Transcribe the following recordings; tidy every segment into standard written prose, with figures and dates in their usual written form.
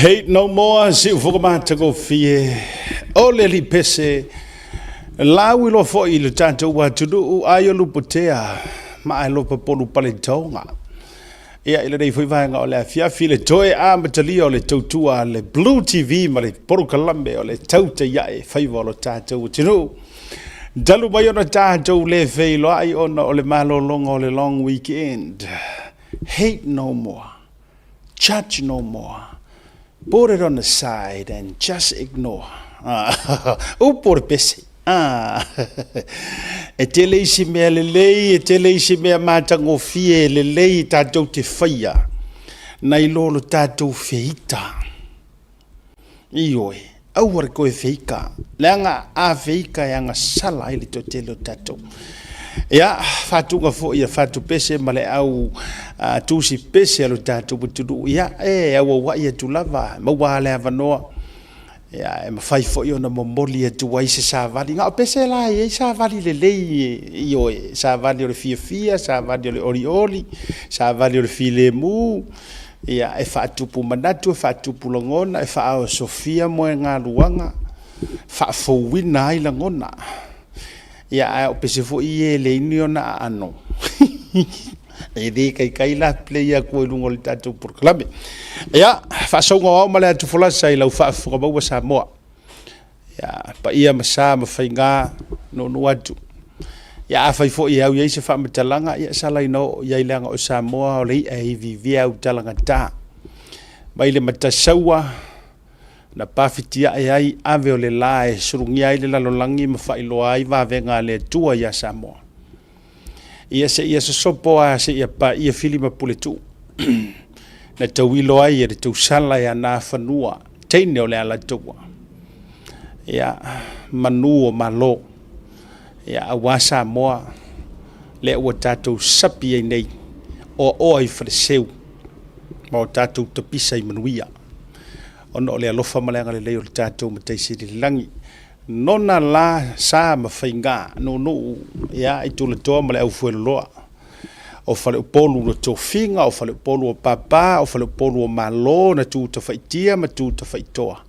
Hate no more, siufoga matagofie o le alii pese lau iloa foi i le tatou atunuu ai o lupotea ma ai lopa polu paletoga. Ia, i lenei foi vaega o le afiafi le toe amatalia o le tautua a le Blue TV ma le polokalame o le tautai ae faiva o lo tatou atunuu. Talu mai ona tatou le feiloai ona o le malologa o le long weekend. Hate no more. Judge no more. Put it on the side and just ignore. Upu o le pese. E tele isi mea lelei, e tele isi mea matagofie lelei tatou te faia, nai lo lo tatou feita. Ioe, aua le toe feika, leaga a feika e agasala ai le toatele o tatou. Ia, faatuga foi ia fatupese ma le au tusi pese a lo tatou atunuu, ia, e auauai atu lava, maua le avanoa. Ia, e mafai foi ona momoli atu ai se savali. Na o pese la e i ai savali lelei, ioe, savali o le fiafia, savali o le olioli, savali o le filemu, ia, e faatupu manatu, e faatupu lagona, e faaosofia moegaluaga, faafouina ai lagona. Ia, ae o pese foi ia e leai ni ona aano. E le kaikai la play atu i luga o le tatou polokalame. Ia, faasauga o ao ma le atu folasa i lau faafofoga maua Samoa. Ia, paia ma sa ma faiga nuunuu atu. Ia, afai foi e au i ai se faamatalaga, ia sala ina oo i ai leaga o Samoa o le i'a e iviivia au talagata. Mai le matasaua na pafitiae ai ave o le la e sulugia ai le lalolagi ma faailoa ai vavega a le Atua iā Samoa. Ia seia sosopo a seia paia fili ma puletuu na tauilo ai e le tausala e ana fanua teine o le Alataua. Ia, manu o Malo, ia, aua Samoa, lea ua tatou sapi ai nei, oaoa i faleseu ma o tatou tapisa i manuia, ona o le alofa ma le agalelei o le tatou Matai Sili i le lagi. Nona la sa ma faiga nuunuu ia i Tulatoa ma le Aufueloloa, o Faleupolu o Tofiga, o Faleupolu o Papa, o Faleupolu o Malo na tu tafaitia ma tu tafaitoa.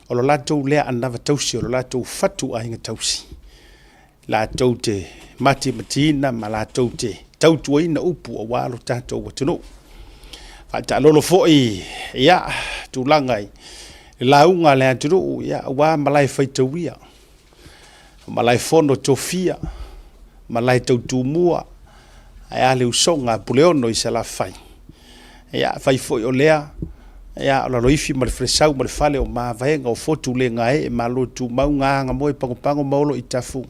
O lo latou lea anava tausi, o lo latou fatu aiga tausi, latou te matimatiina ma latou te tautuaina upu aua lo tatou atunuu. Faataalolo foi ia tulaga i le lauga a le atunuu, ia, aua malae faitauia, malae fono tofia, malae tautumua, ae a le usoga a Puleono i Salafai. Ia, fai foi o lea, ia, o Laloifi ma le Falesau ma le Fale o Mavaega o Fotu le gaee, Malo tumau, Gagamoe pagopago ma Olo i Tafuga.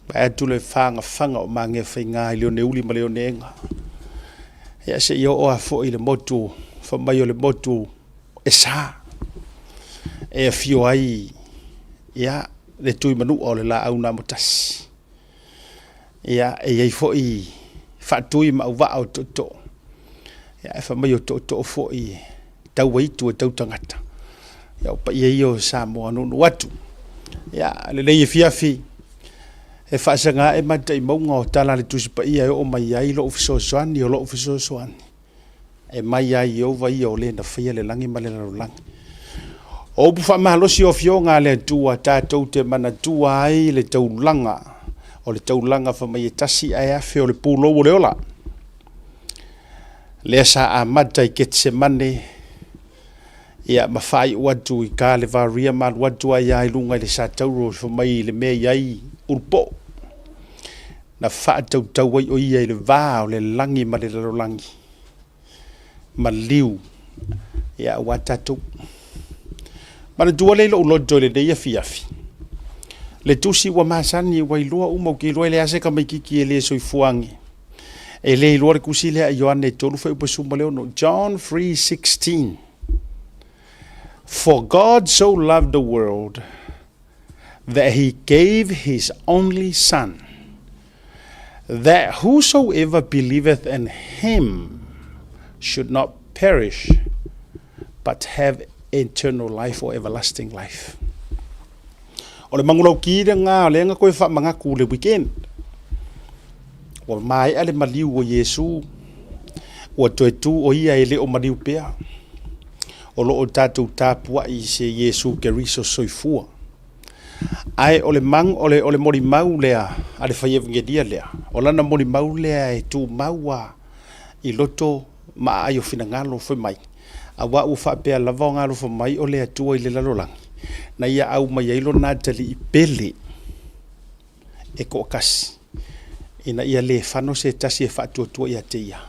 Vae atu le fagafaga o Magefaiga i le oneuli ma le oneega. Ia, seia oo lava foi i le motu, fai mai o le motu e sa e afio ai ia le Tuimanua o le Laau na Amotasi. Ia, e i ai foi faatui ma auvaa o tootoo. Ia, e fai mai o tootoo foi e tau aitu e tau tagata. Ia, o paia ia o Samoa nuunuu atu. Ia, lelei afiafi e faasaga ae matai mauga o tala a le Tusi Paia e oo mai ai lou fesoasoani o lou fesoasoani. E mai ia Ieova ia o le na faia le lagi ma le lalolagi. O upu faamalosi o afioga a le Atua tatou te manatua ai le taulaga, o le taulaga fai mai e tasi ae afe o le pulou o le ola. Lea sa amata i Ketisemane, ia ma faaiu atu i Kalevaria ma alu atu ai lava i luga i le Satauro fai mai i le mea i ai ulupoo. Na faatautau ai o ia i le va o le lagi ma le lalolagi, maliu, ia aua tatou. Manatua lea i lou loto i lenei afiafi, le tusi ua masani ua iloa uma, ou te iloa e leai se tamaitiiti e le soifua age e le iloa le tusi lea a Ioane 3:16, John 3:16. For God so loved the world that he gave his only son, that whosoever believeth in him should not perish, but have eternal life or everlasting life. O le manulauti lena o lea na toe faamanatu i le weekend. Ua maea le maliu o Iesu, ua toe tu o ia e le o maliu pea. O lo o tatou tapuai i se Iesu Keriso soifua. Ae o le, mang, o le, o le molimau lea a le fai evangelia lea, o lana molimau lea e tumau a i loto ma aai o finagalo fai mai, auā ua faapea lava ona alofa mai o le Atua i le lalolagi, na ia aumai ai lona atalii pele e toatasi, ina ia le fano se tasi e faatuatua ia te ia.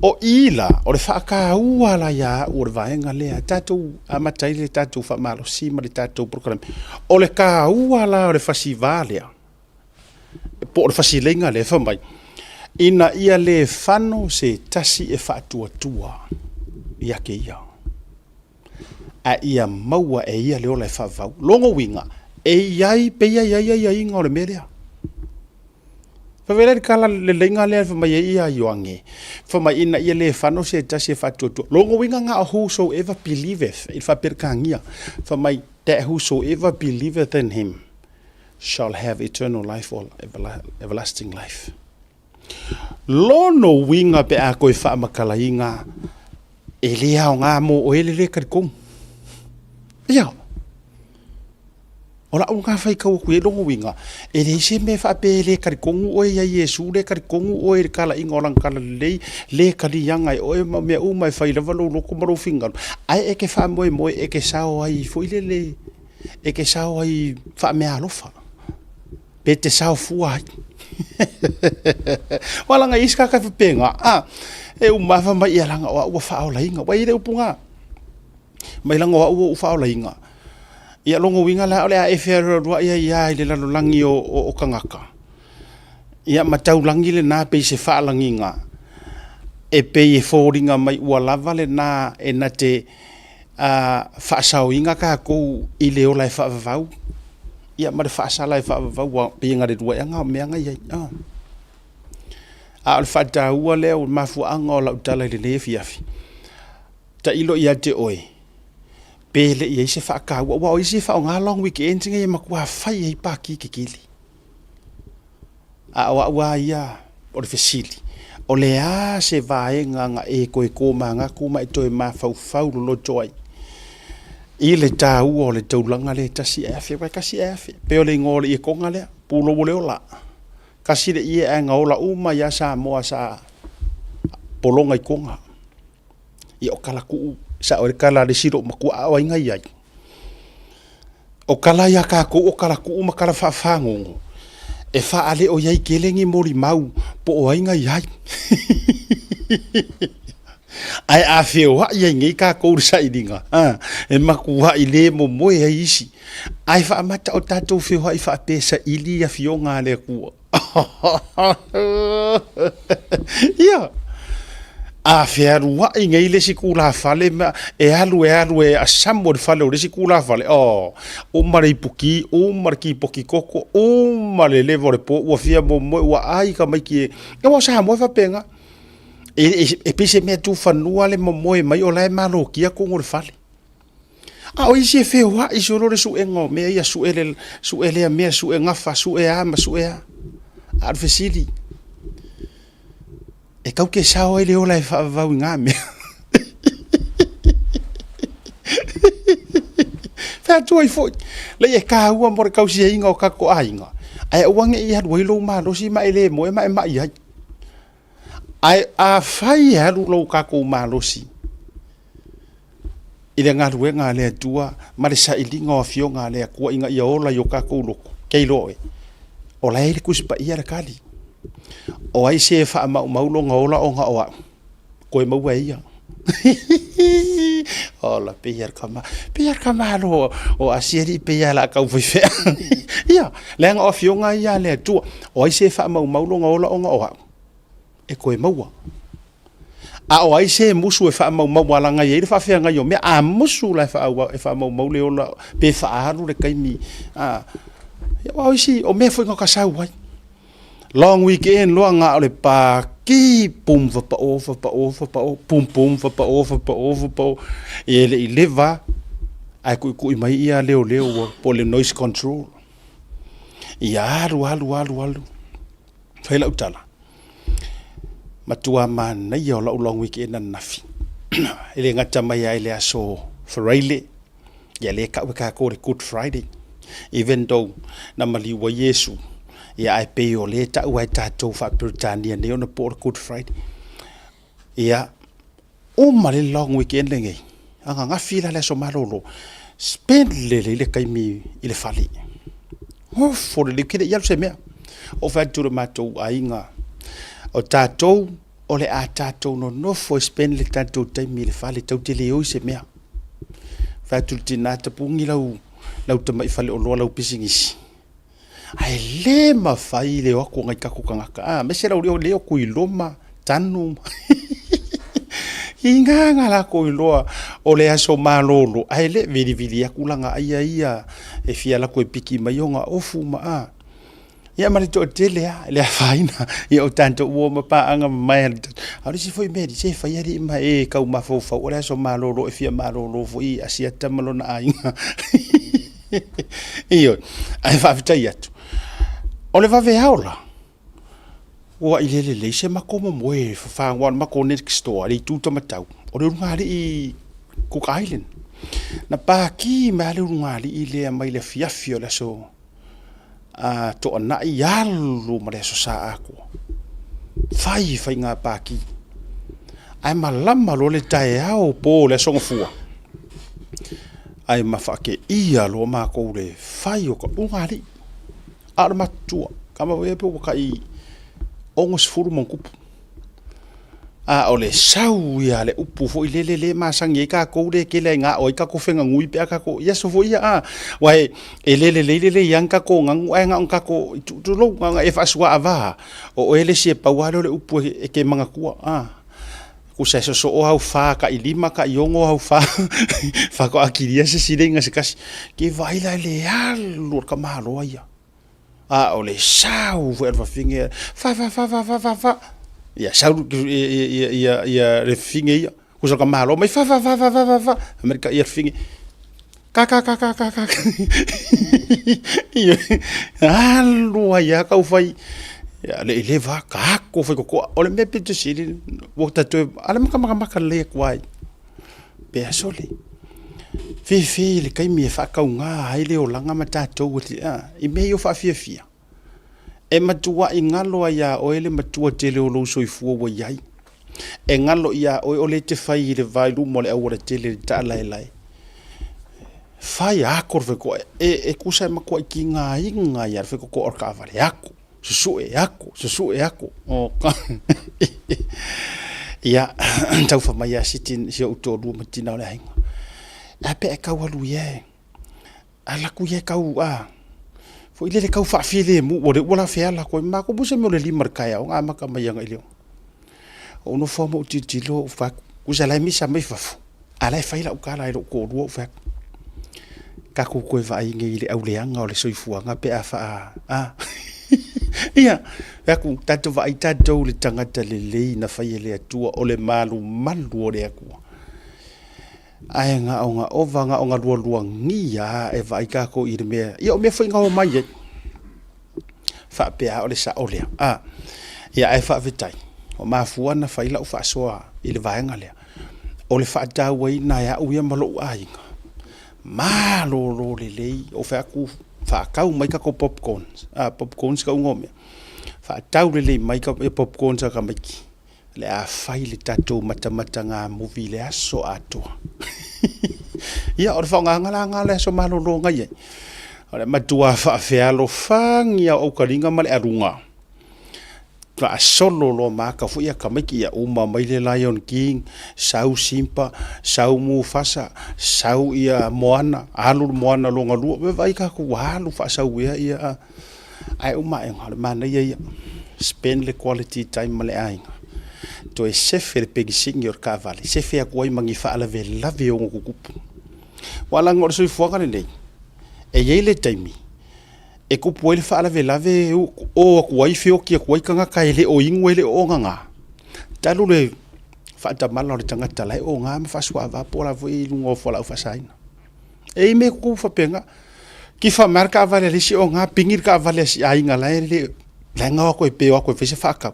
O i la, o le faataua la ia au o le vaega lea, tatou amata ai le tatou faamalosi ma le tatou polokalame. O le taua la o le fasiva lea, po o le fasileiga lea fai mai, ina ia le fano se tasi e faatuatua ia te ia, a ia maua e ia le ola e faavavau. Lona uiga, e i ai pe i ai aiaiga o le mea lea. Fai mai le tala leleiga lea fai mai ai ia Ioane, fai mai ina ia le fano se tasi e faatuatua. Lona uiga na o whosoever believeth, i le faaperetania, fai mai that whosoever believeth in him shall have eternal life or everlasting life. Lona uiga pe a toe faamatalaina, e le aoga mo oe le le talitonu. Ia, o lau lena faitau atu i ai lona uiga, e leai se mea faapea e le talitonu oe ia Iesu, le talitonu oe i le talaiga o lana talalelei, le taliaga e oe ma mea uma e fai lava lou loto ma lou finagalo, ae e te faamoemoe e te sao ai foi lele, e te sao ai faameaalofa, pe te sao fua ai. Aua leaga e i ai isi tagata e faapena, a, e uma lava fai mai, ia leaga o au ua faaolaina. Ua i ai le upu lena, mai leaga o au ua ou faaolaina. Ia lona uiga la o le a e fealualuai ai lava i le lalolagi o tagata, ia ma taulagi lena pei se faalagiga e pei e foliga mai ua lava lena e na te faasaoina tatou i le ola e faavavau, ia ma le faasala e faavavau, ua pei e na o le lua ea na o mea na e i ai. A o le faataua lea o le mafuaaga o lau tala i lenei afiafi, tailo ia te oe, pe le i ai se faataua, aua o isi e faaaoga long weekends nei e matua fai ai pati tetele. A o au lava ia, o le fesili, o le a se vaega na e toe tomanatu ma e toe mafaufau loloto ai i le taua o le taulaga lea e tasi ae afe, aua e tasi ae afe, pei o le igoa o le ietoga lea, pulou o le ola. Tasi le ie ae na ola uma ai lava Samoa sa pologa i Toga. Ia o tala tuu, sao ai le tala a le isi loomatua, a o ai na i ai? O tala ia a tatou o tala tuu ma tala faafagogo, e faaleo i ai tele ni molimau po o ai na i ai. Ae a feoai ai nei tatou i le sailiga, a, e matuai le momoe ai isi. Ae faamata o tatou feoai faapea e saili afioga a le Atua. Ia, a fealuai nei le isi tulafale ma e alu e alu e asamu i le fale o le isi tulafale, oh, uma le ipuki, uma le kipoti koko, uma le leva o le po, ua fia momoe, ua ai tamaiti e... Aua o Samoa e faapena. E, e, e pei se mea tufanua le momoe mai o la e malotia tonu o le fale. A o isi e feoai solo le suega o mea ia, sue, le, sue lea mea, sue gafa, sue a ma sue a. A o le fesili, e tau te sao ai le ola e faavavau i ngā mea. Fai atu ai foi, lei e kāua mo le tausiaina o tatou aiga, ae aua ne i alu ai lou malosi ma e le moe ma e mai ai. Ae afai e alu lou tatou malosi i le galuega a le Atua ma le sailiga o afioga a le Atua ina ia ola i o tatou loto, ke iloa oe, o la e i le Tusi Paia le tali. O ai se e faamaumau lona ola ona o au, koe maua e ia. Ola, pei a le kama, pei a le kama alo o Asia li pei a la kau faifea. Ia, leaga o afioga ia a le Atua. O ai se e faamaumau lona ola ona o au, e koe maua. A o ai se musu e faamaumau alaga i ai le faafeagai o mea, a musu la e faamaumau le ola pe faaalu le taimi. A, ia, o isi, o mea foi na ka sau ai. Long weekend loa na o le paki, pum fapao, fapao, fapao, pum pum fapao, fapao, fapao. E le i leva, ae tuitui mai ia leoleo ua po o le noise control. Ia alu, alu, alu, alu. Fai lau tala, matua manaia o lau long weekend ananafi. E le gata mai lava i le aso Faraile, ia lea e tau e tatou o le Good Friday, even though na maliu ai Iesu, ia ae pei o lea e tau lava e tatou faa-Peretania nei ona po o le Good Friday. Ia, uma le long weekend lenei, ananafi la le aso malolo, spend lelei le taimi i le fale. Nofo lelei, ou te le i alu se mea. Ou fai atu i le matou aiga, o tatou o le a tatou nonofo e spend le tatou taimi i le fale, tatou te le o i se mea. Fai atu i le tina, tapuni lau, lau tamai faleoloa, lau pisinisi. Ae le mafai le o atu o nai tatou tagata, a, aemaise lau leo, leo Tuiloma, Tanu, i na latou iloa o le aso malolo, ae le vilivili atu lana aia ia e fia alu atu e piki mai ona ofu ma a. Ia ma le toatele lava, e le afaina, ia o tatou ua ma paaga mamae a le tatou. A o le isi foi mea, se fai alii ma e tau mafaufau o le aso malolo e fia malolo foi Asiata ma lona aiga. Ioe, ae faafetai atu. O le vaveao la, ua i le lelei se matou momoe e fafaga o le matou next door i le itu Tamatau, o le ulugalii Cook Island. Na paki mai lava le ulugalii lea mai le afiafi o le aso a Toanai alu ma le Aso Sa atoa. Fai faiga paki. Ae malama loa le taeao po o le Aso Gafua, ae ma faateia loa matou le fai o ka ulugalii. A o le matutua, tama foi ia pe ua tai 60 ma ona tupu. A o le sau ia a le upu foi lele lea e masani ai tatou lea e tele lava ina ao ai tatou feganui pe a tatou i aso foi ia a, aua e le lelei lelei lava ni tatou nanu ae na ona tatou, tulou, na ona e faasuaava lava, o oe le isi e pau lava lea o le upu e te manatua a. Tusa e sosoo au fa tai lima tai ono au fa faatoa kilia se sileiga se tasi. E te vaai la i le alu o le tamaloa ia. A o le sau foi a le fafine, fa fa fa fa fa fa fa. Ia sau ia ia ia le fafine ia. Tusa ka malo mai fa fa fa fa fa fa fa. Amerika ia fafine. Ka ka ka ka ka ka. Ia alu ai a kau fai. Ia le i leva ka ako fai kokoa. O le mea pito sili ua tatou ala maka maka lelei atu ai. Pe a sole. Fefe i le taimi e faatauga ai le olaga ma tatou i mea ia o faafiafia. E matuai galo ai ia oe le matua tele o lou soifua ua i ai. E galo ia oe o lea e te fai i le va i luma o le aualatele i le taalaelae. Fai ako le faikoa e tusa e matuai tigaina ai lava le faikokoa o le taavale, ako. Susue ako, susue ako. Oh, ia, tau fai mai a si, si ou toalua ma tina o le aiga. A pe e kau alu ia e. Ala ku ia e kau a. Foi lele kau faafilemu, ua le ua la feala koe. Ma ko se mea o le lima le taeao, ngā maka mai anga i leo. O no fo mo tilotilo o fai atu. Kusa la e misa mai fafo. A la e fai lau tala i lou toalua ou fai atu. Tatou toe vaai nei i le auleaga o le soifuaga pe a faa a ia fai atu tatou vaai tatou i le tagata lelei na fai e le Atua o le malumalu o le Atua. Ae na ona ova na ona lualuagia lava e vaai tatou i le mea ia o mea foi na omai ai. Faapea o le sao lea. A, ia ae faafetai, ua mafua ona fai lau faasoa i le vaega lea, o le faatauaina e au ia ma lou aiga, malolo lelei, ou fai atu, faatau mai tatou popcorns, a, popcorns tauga o mea, faatau lelei mai popcorns a tamaiti, o le a fai le tatou matamataga movie i le aso atoa. Ia, o le faaaogaina la lena o le aso malolo na i ai. O le matua faafealofani lava o aukaliga ma le aluga, faasolo loa ma aka foi tamaiti, ia uma mai le Lion King, sau Simba, sau Mufasa, sau ia Moana, alu le Moana lona lua, ua vaai tatou ua alu faasauea ia. Ae uma ae o le manaia ia, spend le quality time ma le aiga, toe sefe le penisini o le taavale, sefe atu ai ma ni faalavelave e ono tutupu. Aua leaga o le soifuaga lenei, e i ai le taimi e tupu ai le faalavelave o atu ai feoti atu ai tagata e le o inu e le o ogaga, talu le faatamala o le tagata la e oga ma faasuaava po o la foi e i luga o fualaau faasaina. E i ai mea e tutupu faapena. Tifa mai le taavale a le isi oga, pigi le taavale a si aiga la e le, la e gao atu e pe o atu e fai se faatau.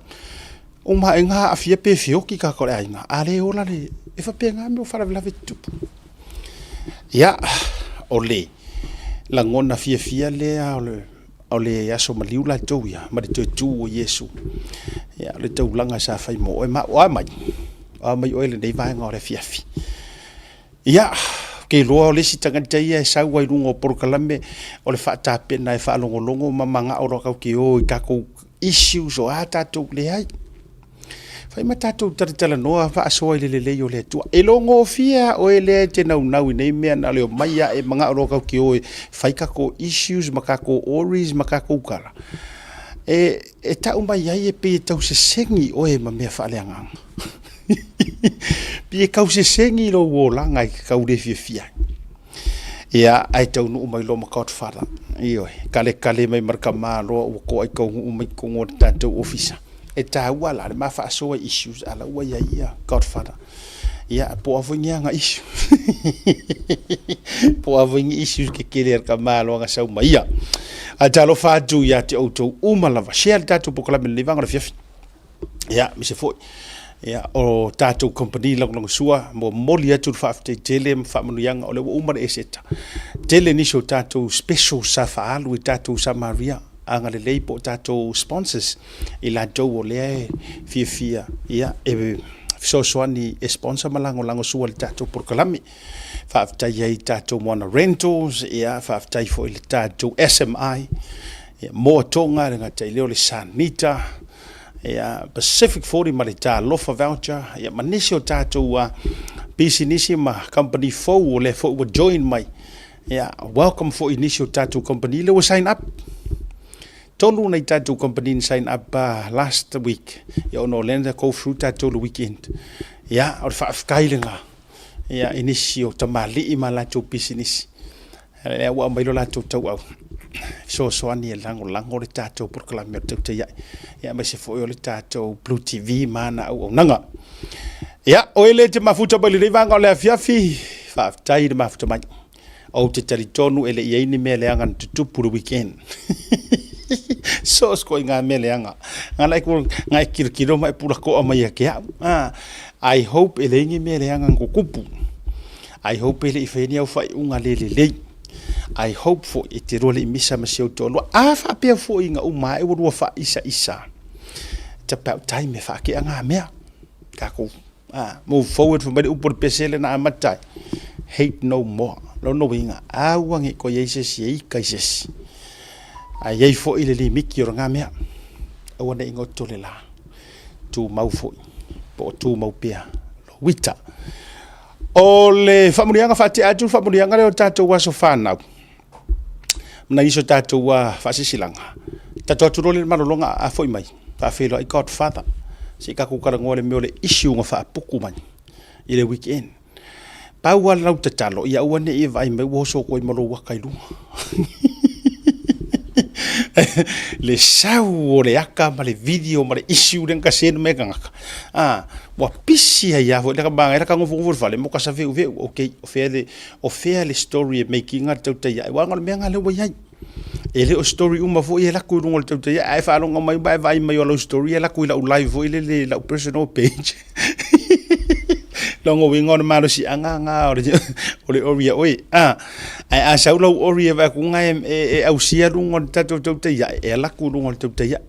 Uma ae na aafia pe feoti tagata o le aiga, a le ola le E faapena mea o faalavelave tutupu. Ia, o le lagona fiafia lea o le aso maliu latou ia ma le toe tu o Iesu. Ia, o le taulaga sa fai mo oe ma au. O a mai? O a mai oe i lenei vaega o le afiafi? Ia, ou te iloa o le isi tagata ia e sau lava i luga o polokalame o le faatapena e faalogologo ma manao loa tatou te o i tatou issues o a tatou, leai. Fai ma tatou talatalanoa faasoa i le lelei o le Atua. E logofie lava oe lea e te naunau i nei mea na o le omai lava e manao loa tatou te o e fai tatou issues ma tatou worries ma tatou tala. E tau mai ai e pei e tau sesegi oe ma mea faaleagaga. Pei e tau sesegi lou olaga e tau le fiafia ai. Ia, ae taunuu mai loa ma Godfather. Ioe, kalekale mai ma le tamaloa ua toa i taunuu mai totonu o le tatou ofisa. E taua la le ma faasoa i issues a la ua i ai ia Godfather. Ia, po o a foi ni ana issue. Po o a foi ni issues tetele a le tamaloa na sau ma ia. Ae talofa atu ia te outou uma lava. Share le tatou polokalame i lenei vaega o le afiafi. Ia, aemaise foi ia, o tatou company lagolagosua, momoli atu le faafetai tele ma faamanuiaga o lea ua uma le Eseta. Tele nisi o tatou specials sa faaalu i tatou Samaria agalelei po o tatou sponsors i latou o lea e fiafia ia, e fesoasoani e sponsor ma lagolago sua i le tatou polokalame. Faafetai ai i tatou Moana Rentals, ia, faafetai foi i le tatou SMI, ia, Moa Tonga, e le gata i lea o le Sanita, ia, Pacific 40 ma le Talofa Voucher, ia, ma nisi o tatou pisinisi ma company fou o lea foi ua join mai. Ia, welcome foi i nisi o tatou company lea ua sign up. Tolu nai tatou company na sign up last week, ia, ona o lea na go through tatou le weekend. Ia, o le faafetai lena. Ia, i nisi o tamalii ma latou pisinisi, lea ua aumai lo latou tauau fesoasoani e lagolago le tatou polokalame o le Tautai Ae, ia, aemaise foi o le tatou Blue TV ma ana auaunaga. Ia, o e le te mafuta mai lenei vaega o le afiafi, faafetai i le mafuta mai. Ou te talitonu e le i ai ni mea leaga na tutupu le weekend. So o se koiga mea leaga. Ngana e ku ngai kilokilo ma e pulakoa mai ia ke au. Ah, I hope e leai ni mea leaga na tutupu. I hope e le i faia ni au faaiuga le lelei. I hope foi e te lua le i misa ma si ou toalua. A faapea foi ina uma ae ua lua faaisaisa. It's about time e faatea ngā mea. Takou A, move forward fai mai le upu o le pese lea na amata ai, hate no more. Lona uiga, aua ne i toe i ai se isi e ika i se isi. Ae i ai foi le limiti o lena mea. Aua ne i goto le la. Tumau foi, po o tumau pea lou ita. O le faamanuiaga faatea atu le faamanuiaga lea o tatou aso fanau. Ma nai nisi o tatou faasisilaga. Tatou atu loa lea i le malologa a foi mai, faafeiloai Godfather. Se i tatou talanoa i le mea o le issue na faaputu mai i le weekend. Pau lava lau tatalo, ia aua ne i e vaai mai ua oso atu ai ma lou ata i luga. Le sau o le ata ma le video ma le issue lea na send mai e tagata. Ah, ua pisi ai lava foi le manaia le nofonofo i le fale mo ka saveuveu. Okay, o fea le O fea le story e make ina le tautai ae? Aua o le mea lena lea ua i ai. E le o story uma foi e alu atu i luga o le tautai ae. A e faalogo mai ma e vaai mai o lau story e alu atu i lau live foi lele i lau personal page. Lona uiga o le malosiaga lena o le ori a oe. Ae a sau lau ori e vaai atu e ausia luga o le tatou tautai ae, e alu atu i luga o le tautai ae.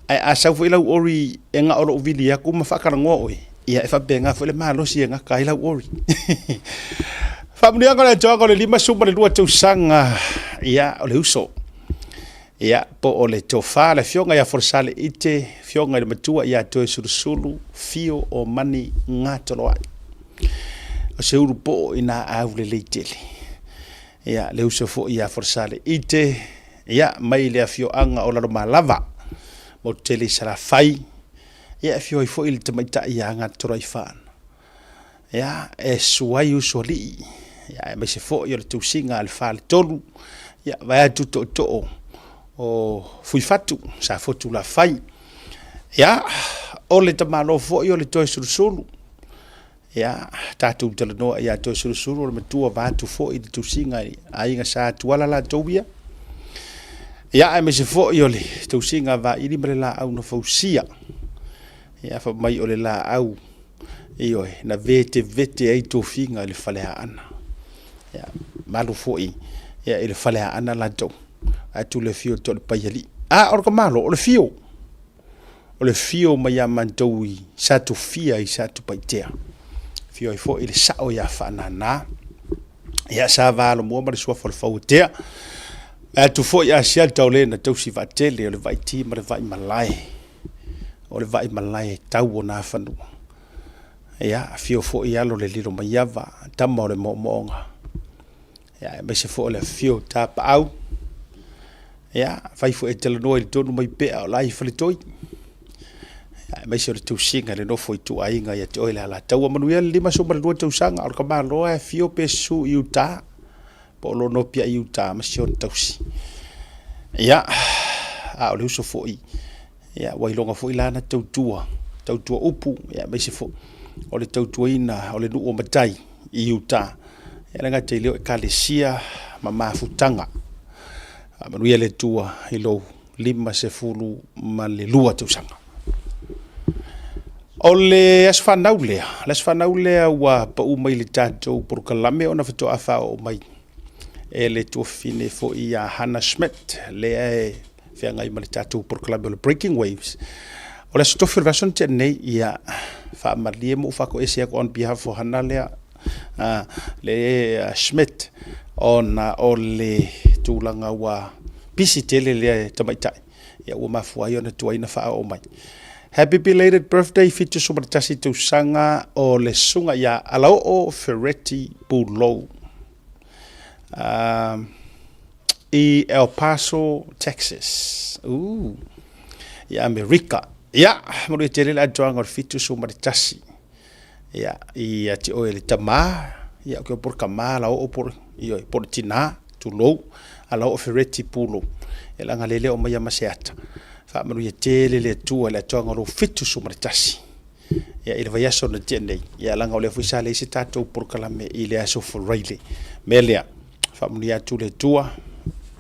Ae a sau foi lau ori e na o lou vili atu ma faatalanoa oe, Ia, e faapena foi le malosi e gata ai lau ori. Faamanuiaga o le Atoaga o le 52 tausaga, ia, o le uso. Ia, po o le tofa, le afioga ia Folosale Ite, afioga i le matua ia Toesulusulu, Fio o Mani Gatoloai. O se ulu poo i nā au lelei tele. Ia, le uso foi ia Folosale Ite, ia, mai le afioaga o Lalomalava, motu tele i Salafai, Ia e afio ai foi le tamaitai ia Gatoloaifaana. Ia e susu ai usoalii, ia aemaise foi o le tausiga a le faletolu, ia vaeatu tootoo o Fuifatu, Safotu Lafai. Ia o le tamaloa foi o le Toesulusulu, ia tatou talanoa ia Toesulusulu o le matua vaeatu foi le tausiga i aiga Sa Tuala latou ia. Ia aemaise foi o le tausiga a Vaili ma le laau na fausia. Ia fai mai o le laau. Ioe, na vetevete ai tofiga i le Faleaana. Ia, malu foi ia, i le Faleaana latou, atu le afio o Toalepaialii. A, o le tamalo, o le fio. O le fio mai ia matou i Satufia i Satupaitea. Afio ai foi le sao ia Faanana. Ia, sa va alomua ma le suafa o le Fauatea. Atu foi Asiata o le na tausi vaatele o le Vaiti ma le Vaimalae. O le Vaimalae e tau o Nafanua. Ia, afio foi alo le Lilomaiava, tama o le moomooga. Ia, aemaise foi o le afio o Tapaau. Ia, fai foi e talanoa i le tonu mai pea o la i Faletoi. Ia, aemaise o le tausiga i le nofo i tuaiga ia te oe le Alataua. Manuia le 52 tausaga o le tamaloa e afio pe susu i uta po o lo nopi i uta ma si ona tausi. Ia, a o le uso foi, ia, ua iloga foi lana tautua, tautua upu, ia, aemaise foi o le tautuaina o le nuu o matai i uta. Ia, le gata i lea o ekalesia ma mafutaga. Faamanuia le Atua i lou 52 tausaga. O le aso fanau lea, le aso fanau lea ua pau mai le tatou polokalame ona faatoa faaoo mai e le tuafafine foi ia Hannah Schmidt, lea e feagai ma le tatou polokalame o le Breaking Waves. O le aso tofi o le vaiaso na tea nei, ia faamalie ma ou faatoese atu on behalf o Hannah lea, le Schmidt, ona o le tulaga ua pisi tele lea tamaitai, ia ua mafua ai ona tuai na faaoo mai. Happy belated birthday, 71 tausaga o le susuga ia Alaoo Ferretti Pulou i El Paso, Texas. I Amerika. Ia, manuia tele le atoaga o le 71. Ia, ia te oe le tamā, ia, o ke po le tamā la oo po le, ioe, po le tinā, tulou, ala oo Ferretti Pulou. Ia laga lele o mai ma se ata. Faamanuia tele le Atua i le atoaga o lou 71. Ia, i le vaiaso na tea nei, ia laga o lea foi sa leai se tatou polokalame i le aso Faraile. Mea lea, faamanuia atu le Atua,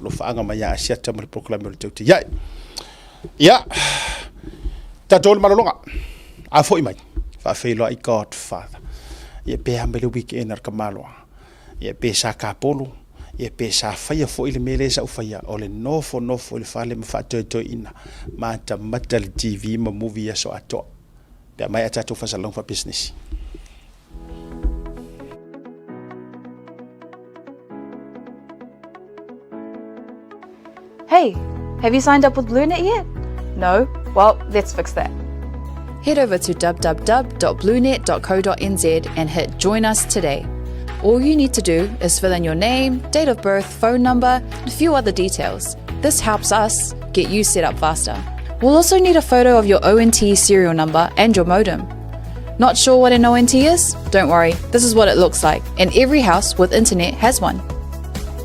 alofaaga mai ia Asiata ma le polokalame o le Tautaiai. Ia, tatou le malologa, a foi mai, faafeiloai Godfather. Ia, pe a mai le weekend a le tamaloa. Ia, pe sa tapolo, ia pe sa faia foi le mea lea sa ou faia, o le nofonofo i le fale ma faatoetoeina, matamata le TV ma movie aso atoa. Pe a maea tatou faasalalauga faapisinisi. Hey, have you signed up with BlueNet yet? No? Well, let's fix that. Head over to www.bluenet.co.nz and hit Join Us Today. All you need to do is fill in your name, date of birth, phone number, and a few other details. This helps us get you set up faster. We'll also need a photo of your ONT serial number and your modem. Not sure what an ONT is? Don't worry, this is what it looks like, and every house with internet has one.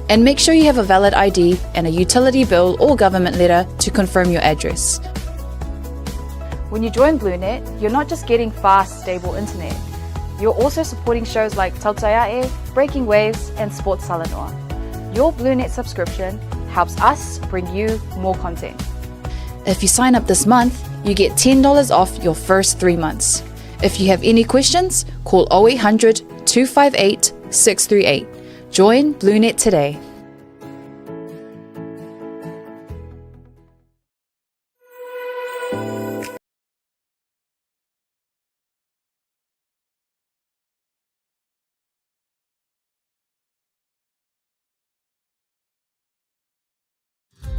And make sure you have a valid ID and a utility bill or government letter to confirm your address. When you join BlueNet, you're not just getting fast, stable internet. You're also supporting shows like Tautaiae, Breaking Waves, and Sports Talanoa. Your BlueNet subscription helps us bring you more content. If you sign up this month, you get $10 off your first 3 months. If you have any questions, call 0800 258 638. Join BlueNet today.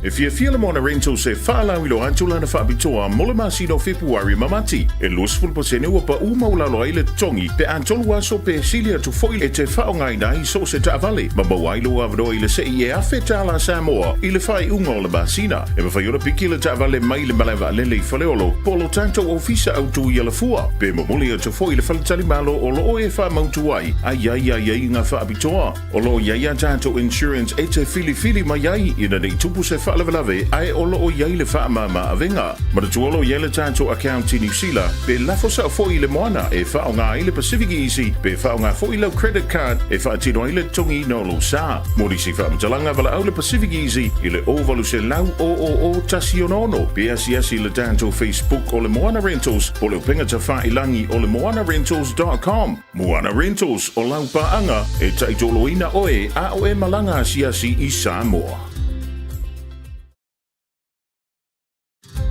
E fiafia le Moana Rentals e faalauiloa atu lana faapitoa mo le masina o Fepuari ma Mati. E 20% ua pau maualalo ai le totogi pe a tolu aso pe sili atu foi e te faaaogaina ai so o se taavale ma maua ai lou avanoa i le sei e $1,000 Samoa i le faaiuga o le masina. E mafai ona piki le taavale mai le malae vaalele i Faleolo po o lo tatou ofisa autu i Alafua pe momoli atu foi i le faletalimalo o lo o e faamautu ai a i ai aiaiga faapitoa. O lo o i ai a tatou insurance e te filifili mai ai ina ne i tupu se. faalavelave ae o loo i ai le faamama avega. Manatua o lo o i ai le tatou account i Niu Sila, pe lafo sao foi i le moana e faaaoga ai le Pacific Easy pe faaaoga foi lau credit card e faatino ai le totogiina o lou sa. Mo nisi faamatalaga, valaau le Pacific Easy i le 0800 000 166 pe asiasi i le tatou Facebook o le Moana Rentals po o le upega tafailangi o le moanarentals dot com. Moana Rentals, o lau paaga e taitoloina oe a o e malaga asiasi i Samoa.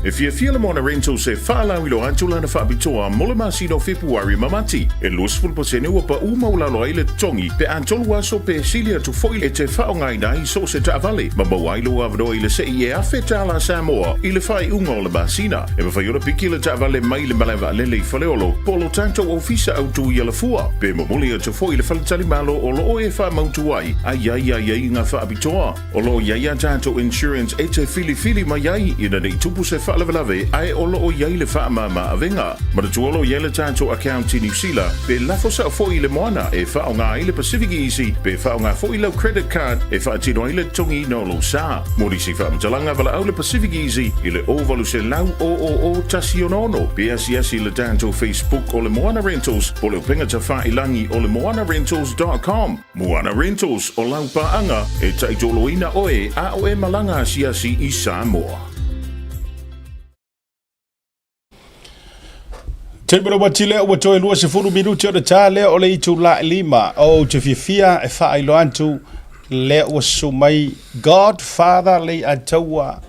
E fiafia le Moana Rentals e faalauiloa atu lana faapitoa mo le masina o Fepuari ma Mati. E 20% ua pau maualalo ai le totogi pe a tolu aso pe sili atu foi e te faaaogaina ai so o se taavale ma maua ai lou avanoa i le sei e $1,000 Samoa i le faaiuga o le masina. E mafai ona piki le taavale mai le malae vaalele i Faleolo po o lo tatou ofisa autu i Alafua pe momoli atu foi i le faletalimalo o lo o e faamautu ai a i ai aiaiga faapitoa. O lo o i ai a tatou insurance e te filifili mai ai ina nei tupu se faalavelave ae o lo o i ai le faamama avega. Manatua o lo o i ai le tatou account i Niu Sila pe lafo sao foi i le moana e faaaoga ai le Pacific Easy pe faaaoga foi lau credit card e faatino ai le totogiina o lou sa. Mo nisi faamatalaga valaau le Pacific Easy i le 0800 000 166 pe asiasi i le tatou Facebook o le Moana Rentals po o le upega tafailangi o le moanarentals dot com. Moana Rentals, o lau paaga e taitoloina oe a o e malaga asiasi i Samoa. Taimi o le uati lea ua toe 20 minuti o le ta lea o le itulā e lima. Ou te fiafia e faailoa atu lea ua susu mai Godfather Leiataua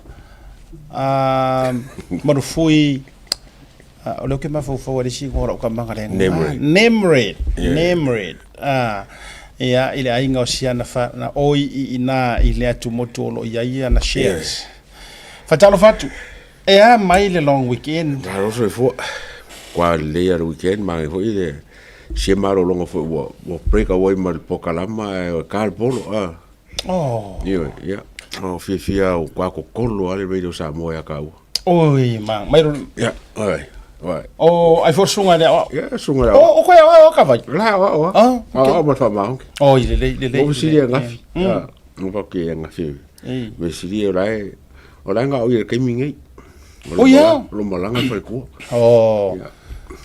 Manufui. O lea ou te mafaufau i le isi igoa o lau tama na Nemred. Nemred. Nemred. Ia, i le aiga o Siana fa, na oi i ina i le atumotu o lo o i ai ana shares. Faatalofa atu. E a mai le long weekend? Malo soifua. Kua lelei a le weekend ma foi le sia malologa foi ua ua break away ma le pokalama e ka le polo a. Oh. Ioe, ia. O fiafia o kua kokolo a le Radio Samoa ia kaua. Oi, ma, mai ro. Ia, oi. Oi. O, ai fo sunga le o. Ia, sunga le o. O koe o ka vai. La o o. Ah, okay. O ma fa ma. Oi, le le le le. O sili ngafi. Ya, mo pa ke ngafi. Me sili o lai o lai nga o ye kaimi ngai. O ia. Lo malanga fa ku. Oh.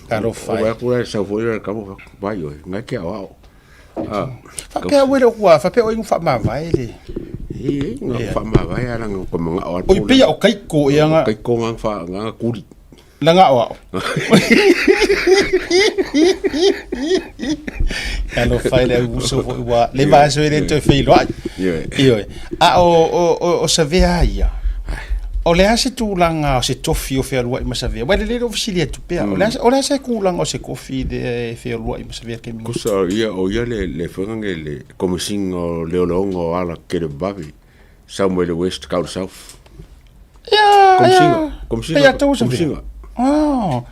Talofa. O ku lai sa fo le ka mo vai oi. Ngai ke o. Ah. Faapea ue le ua, faapea oi whaamavae le. E, nga whaamavae ala nga ko mga o. Oi pia o kaiko ia nga. Kaiko nga wha nga kuri. La nga o ao. Talofa le au uso foi ua le vaso e le toe feiloai. Ioe. A o Savea ia. O le a se tulaga o se tofi o fealuai ma Savea? Ua lelei lou fesili atu pea. O le a se tulaga o se kofi le fealuai ma Savea taimi nei? Kusa o ia o ia le le fuega nge le komisinga o leoleoga o ala kele vave sau mai le west kau le south. Ia, Komisinga, komisinga, ia tou Savea. komisinga. Oh.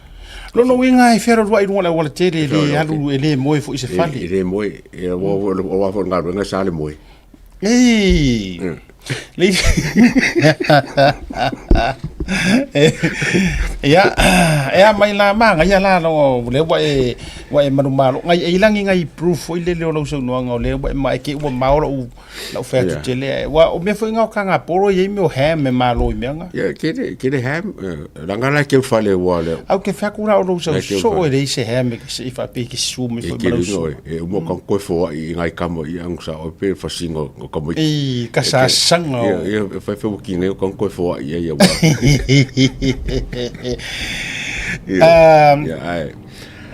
Lona uiga e fealuai i luga o le auala tele e le alu e le moe foi i se fale. E le moe, e o o wa fo galuega sa le moe. Ei. Le Ia, e a mai la manga ia la lo le ua e ua e manumalo ngai e ilangi ngai proof foi lele o lau saunoaga o le ua e ma e ke ua mao lau lau fai atu tele e ua o mea foi ngao kanga poro i mea o ham e malo i mea nga. Ia kere kere ham langa la ke fale ua le. Au ke fai atu la o lou sau so e lei se ham e se i whaapei ke su me foi malau su. E umo kan koe foa i ngai kamo i angu sa o pe fasingo o kamo i. I ka sa sanga o. Ia ia whai whai ki ngai kan koe foa i ia ua. Ia ai.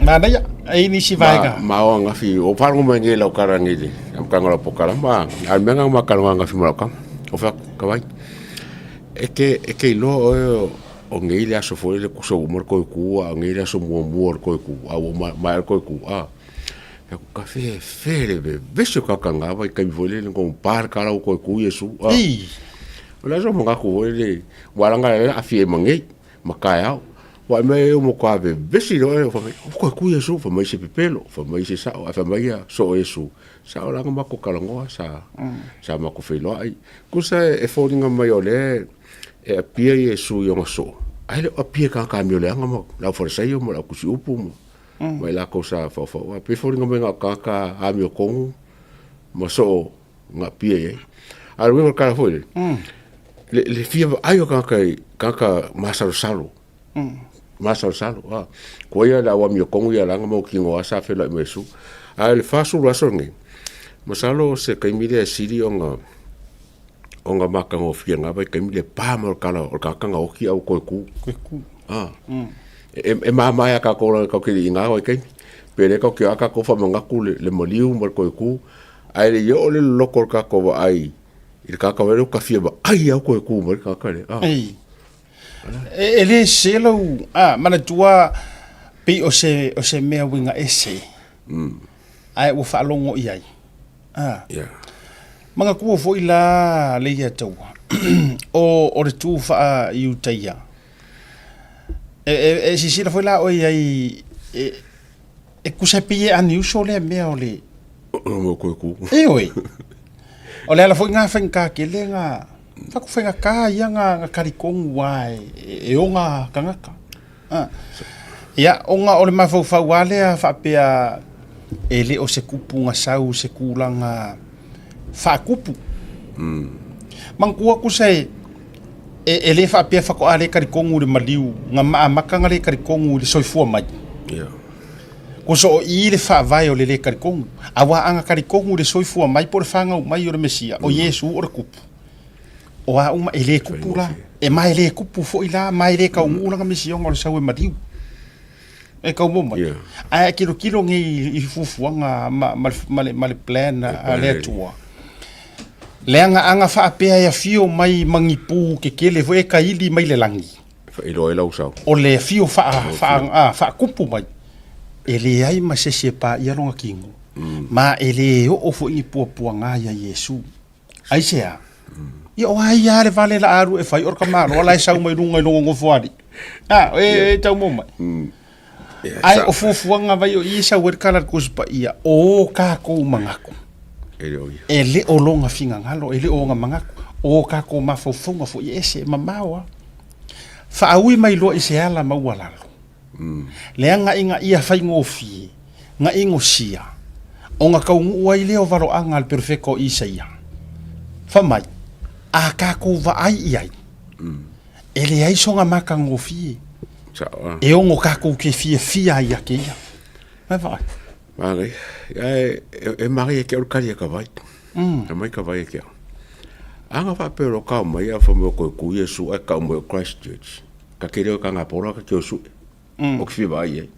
Manaia, e nisi vaega. Ma o ngafi o wharongo mai nei lau kara nei le am kanga lau pokala ma al mea nga ma kara ngafi ma lau kama. O wha ka vai. E ke e ke iloa oe o ngei le aso foi le kuso uma le koe ku a ngei le aso muamua o le koe ku a ua ma ma le koe ku a. Ka ku ka fe fe le vevesi o ka ka ngava i kaimi foi le le ngong par ka lau koe ku Iesu a. O le aso mga ku foi le wa langa le afi e mangei ma kaeao. Ua mea e o ka vevesi loa e fa mai, o koe ku Iesu, fa mai se pepelo, fa mai se sao, fa mai ia so Iesu. Sa o langa mako kalangoa sa sa mako feiloai. Kusa e foliga mai o le e apia Iesu i ona soo, ae le o apia i kākā mea o leaga ma le au Farisaio ma le au kusi upu ma ma i lakou sa faofaoa. E pei e foliga mai na o kākā amiotonu ma soo na apia i ai. A o le uiga o le tala foi lele, Le, le fia vaai o tagata i tagata masalosalo. Masalosalo, a. Kua ia le au amiotogi ia laga ma ou tino lava sa feiloai ma Iesu. Ae o le 40 aso lenei, masalo o se taimi lea e sili ona ona matagofie i lena vaitaimi le pa mai o le tala o le tagata na oti a ua toe tu. Toe tu. A. E, e mama ia tatou leaga tatou te le i ina vaitaimi. Pe le tatou te o lava tatou faamanatu le, le maliu ma le toe tu. Ae le i oo le loloto o le tatou vaai i le tagata foi lea ua ta fia vaai lava ua toe tu mai le tagata lea. A. Ei. E, e le sese lou, a, manatua pei o se, o se mea uiga ese. Ae ua faalogo i ai. A. Yeah. Manatua foi la le ia taua o, o le tu faa-Iutaia. E, e, e silasila foi la oe i ai, e, e tusa e pei e unusual lea mea o le... O mea koe ku. E oe. O le ala foi ngā whainga kele ngā... Whaku whainga kā ia ngā, ngā karikongu wā e, e, e o ngā kangaka. Ah. Ia, o ngā o le mafaufau a lea whaapea e le o se kupu ngā sau se kūlanga whaakupu. Manatua kusa e, e, e le faapea faatoa le talitonu i le maliu, na maamata na le talitonu i le soifua mai. Yeah. Ko so o i le faavae o le le talitonu. Auā ana talitonu i le soifua mai po o le fanau mai o le Mesia, o Iesu o le kupu. O a uma, e le kupu la. E ma e le kupu foi la, ma e le taunuu lana misioga o le sau e maliu. E tau mai. Yeah. Ae a tilotilo nei i fuafuaga ma, ma, ma, le, ma le plan a le Atua. Leaga aga faapea e afio mai magipū kekele foi e kaili mai le lagi. Faailoa ai lau sau. O le afio faa, faa, a, faakupu mai, e leai ma se isi e paia lona kino, ma e le oo foi ni puapuaga ia Iesu. Aisea? Ia o ai lava le vale la alu e fai o le tamaloa la e sau mai luga i lona nofoalii. A, e, e tau mo mai. Ae o fuafuaga vai o i e sau ai le tala a le Tusi Paia, o o tatou manatu. E le o ia. E le o lona finagalo, e le o ona manatu, o o tatou mafaufauga foi e ese, e mamao lava. Faaui mai loa i se ala maualalo. Leaga ina ia faigofie, na inosia, ona taunuu ai lea o valoaga a le perofeta o Isaia, fai mai, A tatou vaai i ai, e leai sona matagofie, e ono tatou te fiafia ai ia te ia. Mai vaai. Manaia. Ae e manaia ke au le kali a ka vai. E mai ka vai e ke au. Aga faapea o kao mai a fa mai o koe ku Iesu ai kau mai o Christchurch. Ka kere o ka ngā pora ka keo sue. O ki whiwa ai ai.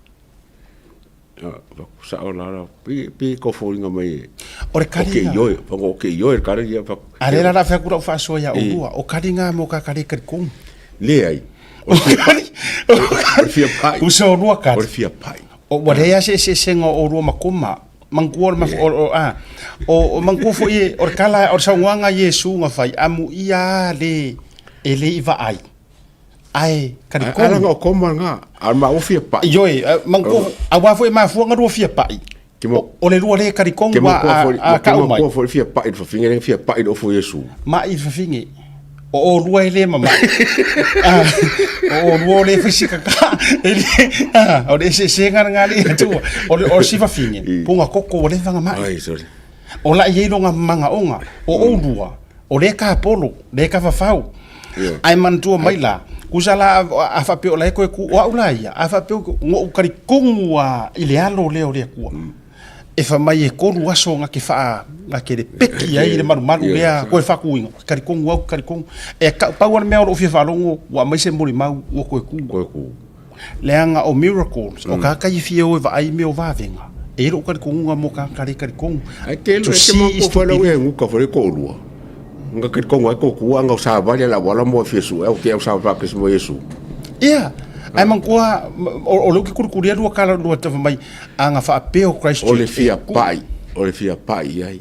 Sa o la pi pi ko fōringa mai e. O le O ke karinga. ioi, whango o ke ioi kare ia wha. A le la whea kura o whaasoa ia o o karinga mo ka kare kare kongu. Le ai. O le fia pai. O le fia pai. Usa o lua kari. O le fia pai. O ua leai se eseesega o oulua ma koma, manatua o le maf- o, o, a, o, o manatua foi e, o le tala, o le saunoaga a Iesu na fai, amuia le, e le i vaai, ae talitonu. Ala o koma nga, a ma o fia pai. Ioe, manatua, aua foi e mafua na lua fia pai. O le lua le talitonu a, a, a kau mai. Ke foi fia pai le fafine, le fia pai le ofo Iesu. Ma i le fafine. O olua e le mamai. O olua o le fai sikaka. E le, o le eseesega lena le Atua. O le, o le sifafine, puga koko ua leva ona mai. Ai, sorry. O la i ai lona magaoga, o oulua, o lea kapolo, lea kafafau. Yeah. Ae manatua mai la, kusa la a faapea o la e koe ku, o au la ia, a faapea ngo'u talitonu a i le alo lea o le Atua. E fai mai e tolu aso na te wha, na te lepeki ai le malumalu lea, koe whakuinga, talitonu au, talitonu. E ka, pau ana mea o lou fia faalogo, ua aumai se molimau, ua koe ku. Koe ku. Leaga o miracles, o kāka i fia o e vaai mea o vavega, e i lou talitonuga mo kāka le talitonu. Ai te To e te see is mako to whai lau believe. e nguka whai ko rua. Nga ke kongo ai ko kua nga sa vale la wala mo fia su, au te au sa va ke mo Yesu. Ia, ae manatua, o leu ke kurikuria lua kala lua tava mai, A nga faapea o Christchurch. O le fia pai, o le fia pai i ai.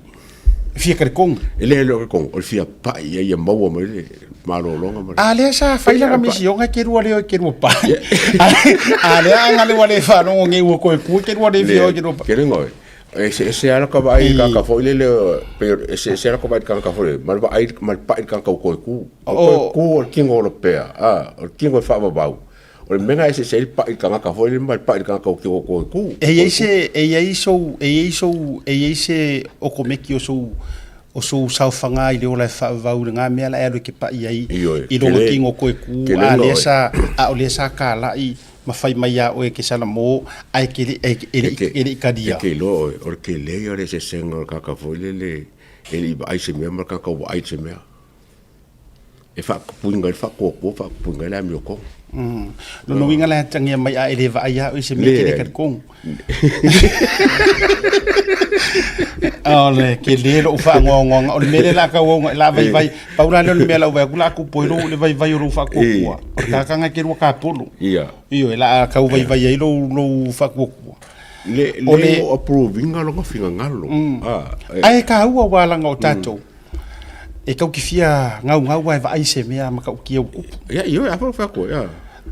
Fia kalikong. E le le kong, o le fia pai i ai ia maua mai le malologa ma le. A lea sa fai lana misioga ke lua leo ke lua pai. A lea anga le wale whanongo nge ua koe kue ke lua le fia ke lua pai. Ke lengo e se se ala ka vai ka ka foi le le pe se se ala ka vai ka ka foi mal vai mal pai ka ka koe ku. O koe ku o le kingo o le pea. A o le kingo e whaavavau. O le mea e se le pai tagata foi le ma le pai tagata o ke o koe ku. E iai se, e iai sou, e iai sou, e iai se okomeki o sou, O sou saofaga i le ola e faavavau i lena mea la e alu e kepa'i ai Ioe, i lona tele, tino koe ku, tele a na lea oe. sa, a o lea sa kala'i ma fai mai iā oe e ke salamo, ae ke le, e, e E le i, ke, e le i e kalia. ke iloa oe, o le tele ia o le eseesega o le tagata foi lele e le i vaai i se mea ma le tagata ua vaai i se mea. E faapuiga ai le faatuatua, faapuiga ai le amiotonu. Lona uiga la e atagia mai a e le vaai lava oe i se mea e te le Leai. talitonu. O le tele lou faanoanoaga, o le mea lea o le a tauau ina la vaivai, pau la lea o le mea o le a ou vaai atu la a tupu ai lou, le vaivai o lou faatuatua. O le tagata e te lua tapolo. Ia. Ioe, la a tau vaivai ai lou, lou faatuatua. Le, O le le, o approve ina lona finagalo. Ah, e, ae taua aua leaga o tatou, e tau te fia gaugau lava e vaai i se mea matautia ua tupu. Ia, ioe, a fai o atu, ia.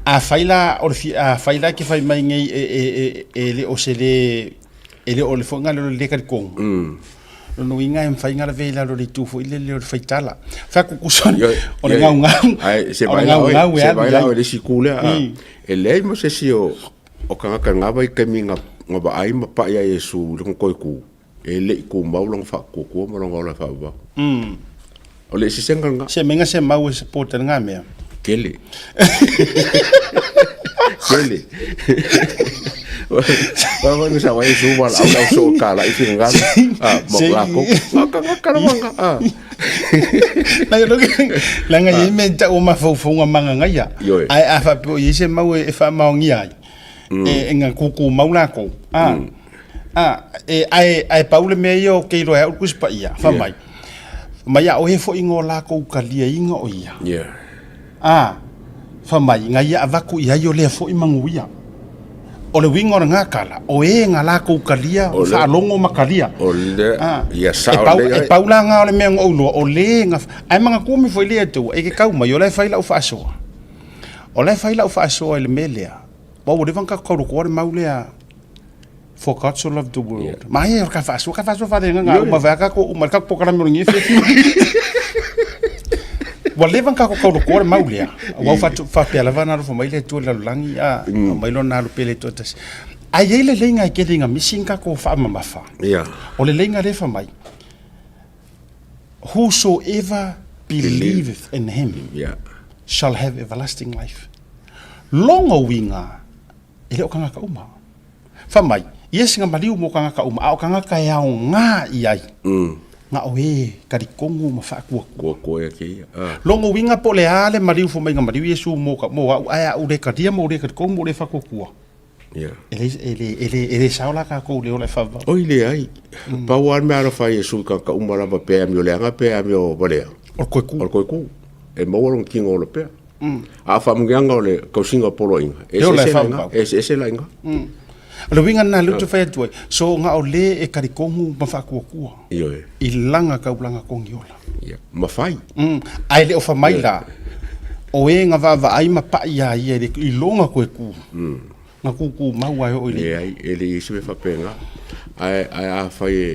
Afai la o le fia, afai la e te fai mai nei e, e, e, e le o se le, e le o le foi lea o le le talitonu. Lona uiga e mafai ona lavea i lalo o le itu foi lele o le faitala. Fai atu tusa Ioe, o le ioe. gaugau, Ae se o le vaai la oe, gaugau e se alu vaai i la ai. oe i le isi itu lea, a, e leai ma se isi o, o tagata i lena vaitaimi na, na vaai ma pai ia Iesu i lona toe tu. E le i tumau lona faatuatua ma lona ola e faavavau. O le eseesega lena. Se mea se mau e support i lena mea. Tele. Tele. Wa wa sa wa Iesu wa lau lau so ka la i finagalo. Ah, ma lako. Ma ka ka lava nga. Ah. Leaga leaga e i ai mea e tau o mafaufauga magagaia. Ioe. Ae a faapea o i ai se mau e faamaonia ai. E, e nga kūkū mau lākou. A, a, e, ae, ae pau le mea ia o ke iloa e au le Tusi Paia, fai mai, fai mai ʻaʻohe foʻi nga o lākou kaliaina o ia. A, fai mai, nga ia avatu i ai o lea foʻi manuia. O le uiga o lena tala, o e nga lākou kalia, O le- faalogo ma kalia. O le, A, ia e sao pau, lelei e oe. pau la nga o le mea na ou iloa, o le nga, ae manatua me foi le Atua, e ke kau mai, o la e fai lau faasoa. O la e fai lau faasoa i le mea lea, Aua ua leva ona tatou tauloko le mau lea For God so loved the world. Yeah. Maia o ka faasoa, ka faasoa faaleagaga uma vai tatou uma le tatou polokalame o lenei afiafi. Ua leva ona tatou tauloko le mau lea. Aua ua faapea lava ona alofa mai le Atua i le lalolagi, a aumai lona alo pele toatasi. Ae i ai le leiga e tele ina misi ni tatou faamamafa. Yeah. O le leiga lea e fai mai, Whosoever believeth in him yeah. shall have everlasting life. Lona uiga, e le o tagata uma. Fai mai, ia sina maliu mo tagata uma, a o tagata e aoga i ai, na o e talitonu ma faatuatua. Kuakua ia kēia. Ah. Lona uiga po o le a le maliu fai mai na maliu Iesu mo, ka, mo au, ae a ou le talia ma ou le talitonu ma ou le faatuatua. Yeah. E le, e le, e le, e le sao la kākou i le ola e faavavau. Oi leai. Pau lava le mea alofa ai Iesu i tagata uma lava pe amio leaga pe amio valea. O le koe ku. O le koe ku. E maua lona tino ola pea. A o faamanuiaga o le tausiga o poloaiga, e eseese laiga, e eseese laiga. O le uiga lena lea ou te fai atu ai, so na o le e talitonu ma faatuatua. Ioe. I lana taulaga togiola. Ia, ma fai. Ae le o fai mai la, o e na vaavaai ma paʻi iā ia i lona koe ku, na kūkūmau ai oo i le. Leai, e leai se mea faapena. Ae, ae afai e,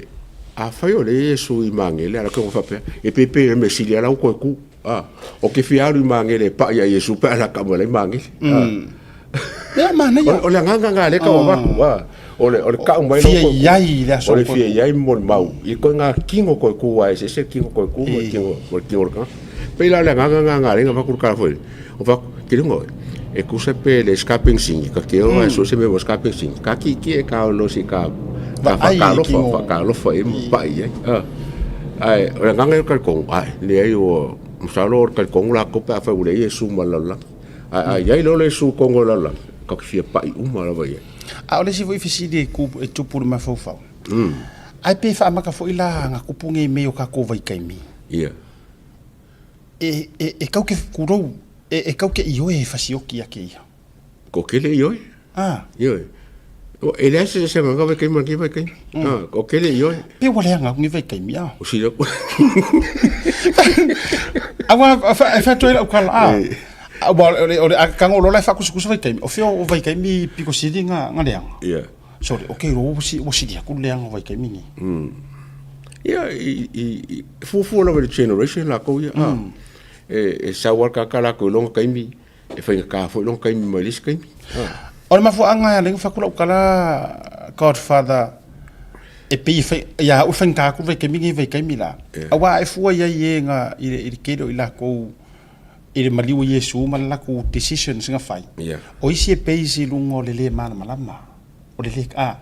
afai o lea Iesu i Magele, a o le ke faapea, e pēpē le mea sili a la ua toe ku. A, o ke fia alu i Magele e paʻi iā Iesu pe a laka mai la i Magele. A. Ia, manaia. O, o le agaga lena lea e tau avatu, a, o le, o le kau mai Fia i ai i le aso O le fia i ai molimau. I koe ngā tino koe ku aua e eseese le tino koe ku ma le tino, ma le tino o le tagata. Pei la o le agaga lena na ala ai ona avatu le tala foi lea, o fai atu, ke luga oe, e tusa pe le scapengsing ka ke o e so se me mo scapengsing ka ki ki e ka ono si ka ka Vaai i le whakalofa, tino. whakalofa e ma paʻi ai. A, ae o le agaga ia o le talitonu, ae, leai ua, masalo o le talitonu latou pe afai ua leai Iesu ma le lalolagi. Ae a i ai loa le Iesu i totonu o le lalolagi, tatou te fia paʻi uma lava i ai. A o le isi foi fesili e e tupu i le mafaufau, ae pe faamata foi la na tupu nei mea i o tatou vaitaimi? Ia. E, e, e kau ke kulou, e, e kau ke ioe e fasioki ia kēia. Ko kele ioe. Ah. Ioe. O, e leai se se nga vaitaimi ma lenei vaitaimi. Ah, ko kele ioe. Pe ua leaga atu nei vaitaimi, ah. O sila Aua, e whātua i lau kala, ah. Aua, o le, o le, a kanga o lola e whaakusukusu vaitaimi. O whio o vaitaimi piko sili nga, nga leaga. Ia. Sorry, okay, ro ua si, ua sili aku le leaga o vaitaimi nei. Ia, i, i, i, fuafua lava i le generation lakou ia, ah. E, e sau lava le tagata lakou i lona taimi, e faigata foi lona taimi mai le isi taimi. Ah. O le mafuaaga e ala ai ona fai atu lau tala, Godfather, E pei e fai, ia au e faigata atu le vaitaimi lenei vaitaimi la. Aua a e fua i ai i e na, i le, i le tele o i latou i le maliu o Iesu ma le latou decisions na fai, o isi e base i luga o le le malamalama, o le le, a,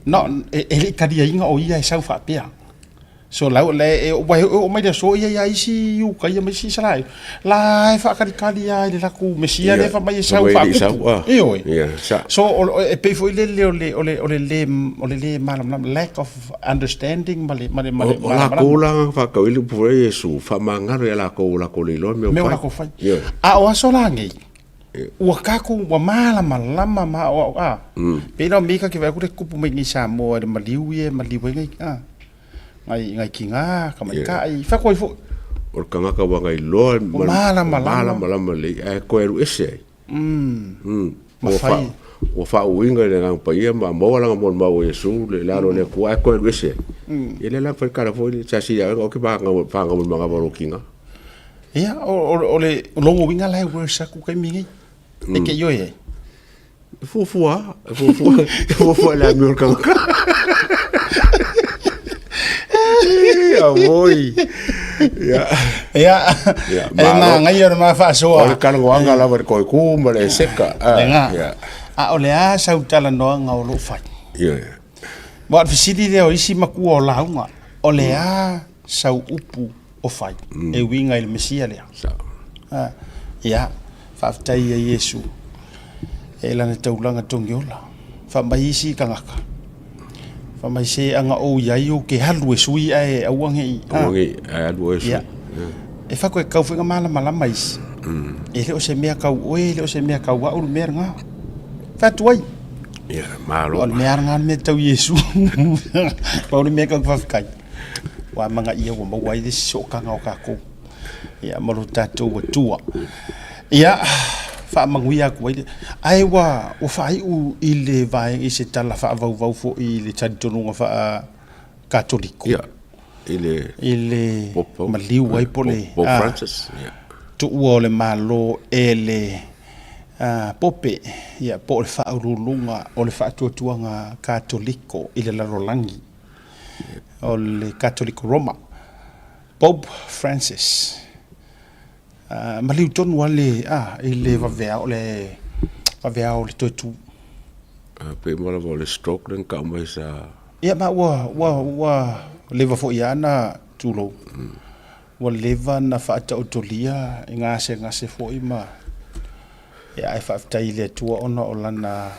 no, e, e le i taliaina o ia e sau faapea. So la, la e, ua e oo mai le aso ia ia isi Iutaia ma isi Isaraelu, la e faatalitali lava i le latou Mesia lea fai mai e sau faatupu. Ioe. So e pei foi lele o le o le o le le o le le malamalama, lack of understanding ma le ma le ma le O lakou la na faatau i le upu foi a Iesu, faamagalo ia lakou ua lakou le iloa mea o fai. Mea o lakou fai. A o aso la nei, ua tatou ua malamalama ma aoao a. Pei la o mea ia ta te vaai atu le tupu mai nei i Samoa i le maliu ia e maliu ai nai a. Ngai ngai tina, tamaitai, fai atu ai foi. O le tagata ua na iloa Ua malamalama. Malamalama lelei ae toe alu ese ai. Ma fai. Ua faauuina i le Agaga Paia ma maua lana molimau o Iesu le alo o le Atua ae toe alu ese ai. Ia lea la fai tala foi le siasi ia oe oke whanau i mangawa o lou tina. Ia, o le lona uiga la e worse atu taimi nei. E te ioe ai. E fuafua, e fuafua, e fuafua i le amio o le tagata. Auoi. Ia. Ia, e manaia o le ma faasoa. O le talanoaga lava i le toeku ma le seka. Lena. A o le a sau talanoaga o lo o fai? Ia. Aua o le fesili lea o isi matua o lauga, o le a sau upu o fai e uiga i le Mesia lea? Ia, faafetai ia Iesu e lana taulaga togiola. Fai mai isi tagata, fai mai se aga ou i ai ou te alu e sui ae aua ne i, Aua ne i alu oe e sui. Ia, e fai atu e tau foi ona malamalama isi, e le o se mea tau oe, e le o se mea tau au le mea lena. Fai atu ai. Ia, malo. O le mea lena le mea tau Iesu. Pau le mea tau faafetai. Ua amanaia ua maua ai le isi sootaga o tatou. Ia, ma lo tatou Atua. Ia, faamanuia atu ai. Ae ua, ua faaiu i le vaega i se tala faavauvau foi i le talitonuga faa-Katoliko. Ia, i le, i le Pope, maliu ai po le Pope Francis. Ia. Tuua o le Malo e le Pope, ia, po o le faauluuluga o le faatuatuaga Katoliko i le lalolagi, o le Katoliko Roma, Pope Francis. Maliu tonu lava le, i le vaveao, o le vaveao o le toe tu. Pei uma lava o le stroke lea na tau mai sa... Ia, ma ua, ua, ua leva foi lava na tulou. Ua leva na faataotolia i gasegase foi ma ia ae faafetai i le Atua ona o lana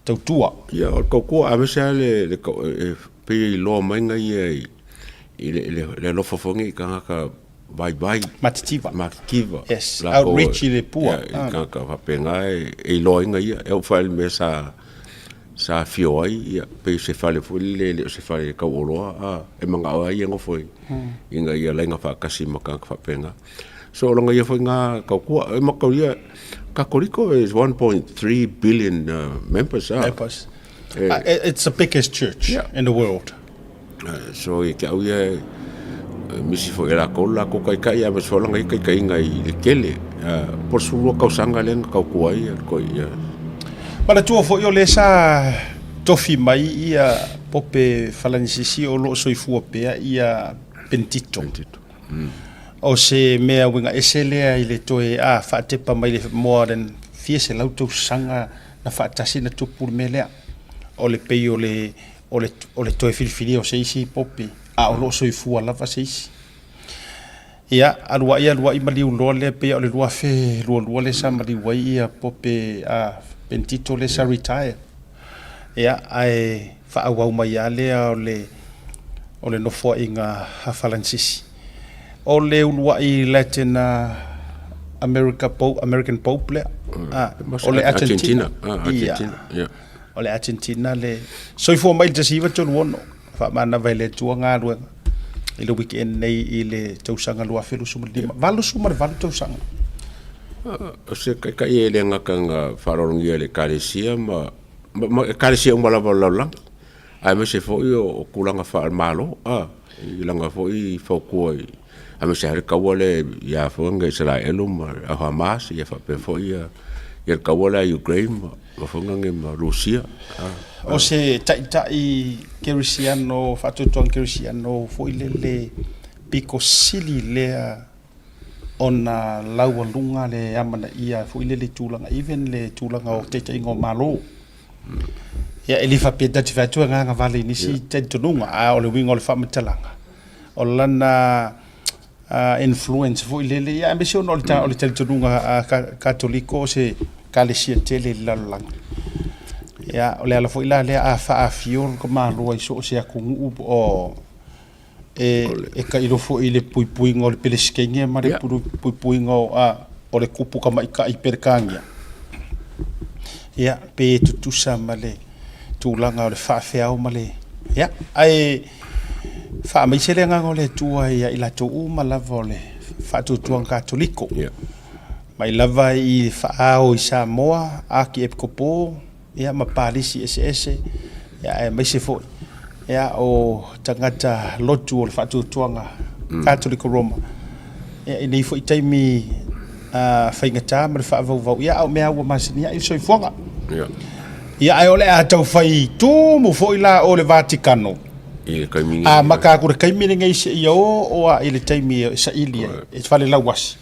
tautua. Ia o le tautua aemaise lava le le e pei e iloa mai na ia i le le alofa foi nei i tagata vaivai. Matitiva. Matitiva. Yes, outreach i le pua. Ia, i tagata faapena e iloa ai na ia. E oo foi i le mea sa sa afio ai, ia, pei o se fale foi lele e le o se fale tauoloa, a, e manao ai ia nofo i, ina ia laina faatasi ma tagata faapena. So, o lona ia foi na tautua. E mataulia, Katoliko is 1.3 billion members. Ah. Members. It's the biggest church in the world. So, ia te au ia, misi foi e lakou le lakou taitai, aemaise foi o lana ia taitaiga i le tele. Po o le 12 tausaga lea na tautua ai ia. Manatua foi o lea sa tofi mai ia Pope Falanisisi o lo o soifua pea ia Penitito. Penitito. O se mea uiga ese lea i le toe a faatepa mai le more than fia selau tausaga na faatasi na tupu le mea lea. O le pei o le o le, o le toe filifilia o se isi pope, a o lo o soifua lava se isi. Ia, alu ai, alu ai maliu loa lea, pei o le 2022 lea sa maliu ai ia pope a Penitito lea sa retire. Ia, ae faaauau mai lava lea o le, o le nofoaiga a Falanisisi. O le uluai Latin America Pope, American Pope lea, o le Argentina. Argentina. Ia. O le Argentina le soifua mai i le 1936, faamanava e le Atua galuega i le weekend nei i le tausaga 2025, 88 tausaga. O se taitai e le gata na faaaloalogia e le Ekalesia ma, ma Ekalesia uma lava o le lalolagi, aemaise foi o tulaga faale-Malo, i lana foi fautua i, aemaise lava le taua lea ia foi na Isaraelu ma le Hamas, ia faapea foi ia ia le kaua lea a Ukraine ma ma foi ma Rusia. O se taitai kerisiano, faatuatuaga kerisiano foi lele pito sili lea ona laualuga le amanaia foi lele i tulaga, even le tulaga o taitaiga o Malo. Ia, e le faapea ta te fai atu e agaga vale i nisi talitonuga, a o le uiga o le faamatalaga, o lana influence foi lele, ia aemaise ona o le, o le talitonuga Katoliko o se kalesia tele i le lalolagi. Ia, o le ala foi la lea a faaafio le Malo i so o se atunuu o e tailo foi i le puipuiga o le Peresetene ma le puipuiga o le kupu tamaitai Peretania, ia, pe tutusa ma le tulaga o le faafeao ma le... Ia, ae faamaise le agaga o le Atua ia i latou uma lava o le faatuatuaga Katoliko. Mai lava i faaao i Samoa, Akiepikopo, ia ma palisi eseese, ia aemaise foi ia o tagata lotu o le faatuatuaga Katoliko Roma. Ia i nei foi taimi faigata ma le faavauvau, ia a o mea ua masani ai le soifuaga. Ia. Ia ae o le a taufai tumu foi la o le Vatikano. I le taimi nei. Amata atu le taimi lenei seia oo lava i le taimi e saili ai, e falelauasi.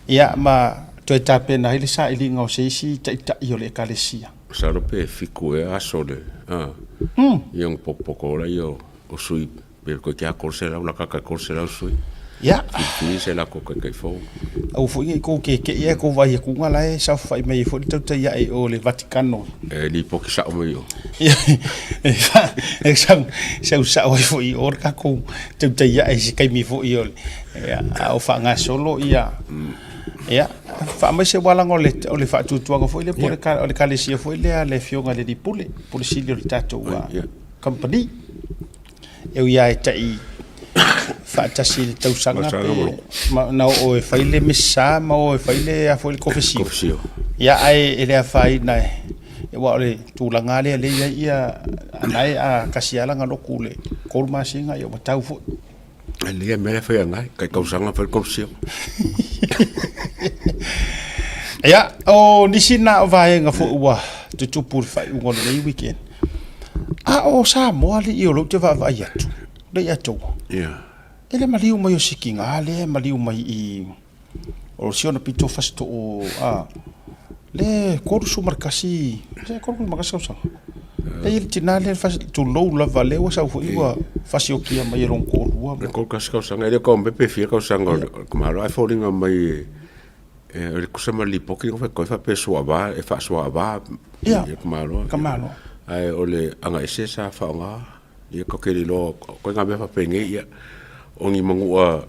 Ia ma toe tapena ai le sailiga o se isi taitai o le Ekalesia. Masalo pe fiku ea aso le a ia ona potopoto ola ia o sui pe koe ke a 300 laka ka 300 sui. Ia. Filifili se lako kai fou. Aua foi nei kou keke'i ae kou vaai atu la e saofafai mai ai foi le tautai ae o le Vatikano. E lipoti sao mai o. E sau sao ai foi i o le tatou tautai ae i se taimi foi o le Ia, a o faagasolo ia, ia, faamaise ua laga o le, o le faatuatuaga foi lea po o le ekalesia foi lea a le Afioga i le Alii Pule, Pule Sili o le tatou kamupani. E ui lava e tai faatasi i le tausaga pe ma, na oo e fai le misa ma oo e fai le a foi le kofesio. Kofesio. Ia, ae e le afaina e, aua o le tulaga lava lea lea e i ai ia, anae a tasi lava lana lotu i le 3 masina ia ua tau foi. E lelei mea lea fai agai, kai tausaga fai le kolusio. Ia, o nisi na o vaega foi ua tutupu i le faaiuga o lenei weekend. A o Samoa alii o lou te vaavaai atu, le i atoa. Yeah. E le maliu mai o sikiga lea e maliu mai i o si ona pito fasitoo a le 31, se 31 tausaga. E i ai le tina lea tulou lava lea ua sau foi ua fasiokia mai e lona toalua. Le 31 tausaga, e le o tau pe fia tausaga o le tamaloa, ae foliga mai e o le tusa ma le lipoti na fai atu ai faapea e suava, e faasuaava le tamaloa. Tamaloa. Ae o le agaese sa faaaoga, ia tatou te le iloa, o ituaiga mea faapenei, ia, o ni manua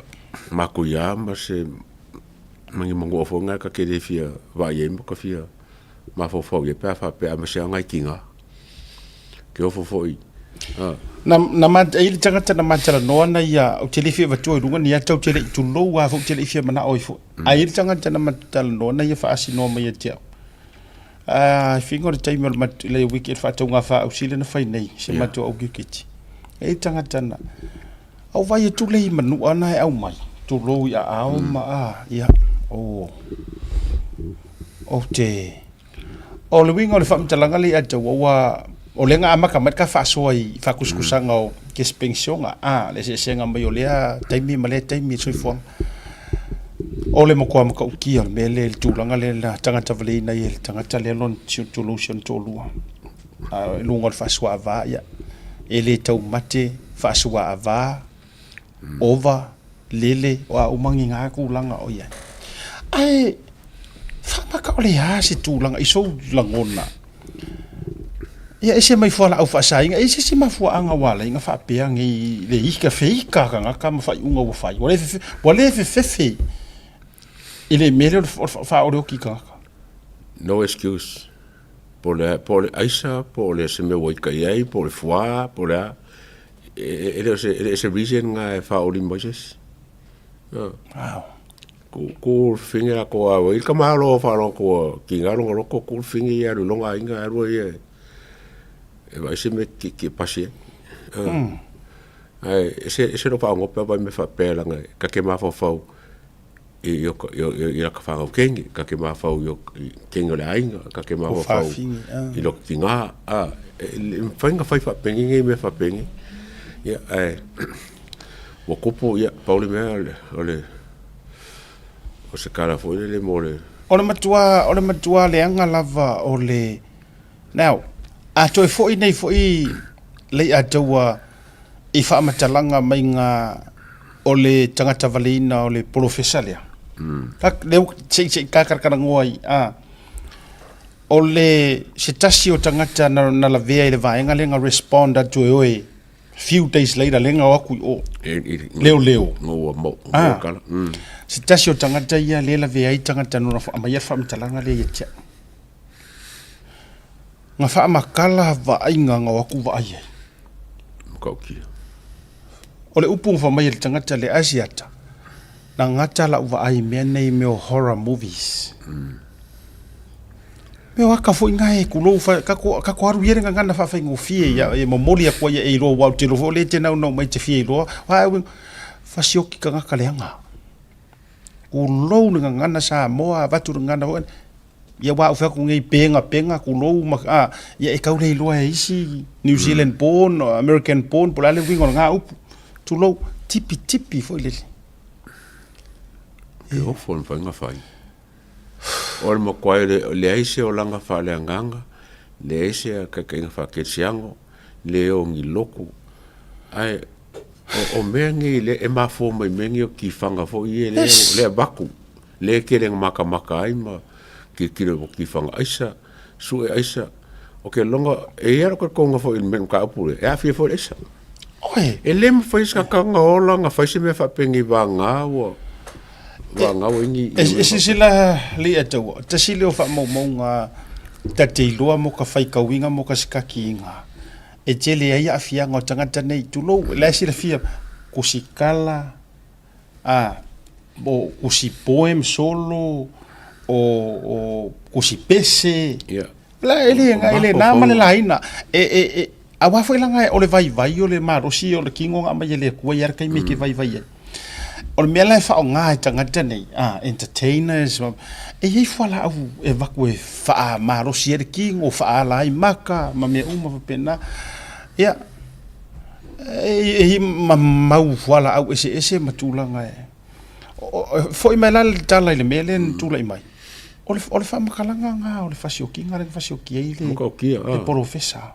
matuia ma se ma ni manua foi na ta te le fia vaai ai ma ta fia mafaufau i ai pe a faapea aemaise lava nai tina. Ke ofo foi. Ah. Na, na ma, e i le tagata na matalanoa na ia, ou te le fia avatua i luga ni ata, ou te le i tulou lava foi, ou te le i fia manao ai foi. Ae i ai le tagata na matalanoa na ia faasinoa mai ia te au. Ah, i finga o le taimi o le mat, le weekend faatauga faaausi lea na fai nei, se yeah. matou au kiriketi. E i ai le tagata na, au vai atu le i manua na e aumai, tulou i aao ma, ah, ia, oh, Ou te... O le uiga o le faamatalaga lea ia te au, ua, o lea na amata mai le ta faasoa i faakusikusaga o kesi penisiona, a, le eseesega mai o lea taimi ma lea taimi i le soifuaga. O le matua matautia o le mea lea i le tulaga lea na tagatavaleina ai e le tagata lea lona tulou si ona toalua i luga o le faasuaava, ia, e le taumate faasuaava, ova, lele, o a uma ni na tulaga o i ai. Ae faamata o le a se tulaga i sou lagona? Ia ese mai fualaau faasaina, e i ai se isi mafuaaga ua ala ai ona faapea nei le ika, feika tagata ma faaiuga ua fai, ua le fefe, ua le fefefe i le mea lea o le faaoleoti i tagata. No excuse. Po o le aisa, po o le se mea ua ika i ai, po o le fuā, po o le a. E le o se, e le o se reason nga e faaoli mai se isi. Wow. Ku, ku fingi la ko au. I ka mahalo whaaloa ko ki ngā rongo roko, ku fingi ia ru longa inga arua ia e vai se me ki, ki pasi e. Ai, e se, e se no whaongope vai me whapea langa, ka ke mawhawhau. i i laka fanau kenge, ka ke mafau i kenge o le aiga, ka ke mafaufau i loko tiga, a e mafai ona fai faapenei nei mea faapenei. Ia ae ua tupu, ia pau le mea o le o se tala foi lele mo le O le matua, o le matua leaga lava o le Now, a toe foi nei foi Leiataua i faamatalaga mai ga o le tagata valeina o le polofesa lea. Mm. Lea se i se i kakarakaranoa ai. A, o le se tasi o tagata na, na lavea i le vaega lea na respond atu e oe few days later lea na o atu i o. Leo leo. Ua mo, ah. kala. Mm. Se tasi o tagata ia lea lavea ai tagata nona aumai le faamatalaga lea ia te au. Na faamatala vaaiga na o atu vaai ai. Matautia. O le upu na fai mai e le tagata le Asiata, na gata lau vaai i mea nei mea o horror movies. Mm. Mea o aka foi ngai kulou fa kako kako aru ia le gagana faafaigofie ia e momoli atu ai e iloa aua ou te iloa foi o lea e te naunau mai e te fia iloa. Ae fasioki tagata leaga. Kulou le gagana Samoa avatu le gagana foi Ia aua a ou fai atu nei pega pega kulou ma a ia e tau le iloa e isi New Zealand born or American born po o le a le uiga o lena upu. Tulou, tipitipi foi lele. E ofo le mafai ona fai. O le matua e leai se olaga faaleagaga, leai se taitaiga faakerisiano, le o ni lotu. Ae o mea nei lea e mafua mai mea nei o tifaga foi ia lea e avatu. Lea e tele na makamaka ai ma tilotilo i tifaga aisa, sue aisa. O ke loga, e i ai lou talitonuga foi i le mataupu lea, e aafia foi le aisa. Oi. E le mafai se tagata ona ola ona fai se mea faapenei vagana ua vagana ua ini. E silasila Leiataua, tasi lea o faamaumauga ta te iloa mo ka faitauina mo ka sikakiina e tele ai aafiaga o tagata nei, tulou, la e silafia, kusikala, A, o kusi poem solo, o, o kusi pese. Yeah. La, e le, e le nā ma le laina. E, e, e, auā foi laga o le vaivai o le malosi o le kino na aumai e le Atua i a le taimi e ke vaivai ai. O le mea la e faaaoga e tagata nei, a, entertainers, e i ai fualaau e avatu e faamalosi ai le kino, faaala ai maka ma mea uma faapena. Ia, E i ma mau fualaau eseese ma tulaga e foi mai la le tala i le mea lea na tulai mai. O le, o le faamatalaga lena o le fasiokiga lea na fasioki ai le, le polofesa.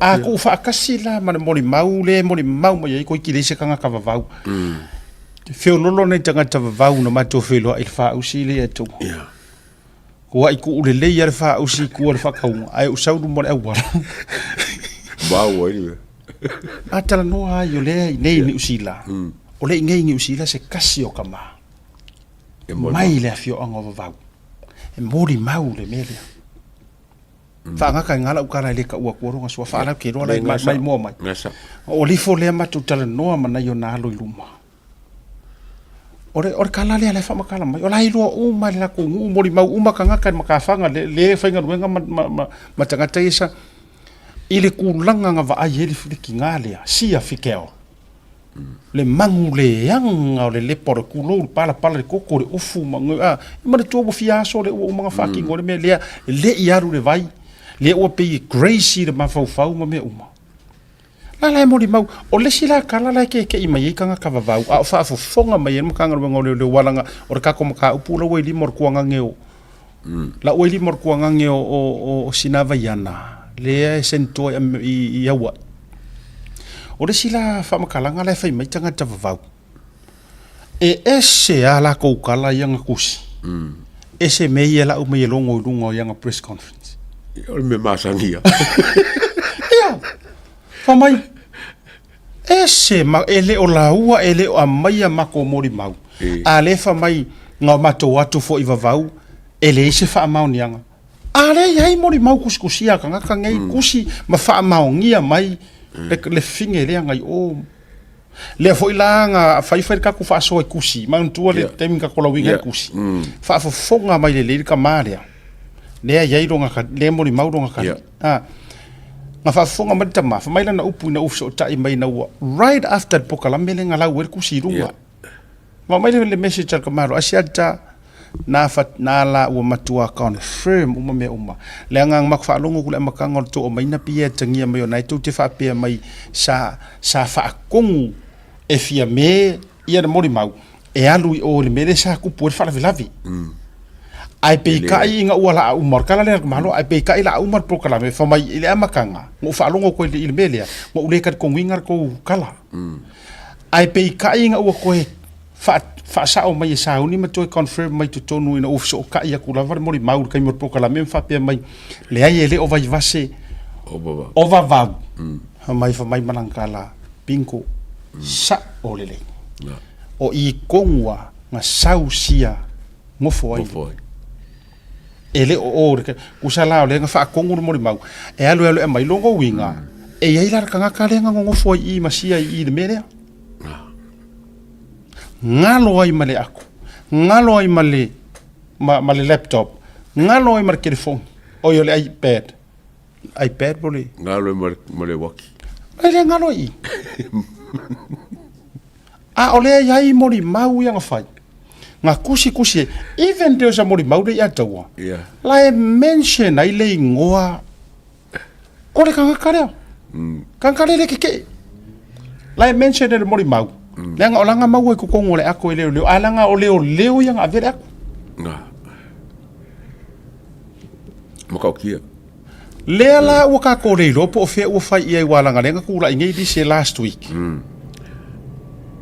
A tuu faatasi la ma le molimau lea e molimau mai ai toeitiiti leai se tagata vavau. Feololo nai tagata vavau na matou feiloai i le faausi lea e tuu. Ua i kuu lelei a le faausi i tua o le faatauga, ae ou sau i luma o le auala. Mau ai le. A talanoa ai o lea i nei i Niu Sila, o lea i nei i Niu Sila se kasi o tama mai le afioaga o Vavau e molimau le mea lea. Faagata i ina lau tala e le taua atua lona suafa, a la ou te iloa la e maimoa mai. O le ifo lea matou talanoa ma nai ona alo i luma. O le, o le tala lea la e faamatala mai, o la e iloa uma e le latou nuu, molimau uma tagata i le matafaga le, le faigaluega ma, ma, ma, ma tagata ia sa, i le tulaga na vaai ai le, le tiga lea, sia Fidel, le magu leaga o le lepa o le kulou, le palapala, le koko, le ofu, ma, a, e manatua ua fia aso lea ua uma ona faatino le mea lea, e le i alu i le vai, lea ua pei e crazy le mafaufau ma mea uma. La la e molimau, o le isi la tala la e keke'i mai ai tagata vavau, a o faafofoga mai ai le Matagaluega o Leoleo aua leaga o le tatou mataupu la ua i lima o le tuagage o la ua i lima o le tuagage o o o Sinavaiana lea e senitoa i i Aua'i. O le isi la faamatalaga la e fai mai tagata vavau, e ese a latou tala ia na tusi, ese mea ia e lau mai e logo i luga o iana press conference. O le mea masani ia. Ia, fai mai, ese ma, e le o laua e le o aumaia matou molimau, a lea e fai mai na matou o atu foi i vavau, e leai se faamaoniaga. A lea e i ai molimau tusitusia a tagata nei, tusi ma faamaonia mai le fine lea na i o. Lea foi la na fai fai le tatou faasoa i tusi, manatua le taimi na tatou lauina ai le tusi, faafofoga mai lelei le tama lea, lea e i ai lona, lea e molimau lona tali. Na faafofoga mai le tama, fai mai lana upu ina ua fesootai mai ina ua right after le polokalame lea na lau ai le tusi i luga. Ma aumai le message a le tamaloa Asiata na fa na la ua matua confirm uma mea uma. Leaga na matou faalogo atu i le amataga o le tou aumaina pei e atagia mai o na e tou te faapea mai sa sa faatonu e Fiame ia le molimau e alu i o i le mea lea sa tupu ai le faalavelave. Ae peitai ina ua laa uma, o le tala lea a le Malo, ae peitai laa uma le polokalame, fai mai i le amataga, na ou faalogo atu i le mea lea, na ou le talitonuina le tou tala. Ae peitai ina ua toe faasao mai e sauni ma toe confirm mai totonu ina ua fesootai atu lava le molimau i le taimi o le polokalame ma faapea mai, leai e le o Vaivase, o Vavau. Fai mai, fai mai ma lana tala, bingo, sao lelei. O i tonu lava na sau sia nofo ai. E le o o le tusa la o lea na faatonu le molimau e alu e alu e aumai lona uiga e i ai la le tagata lea na nonofo ai i i ma sia i i le mea lea. Galo ai ma le ato, galo ai ma le ma, ma le laptop, galo ai ma le telefoni, oi o le iPad. iPad po le Galo ai ma le, ma le uaki. E le galo ai i. A o lea e i ai molimau ia na fai. Na tusitusi ai, even though sa molimau lea ia taua, yeah. La e mention ai le igoa o le tagata lea. Tagata lea le kekee. La e mention e le molimau. Leaga o lana maua i totonu o le ato e leoleo, ae leaga o leoleo ia na avea le ato. Na. Matautia. Lea la ua tatou le iloa po o fea ua fai i ai aua leaga lea na tulai nei lise last week.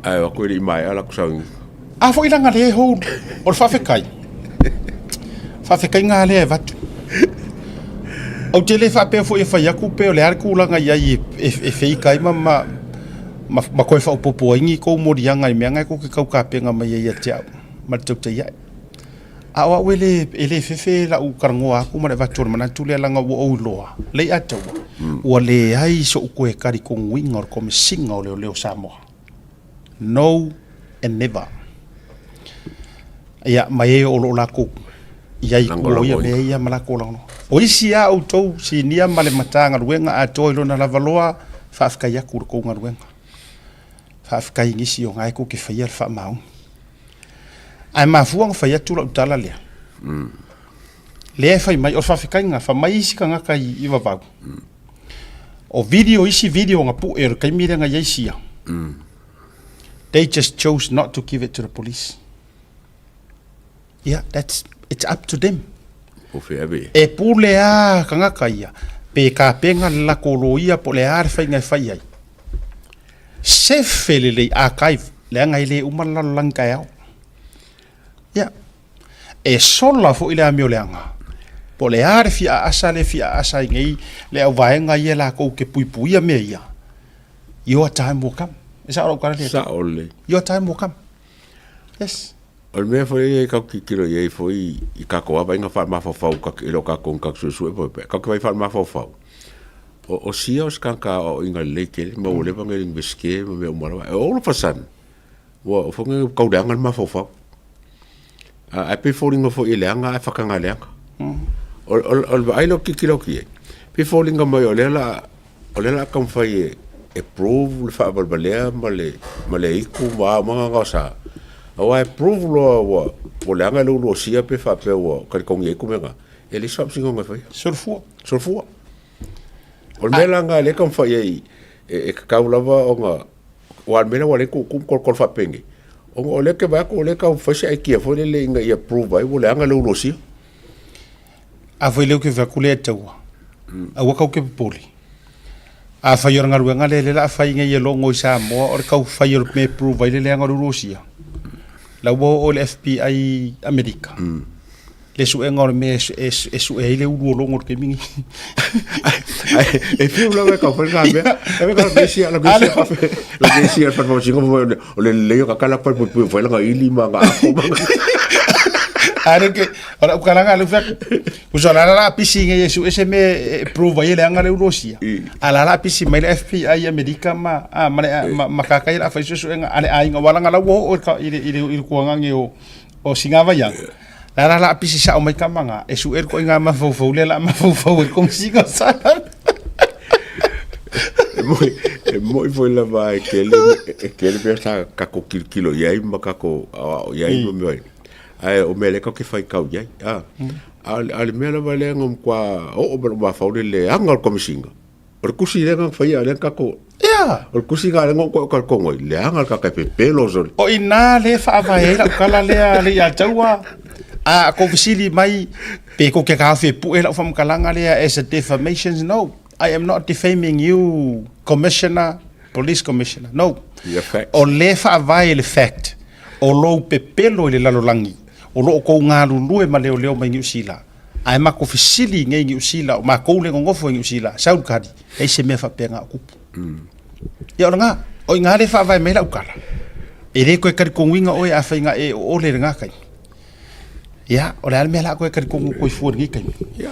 Ae o atu e le i maea la ku sauni. A foi leaga lea e hold o le faafetai. Faafetai lea e avatu. Ou te le faapea foi e fai atu pe o le a le tulaga i ai e fake ai ma ma ma toe faaopoopo ai ni tou moliaga i mea na e tou te tau tapena mai ai ia te au ma le tautai ae. A o au e le, e le fefe lau talanoa atu ma le avatu o le manatu lea leaga ua ou iloa, Leiataua, ua leai so'u toe talitonuina o le Komesina o Leoleo o Samoa. No and never. Ia, ma e o lo o latou i ai i tua o ia mea ia ma latou lagolago. O isi a outou sinia ma le Matagaluega atoa i lona lava loa, faafetai atu i le tou galuega. Faafetai i nisi o na e tou te faia le faamaoni. Ae mafua ona fai atu lau tala lea. Lea e fai mai, o le faafetaiga, fai mai isi tagata i Vavau. O video, isi video na pue o le taimi lea na i ai sia. They just chose not to give it to the police. Yeah, that's, it's up to them. O fea be. E pule a tagata ia, pe tapena le latou loia po o le a le faiga e fai ai. Sefe lelei archive, leaga e le uma le lalolagi taeao. Ia, e sola foi le amioleaga, po o le a le fia aasa le fia aasa ai nei le auvaega ia latou te puipuia mea ia, your time will come. E sao lau tala lea? Sao lelei. Your time will come. Yes. O le mea foi e kau tilotilo i ai foi i kakou lava vaaiga faalemafaofao e le o kakou ni kakou suesue po o kakou vaai faalemafaofao, o sia o se tagata aoaoina lelei tele ma ua leva ona i le Iunivesite ma mea uma lava. All of a sudden, ua foi lea ua tau leaga le mafaufau. Ae pei e foliga foi e leaga ae faataga leaga. O le vaai lea ou te tilotilo atu i ai, pei e foliga mai o lea o le a O lea o le a taumafai e prove le faavalevalea ma le ma le aitu ma a uma gaogaosa, aua e prove loa ua ua leaga le uluosia pe faapea ua kalikogi ai kumea, e leai se faamasinoga e faia. Solofua. Solofua. O le mea la lena lea e taumafai ai e tatau lava ona aua o le mea lea ua ala ai ona tuutuu ma tolotolo faapenei, ona o lea ou te vaai atu o lea e taumafai se aikia foi lele ina ia prove ai ua leaga le uluosia. A fai lea ou te fai atu lea taua, aua kau te popole. A fai o le galuega lea lea la a fai nei e logo i Samoa o le tau fai o le mea e prove ai le leaga o le Rusia. La ua oo i le FBI Amerika. Le suega o le mea e sue ai le ulu o logo i le taimi nei. E fiu lava e kau fai ngā mea. E me kau gesia, la gesia, la gesia, la whanau o O le lelei o ka kala pai pui pui langa ili ma nga ako ma. Are ke ora u kalanga le fak. Usa la la pisi nge Yesu ese me prove ai le anga le urosia. A la la pisi mai le FBI Amerika ma a ma le ma ka kai la fai susu enga ale ai nga wala nga la wo o ka ile ile ile kuanga nge o o singava ya. La la la pisi sa o mai kamanga e su er ko inga ma fau fau le la ma fau fau e kom singa sa. E moni foi lava e tele, e tele mea sa tatou tilotilo i ai ma tatou aoao i ai ma mea. Ae o mea lea tatou te faitau i ai. A o le mea lava lea na matua oo mai lou mafaufau le leaga o le Komesina. O le tusi lea na faia lea na tatou Ia. O le tusi lena lea na ou toe talitonu ai, leaga le tagata e pepelo sole. O i ina lea e faavae ai lau tala lea le ia te au a. A kou fesili mai pe kou te taofi e pue lau faamatalaga lea as a defamation, no. I am not defaming you, Commissioner, Police Commissioner. No. The facts. O lea e faavae i le fact o lou pepelo i le lalolagi o lo o kou galulue ma leoleo mai Niu Sila. Ae matou fesili nei i Niu Sila, o matou le nonofo i Niu Sila, sau le kali, leai se mea faapena o tupu. Ia o lena, o i ina lea e faavae mai lau tala. E le toe talitonuina oe afai na e oole i lena taimi. Ia, o le a le mea o le a toe talitonu atu ai fua i lenei taimi? Ia,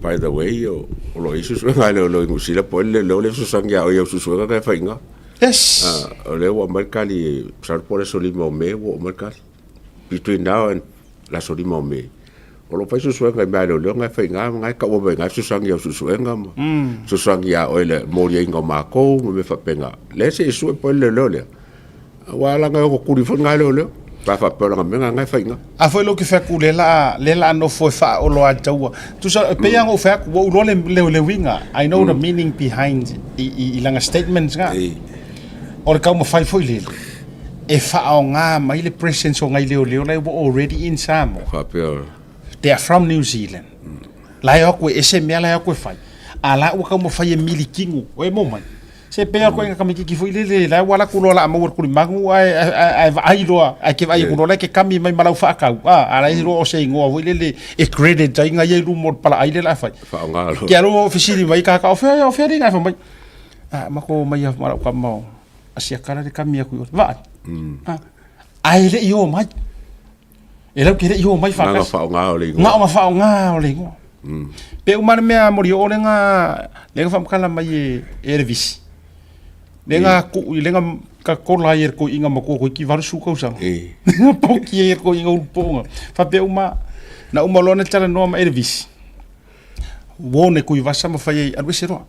by the way, o lo o i ai suesuega a leoleo i Niu Sila po o le leoleo lea e fesoasoani ia oe i au suesuega na e fai i ina. Yes. O lea ua aumai le tali, masalo po o le aso 5 o Me ua oo mai le tali. Between now and le aso 5 o Me, o lo o fai suesuega i mea a leoleo na e fai i ina, na e taua mai i ina e fesoasoani i au suesuega ma fesoasoani ia oe i le moliaina o matou ma mea faapena. Lea se i sue po o le leoleo lea, aua leaga e ono tuli foi lena leoleo, pe a faapea o lana mea lena e fai i ina. A foi lea ou te fai atu lea la lea la nofo e faaolo ataua. Tusa e pei lava ona ou fai atu ua ou iloa le le uiga. I know the meaning behind i lana statements na. O le taumafai foi lele e faaaoga mai le presence o nai leoleo la ua already in Samoa. Faapea. They are from New Zealand. La e o atu e ese mea la e o atu e fai. A la ua taumafai e milikino, e mo mai. Se pei lava koe tamaititi foi lele, la ua alu atu loa o le a maua i le tulimanu ae, ae, ae vaai loa, ae te vaai atu loa la e te kami mai ma lau faatau, a, a la e iloa o se igoa foi lele e credit ai nai ia i luma o le palaai lea o le a fai. Faaaoga loa. Ke alo o fesili mai kaka, o fea, o fea alii na e fai mai. A, matou omai lava ma lau tama o Asiakala le kami atu i o. Vaai. A, ae le i o mai. E lau te le i o mai faatasi. Na ona faaaoga o le igoa. Na ona faaaoga o le igoa. Pe uma le mea moli o lenga lenga faamatala mai e e le visi. Lenga ku lenga ka kola ai e ko inga matua ko ki 80 tausaga. E. Poki e ko inga ulupoga. Faapea uma na uma loa na talanoa ma Elvis. Uo ne kui vasa ma fai ai alu ese loa.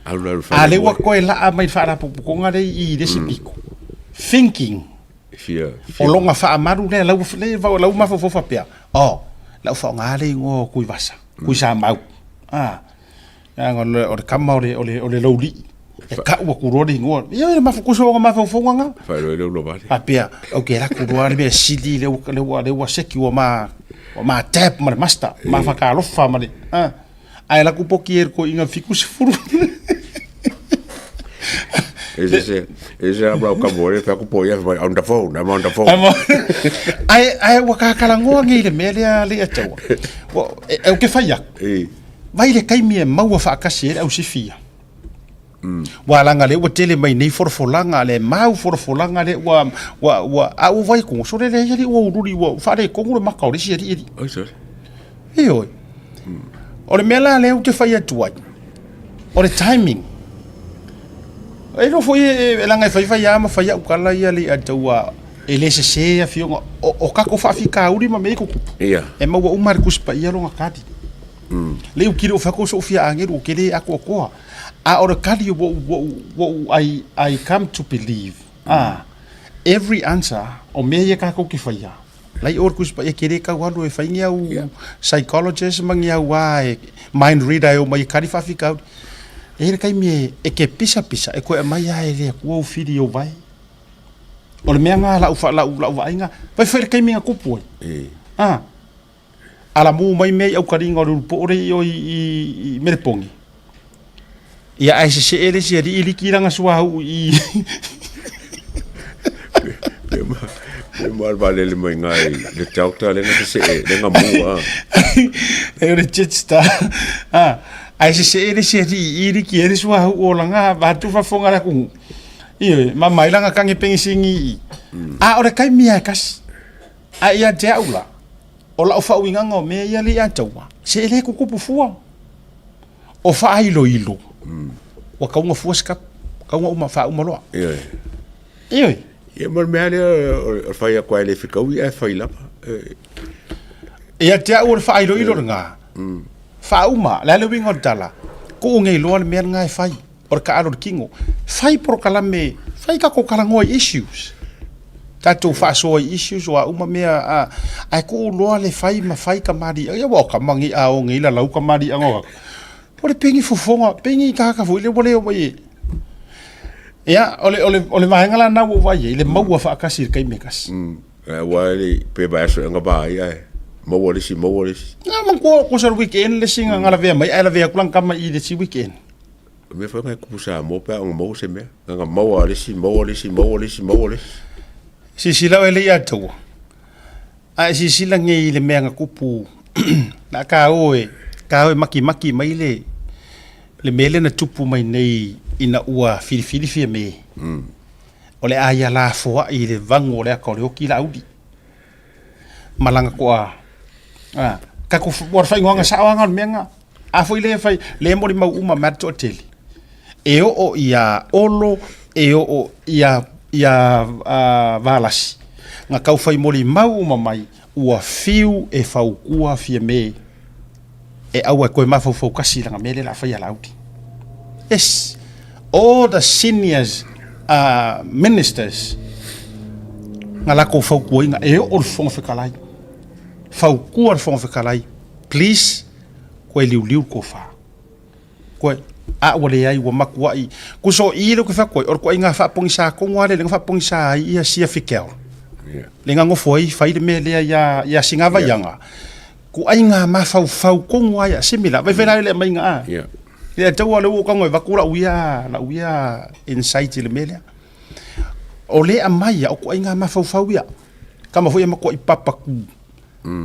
Alu alu A lea ua koe laa mai le faalapotopotoga lea i le isi pito. Thinking. Fia, O lona faamalu lea lau lea vau lau mafaufau faapea, oh, lau faaaoga le igoa o Tuivasa, Tuisamau. Ah, leaga o le o le tama o le o le o le laulii. E tau atu loa le igoa. Ia le mafaufau o mafaufauga na. Faailoa le ulovale. Faapea, ou te alu atu loa le mea sili lea ua lea ua lea ua seki ua ma ua ma tap ma le master, ma whakaalofa ma le, ah. Ae alu atu poki e ko inga 70. Ese se ese a brau ka more fa ku poia fa on the phone, I'm on the phone. Ae ae ua kakalagoa nei le mea lea le ataua. Ua e e ke fai aku. E. Vai le taimi e maua faatasi ai le ausifi ia. Ua laga lea ua tele mai nei folafolaga le mau folafolaga lea ua ua ua a ua vai kogo sole le alii ua ululi ua faaletonu le maka o le isi alii alii. Oi sole. Ioe. O le mea la lea ou te fai atu ai, o le timing. E iloa foi e leaga e faifai lava ma fai au tala ia le ataua e le sese afioga o, o tatou faafitauli ma mea ia e tutupu. Ia. E maua uma e le Tusi Paia lona tali. Lea ou te le o fai atu o sou fia agelu ou te le atoatoa. A o le tali ua ou, ua ou, ua ou, I, I come to believe, ah, every answer o mea ia tatou te faia, Lai o le Tusi Paia ke le tau alu e fai ni au psychologist ma ni au a e mind reader e o mai e kali faafitauli. E i ai le taimi e, e ke pisapisa e koe aumai lava e le Atua ou fili i ou vae. O le mea lena lau, lau, lau vaaiga, vai foi le taimi na tupu ai. Ah, alamu mai mea i aukaliga o le ulupoo lea i o i, i, i Meleponi. Ia ae sesee le isi alii liki lana suauu i Pe ma le vaalele mai ina i le Delta lea na sesee, lea na mu a. E o le Jetstar. Ah, ae sesee le isi alii i liki ai le suauu o lana vaeatu faafofoga le atunuu. Ioe, ma mai lana kage penisini i i. A o le taimi lava e tasi. Ae ia te au la, o lau faauigaga o mea ia lea ia te au, se e le tutupu fua. O faailoilo, ua tau fua se kapu, tau uma faauma loa. Ioe. Ioe. Ia ma le mea lea o le fai atu lava e le fetaui ae fai lava. Ia te au o le faailoilo lena, faauma, o le a le uiga o le tala, tuu nei loa le mea lena e fai. O le taaalo i le tino. Fai polokalame, fai tatou talanoa i issues. Tatou faasoa i issues o a uma mea, a, ae tuu loa le fai ma fai kamaliiaga. Ia aua o tama nei a o nei lalau kamaliiaga o atu. O le peni fofoga, peni tagata foi lea ua le omai e. Ia, o le, o le, o le vaega la lena ua ou vaai ai, le maua faatasi i le taimi e tasi. Aua e le i, pe vaiaso ea na vaai ae maua le isi, maua le isi. Na manatua ko sa le weekend le isi na lavea mai ae lavea atu lana tama i le isi weekend. O mea foi na e kupu Samoa pe a ona maua se mea. Na na maua le isi, maua le isi, maua le isi, maua le isi. Silasila oe le ia taua. A e silasila nei i le mea na tupu na ka o e ka o e makimaki mai le le mea lea na tupu mai nei ina ua filifili Fiame. O le a ia lafoai i le vagu o le ata o le oti Laauli ma lana toa a tatou ua le faaigoaga sao lava na o le mea lena. A foi lea e fai lea e molimau uma mai le toatele e oo ia Olo e oo ia ia Valasi na tau fai molimau uma mai ua fiu e fautua Fiame e aua e toe mafaufau tasi i lana mea lea o le a fai ia Laauli. Yes, all the seniors ministers na latou fautuaina e oo le Fofoga Fetalai, fautua le Fofoga Fetalai, please toe liuliu le tofa. Toe, a ua leai ua matuai, tusa o i lea ou te fai atu ai, o le ituaiga faapogisa tonu lava lea lea na faapogisa ai ia Sia Fikel. Lea na nofo ai fai le mea lea ia, ia Sinavaiaga. Ituaiga mafaufau tonu lava ia, similar. Vaai la i le aumaiga a. Ia tau lava lea ua ou tago e avatu lau ia, lau ia insight i le mea lea. O lea e aumai ia, o ituaiga mafaufau ia. Tama foi ia matuai papaku.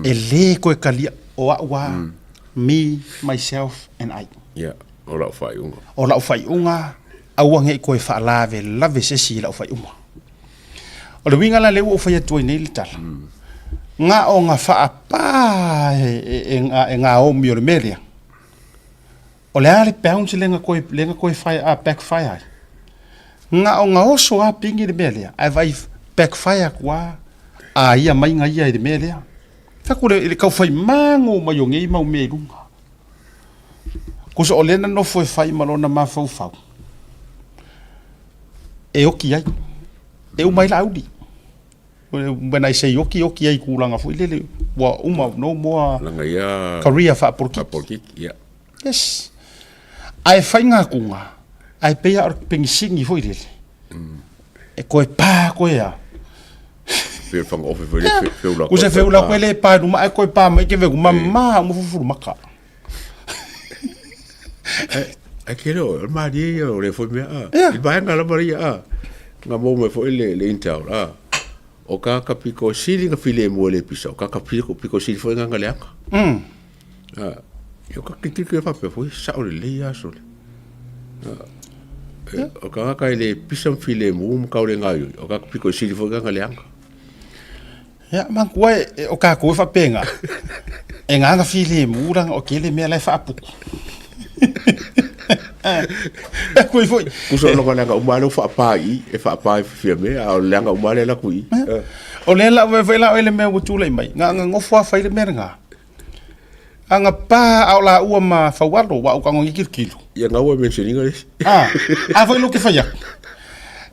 E le toe talia, o au lava, me, myself and I. Ia, o lau faaiuga. O lau faaiuga, aua ne i toe faalavelave se isi i lau faaiuga. O le uiga la lea ua ou fai atu ai nei le tala, na ona faapa e gaomi o le mea lea, o le a le bounce lea na toe, lea na toe fire, backfire ai? Na ona oso lava pigi le mea lea, ae vaai backfire atu lava a ia maiga ia i le mea lea. Fai atu i le tau fai mago mai o nei mau mea i luga. Tusa o lea na nofo e fai ma lona mafaufau e oki ai, e uma ai Laauli. When I say oki, oki ai i tulaga foi lele ua uma, no more Langa ia career faapolitiki. Faapolitiki, yeah. Yes. Ae fai kuga, ae pei lava o le pegisini foi lele. E koe pa koe a. Pei o le whangaofe foi le feula koe. Kusa feula koe le pa numa ae koe pa mai ke veku ma ma uma fufulu maka. Ai ke leo, o le malie ia o le foi mea a. I vaenga lava ia a. Nga mo mai foi le le Intel a. O ka ka piko sili nga file mo le pisa. O ka ka piko piko sili foi nga nga leanga. A. Io ka kiti ke fa pe foi sa o le le ia so le. O ka ka le pisa file mo mo ka o le nga yo. O ka piko sili foi nga nga leanga. Ia, manatua e, o kākou e faapena, e gaga filemu leaga o tele mea la e faaputu. E koe foi. Kusa o loga leaga uma lea ua faapa i i, e faapa i Fiame, a o le leaga uma lea e alu atu i i. O lea la ua fai la oe le mea ua tulai mai, na ona nofo lava fai le mea lena. Aga pa a o laua ma Faualo, aua ua tago nei tilotilo. Ia na ua mention ina le isi. A, a foi lou ke fai atu.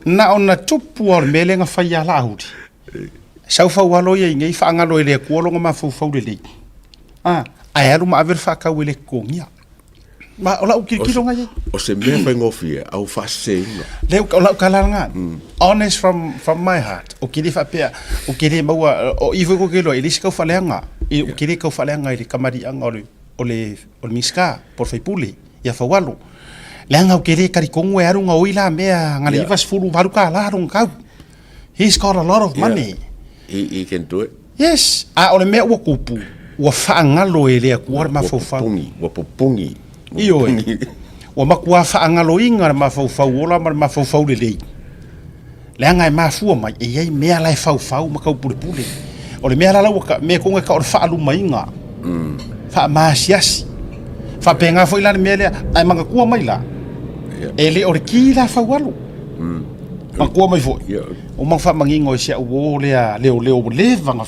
Na ona tupu lava o le mea lea na fai ia Laauli. Sau Faualo ia i nei faagalo e le Atua lona mafaufau lelei. A, ae alu ma ave le faatau e le totogia. Ma o lau tilotilo na i ai. O se mea faigofie, a ua faaseseina. Lea, o lau tala lena. Honest from my heart. Ou te le faapea, ou te le maua, o i foi kou te iloa, e leai se taufaaleaga. Ou te le taufaaleaga i le kamaliiaga o le, o le, o le Minisita po o le sui usufono ia Faualo. Leaga ou te le talitonu e alu gaoi la mea na le $98 lona tau. He's got a lot of money. Yeah. He can do it. Yes, a o le mea ua tupu, ua faagalo e le Atua le mafaufau. Ua pupungi, ua pupungi. Ioe, ua matua faagaloina le mafaufau ola ma le mafaufau lelei. Leaga e mafua mai, e i ai mea la e faufau ma taupulepule. O le mea la la ua ta, mea tonu e tau o le faalumaina, faamaasiasi. Faapena foi la le mea lea, ae manatua mai la, e le o le ki la Faualo. Manatua mai foi, ua mau faamanino i si au uo lea leoleo ua leva ona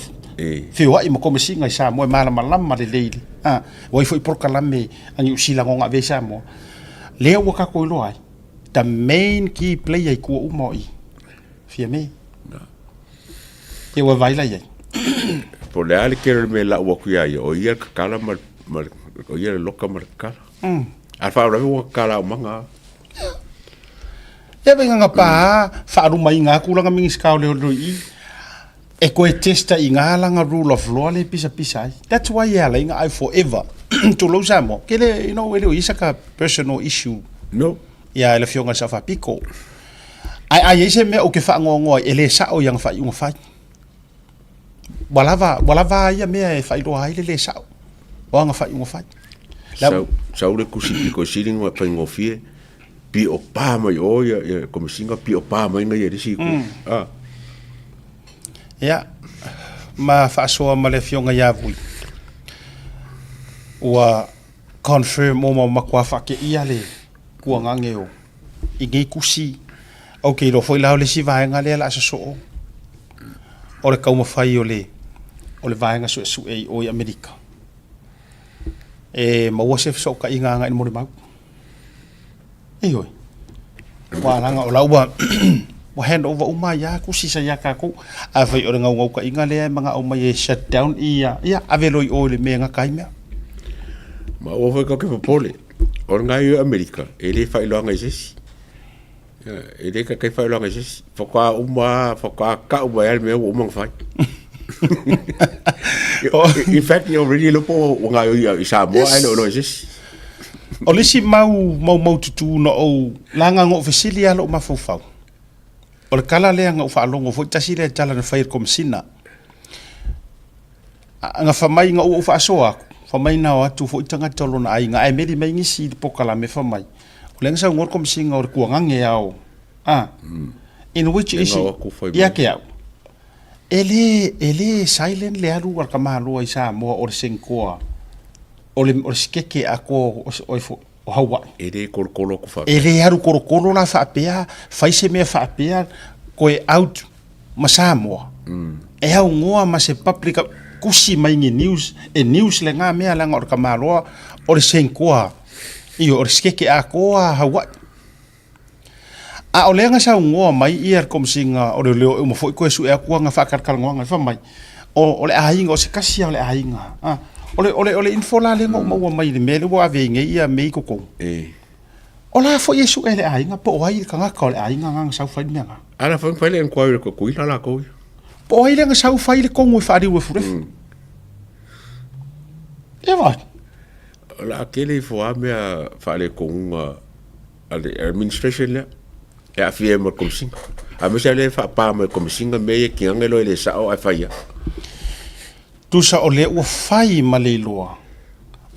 feoai ma Komesina i Samoa e malamalama lelei, ua i ai foi polokalame a Niu Sila na ona ave ai Samoa. Lea ua tatou iloa ai. The main key player i kua uma o i. Fiame. Ia ua vaai la i ai. Po o le a le tele o le mea e lau atu ia ia, o ia le kakala ma le, o ia le loka ma le kakala. Mm. A faalavelave ua kakala aumaga lava. Ia vaiga ga pa faalumaina atu lana Minisita o Leoleo i i, e toe testa i ina lana rule of law lea e pisapisa ai. That's why e ala ai ona I forever tulou Samoa, ke le, you know, e le o i ai saka personal issue. No. Ia le afioga i le Sao Faapito. Ae a i ai se mea ou te faanoanoa ai, e le sao i ana faaiuga fai. Ua lava, ua lava a ia mea e faailoa ai le le sao o ana faaiuga fai. La... Sau, sau le kusi piko sili ngā whaingofie, pi o pā mai o ia, ia komisinga pi o pā mai ngai e risi ku. Mm. Ah. Ia, ma faasoa ma le afioga ia Vui. Ua confirm o ma matua faakeia le kuagage o i nei kusi. Ou te iloa foi la o le isi vaega lea o le a sosoo o le taumafai o le o le vaega suesue i o i Amerika e maua se fesootaiga agai i le molimau. Ioe. Ua leaga o la ua ua hand over uma ai lava kusi sa ia tatou. Afai o le naunautaiga lea e manao mai e shut down ia, ia ave loa i o i le mea e gata ai mea. Ma ua foi tatou te popole, o lena i Amerika, e le faailoaga i se isi. E le taitai faailoaga i se isi. Faatoa uma lava, faatoa tau mai lava le mea ua uma ona fai. In fact, you already iloa po ua gaoioi i Samoa ae le o iloa e se isi. O le isi mau maumaututu na ou laga na ou fesili lava lou mafaufau, o le tala lea na ou faalogo foi, tasi lea tala na fai e le Komesina, na fai mai ina ua ou faasoa atu, fai mai na o atu foi tagata o lona aiga ae meli mai nisi i le polokalame fai mai, o lea na saunoa le Komesina o le tuagage lava o, a, in which is, ia te au, e le, e le silent le alu a le tamaloa i Samoa o le Senkoa, o le, o le sikeke atoa o, o, o, o Hawaii. E le kolokolo atu faapea. E le alu kolokolo la faapea, fai se mea faapea, koe out ma Samoa. Mm. E augoa ma se public kusi mai ni news, e news le ngā mea leaga o le tamaloa, o le Senkoa, io, o le sikeke atoa a Hawaii. A o lea na saunoa mai ia le Komesina o Leoleo e uma foi toe sue atu ana faatalatalanoaga fai mai, o, o le aiga, o se tasi lava o le aiga. A, o le, o le, o le info la lea na ou maua mai i le mea lea ua ave ai nei ia mea i totonu. E. O la foi e sue e le aiga po o ai le tagata o le aiga na na sau fai le mea na. A la foi fai le inquiry ko kuila lakou ia. Po o ai lea na sau fai le kogu e faaliu e Fulefu. Mm. E vai. O le a tele ifo lava mea faalekonuga a le administration lea e aafia ai ma le Komesina. Aemaise lava lea e faapa mai e le Komesina mea ia tigaga iloa e le sao ae fai lava. Tusa o lea ua fai ma le iloa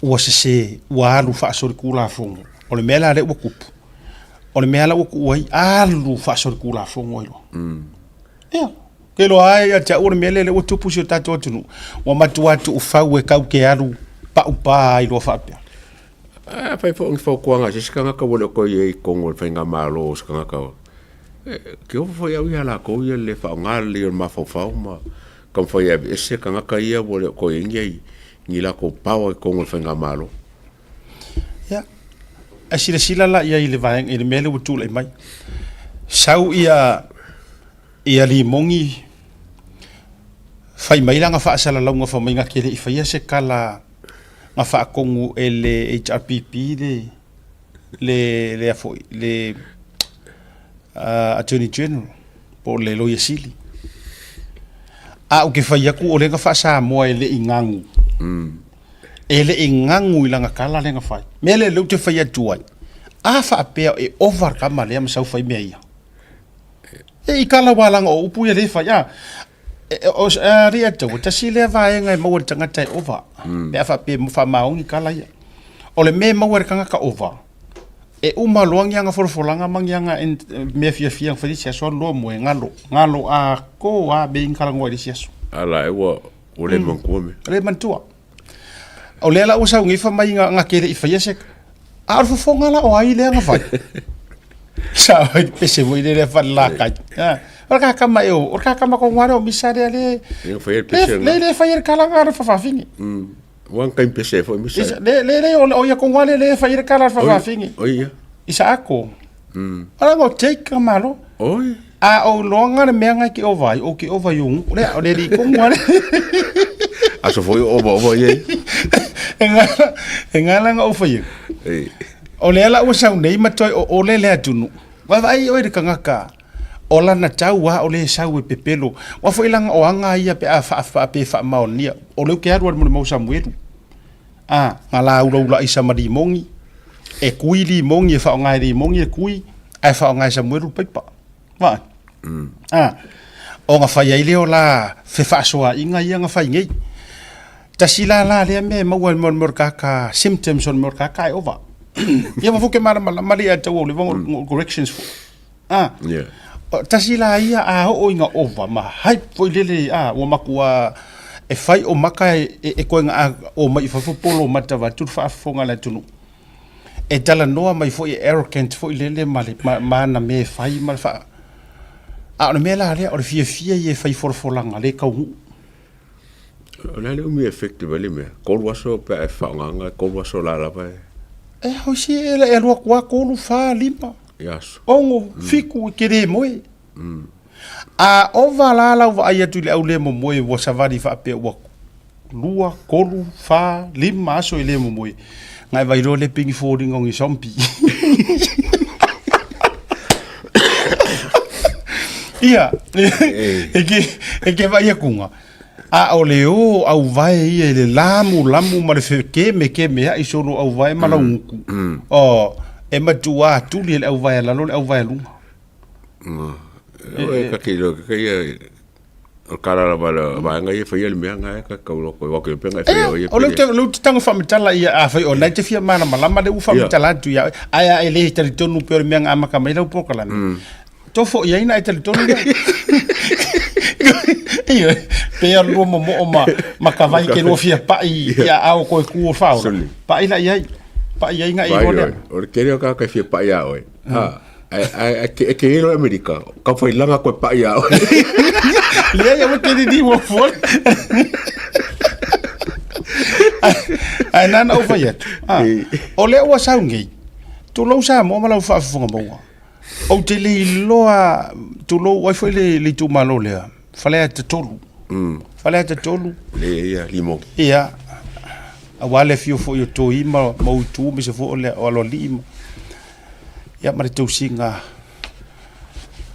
ua sese, ua alu faasolitulafono. O le mea la lea ua tupu, o le mea la ua tuu ai, alu faasolitulafono ai loa. Ia, ke iloa ai ia te au o le mea lea ua tupu i si o tatou atunuu, ua matua tuufau e kau ke alu paupā ai loa faapea. A fai foi o ni fautuaga a se isi tagata ua le o toe i ai i totonu o le faigamalo o se tagata, ke ofo foi au ia latou ia le le faaaoga lelei o le mafaufau ma taumafai e aveese tagata ia ua le o toe i ai ni latou power i totonu o le faigamalo. Ia, ae silasila la i ai i le vaega i le mea lea ua tulai mai. Sau ia ia Limogi fai mai lana faasalalauga fai mai na te le i faia se tala na faatonu e le HRPP le le le foi le Attorney General po o le Loia Sili. A ou te fai atu o lea na faa-Samoa e le i gagu. E le i gagu i lana tala lea na fai. Mea lea lea ou te fai atu ai, a faapea e ova le tama lea ma sau fai mea ia. E i kala wā langa o upu ia le fai, a, o alii a taua, tasi lea vaega e maua e le tagata e ova, pe a faapea e faamaoni kala ia. O le mea e maua e le tagata ova, e uma loa ni ana folafolaga ma ni ana mea fiafia na fai i le isi aso, alu loa moe, galo, galo atoa lava mea ia na talanoa ai i le isi aso. Ala e ua, ua le manatua mea. Le manatua. O lea la ua sau nei fai mai na te le i faia se a o le fofoga la o ai lea na fai. Sa ai pese foi lea fale la kai. O le kakama e o, o le kakama ko ngare o misa lea le. Le fai le pese. Le le fai le kala ngare fafafine. Ua kai pese foi misa. Le le le o ia ko ngare le fai le kala fafafine. O ia. Isa ako. Ala o take ka malo. Oi. A o loanga le mea ngai ke ova ai, o ke ova i ungu. Lea, o le li kongu ale. Aso foi ova ova iai. E ngala, e ngala nga ofa ia. E. O lea la ua sau nei ma toe o ole le atunu. Vaavaai oe i le tagata, o lana tau lava o lea e sau e pepelo. Aua foi leaga o aga ia pe a pe faamaonia, o lea ou te alu lava i le molimau Samuelu. A, na laulaula aisa ma limogi, e kui limogi e faaaoga e limogi e kui, ae faaaoga e Samuelu le paipa. Vaai. A, ona fai ai lea o la fefaasoaaiga ia na fai nei. Tasi la la lea mea e maua e le mea o le kaka, symptoms o le mea o le kaka e ova. Ia ma foke malamalama le ia tau o le mm. corrections fo. Ah. Yeah. Tasi la ia a oo ina ova ma hype foi lele a ua matua e fai o maka e, e, e koe nga o mai fafo polo mata va tu faafofoga le atunuu. E talanoa mai foi e arrogant foi lele ma le ma, ma ana mea e fai ma le faa A o le mea la lea o le fiafia ia e fai folafolaga le taunuu. O le a le umi e effective ai le mea? Kolu aso pe a e faaaogaina, kolu aso la lava e. E hoi si e e alu atu lava tolu, fa, lima, ono, fitu e te le moe. A ova la lau vaai atu i le au le momoe ua savali faapea ua lua, tolu, fa, lima aso e le momoe. Ngai vai loa le pigi foliga o ni zombie. Ia, e ke, e ke vai akunga. A o le o au vae ia i le lamu lamu ma le fekeme keme ai solo au vae ma lau nguku. O, e matua tuli e le au vae a lalo le au vae a luga. E ka ke lo ke ia O kala lava le vaega ia faia le mea nga e ka kau loko wa ke penga e faia o ia. O le te le te tanga whamatala ia a whai o nei te fia mana malama le u whamatala atu ia ai a e le tali tonu pe o le mea nga amaka mai lau pokalame. Tō fo ia ina e tali tonu ia. Ia, pe a lua momoo ma, ma ka vai ke lua fia pai ia ao koe ku o whaora. Pai la iai. Pai iai nga i roa lea. O le kere o ka ka fia pai a oe. Ha. E ke ero Amerika, ka whai langa koe pai a oe. Lea ia ke ni ni mo fo. Ai nana o whai atu. O lea ua sau nei. Tulou Samoa ma lau faafofoga maua. Ou te le iloa, tulou ai foi le itumalo lea, Faleata 3. Faleata 3. Le ia limo. Ia. Aua le afio foi o Toi ma Mautu ma se foi o le o Aloalii ma ia ma le tausiga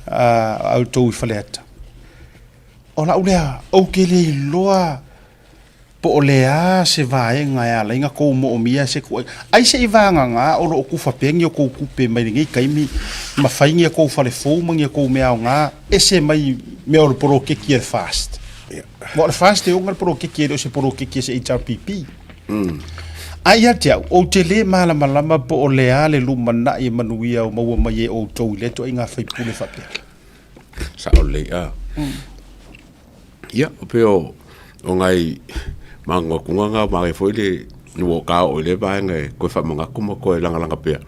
a outou i Faleata. O lau lea, ou te le iloa po o le a se vaega e ala ai ona kou moomia se kuai. Ai se i vagagā o lo o kufa pea ni o kou kupe mai lenei taimi ma fai ni a kou fale fou ma ni a kou mea aoga ese mai mea o le poloketi a le FAST. Aua o le FAST e oga le poloketi e le o se poloketi a se HRPP. A ia te au, ou te le malamalama po o le a le lumanai e manuia o maua mai e outou i lea ituaiga faipule faapea. Sao lelei a. Ia, o pei o o ngai magumaguga nga ma foi le ua ka oo i le vaega e toe faamanatu ma toe lagalaga pea.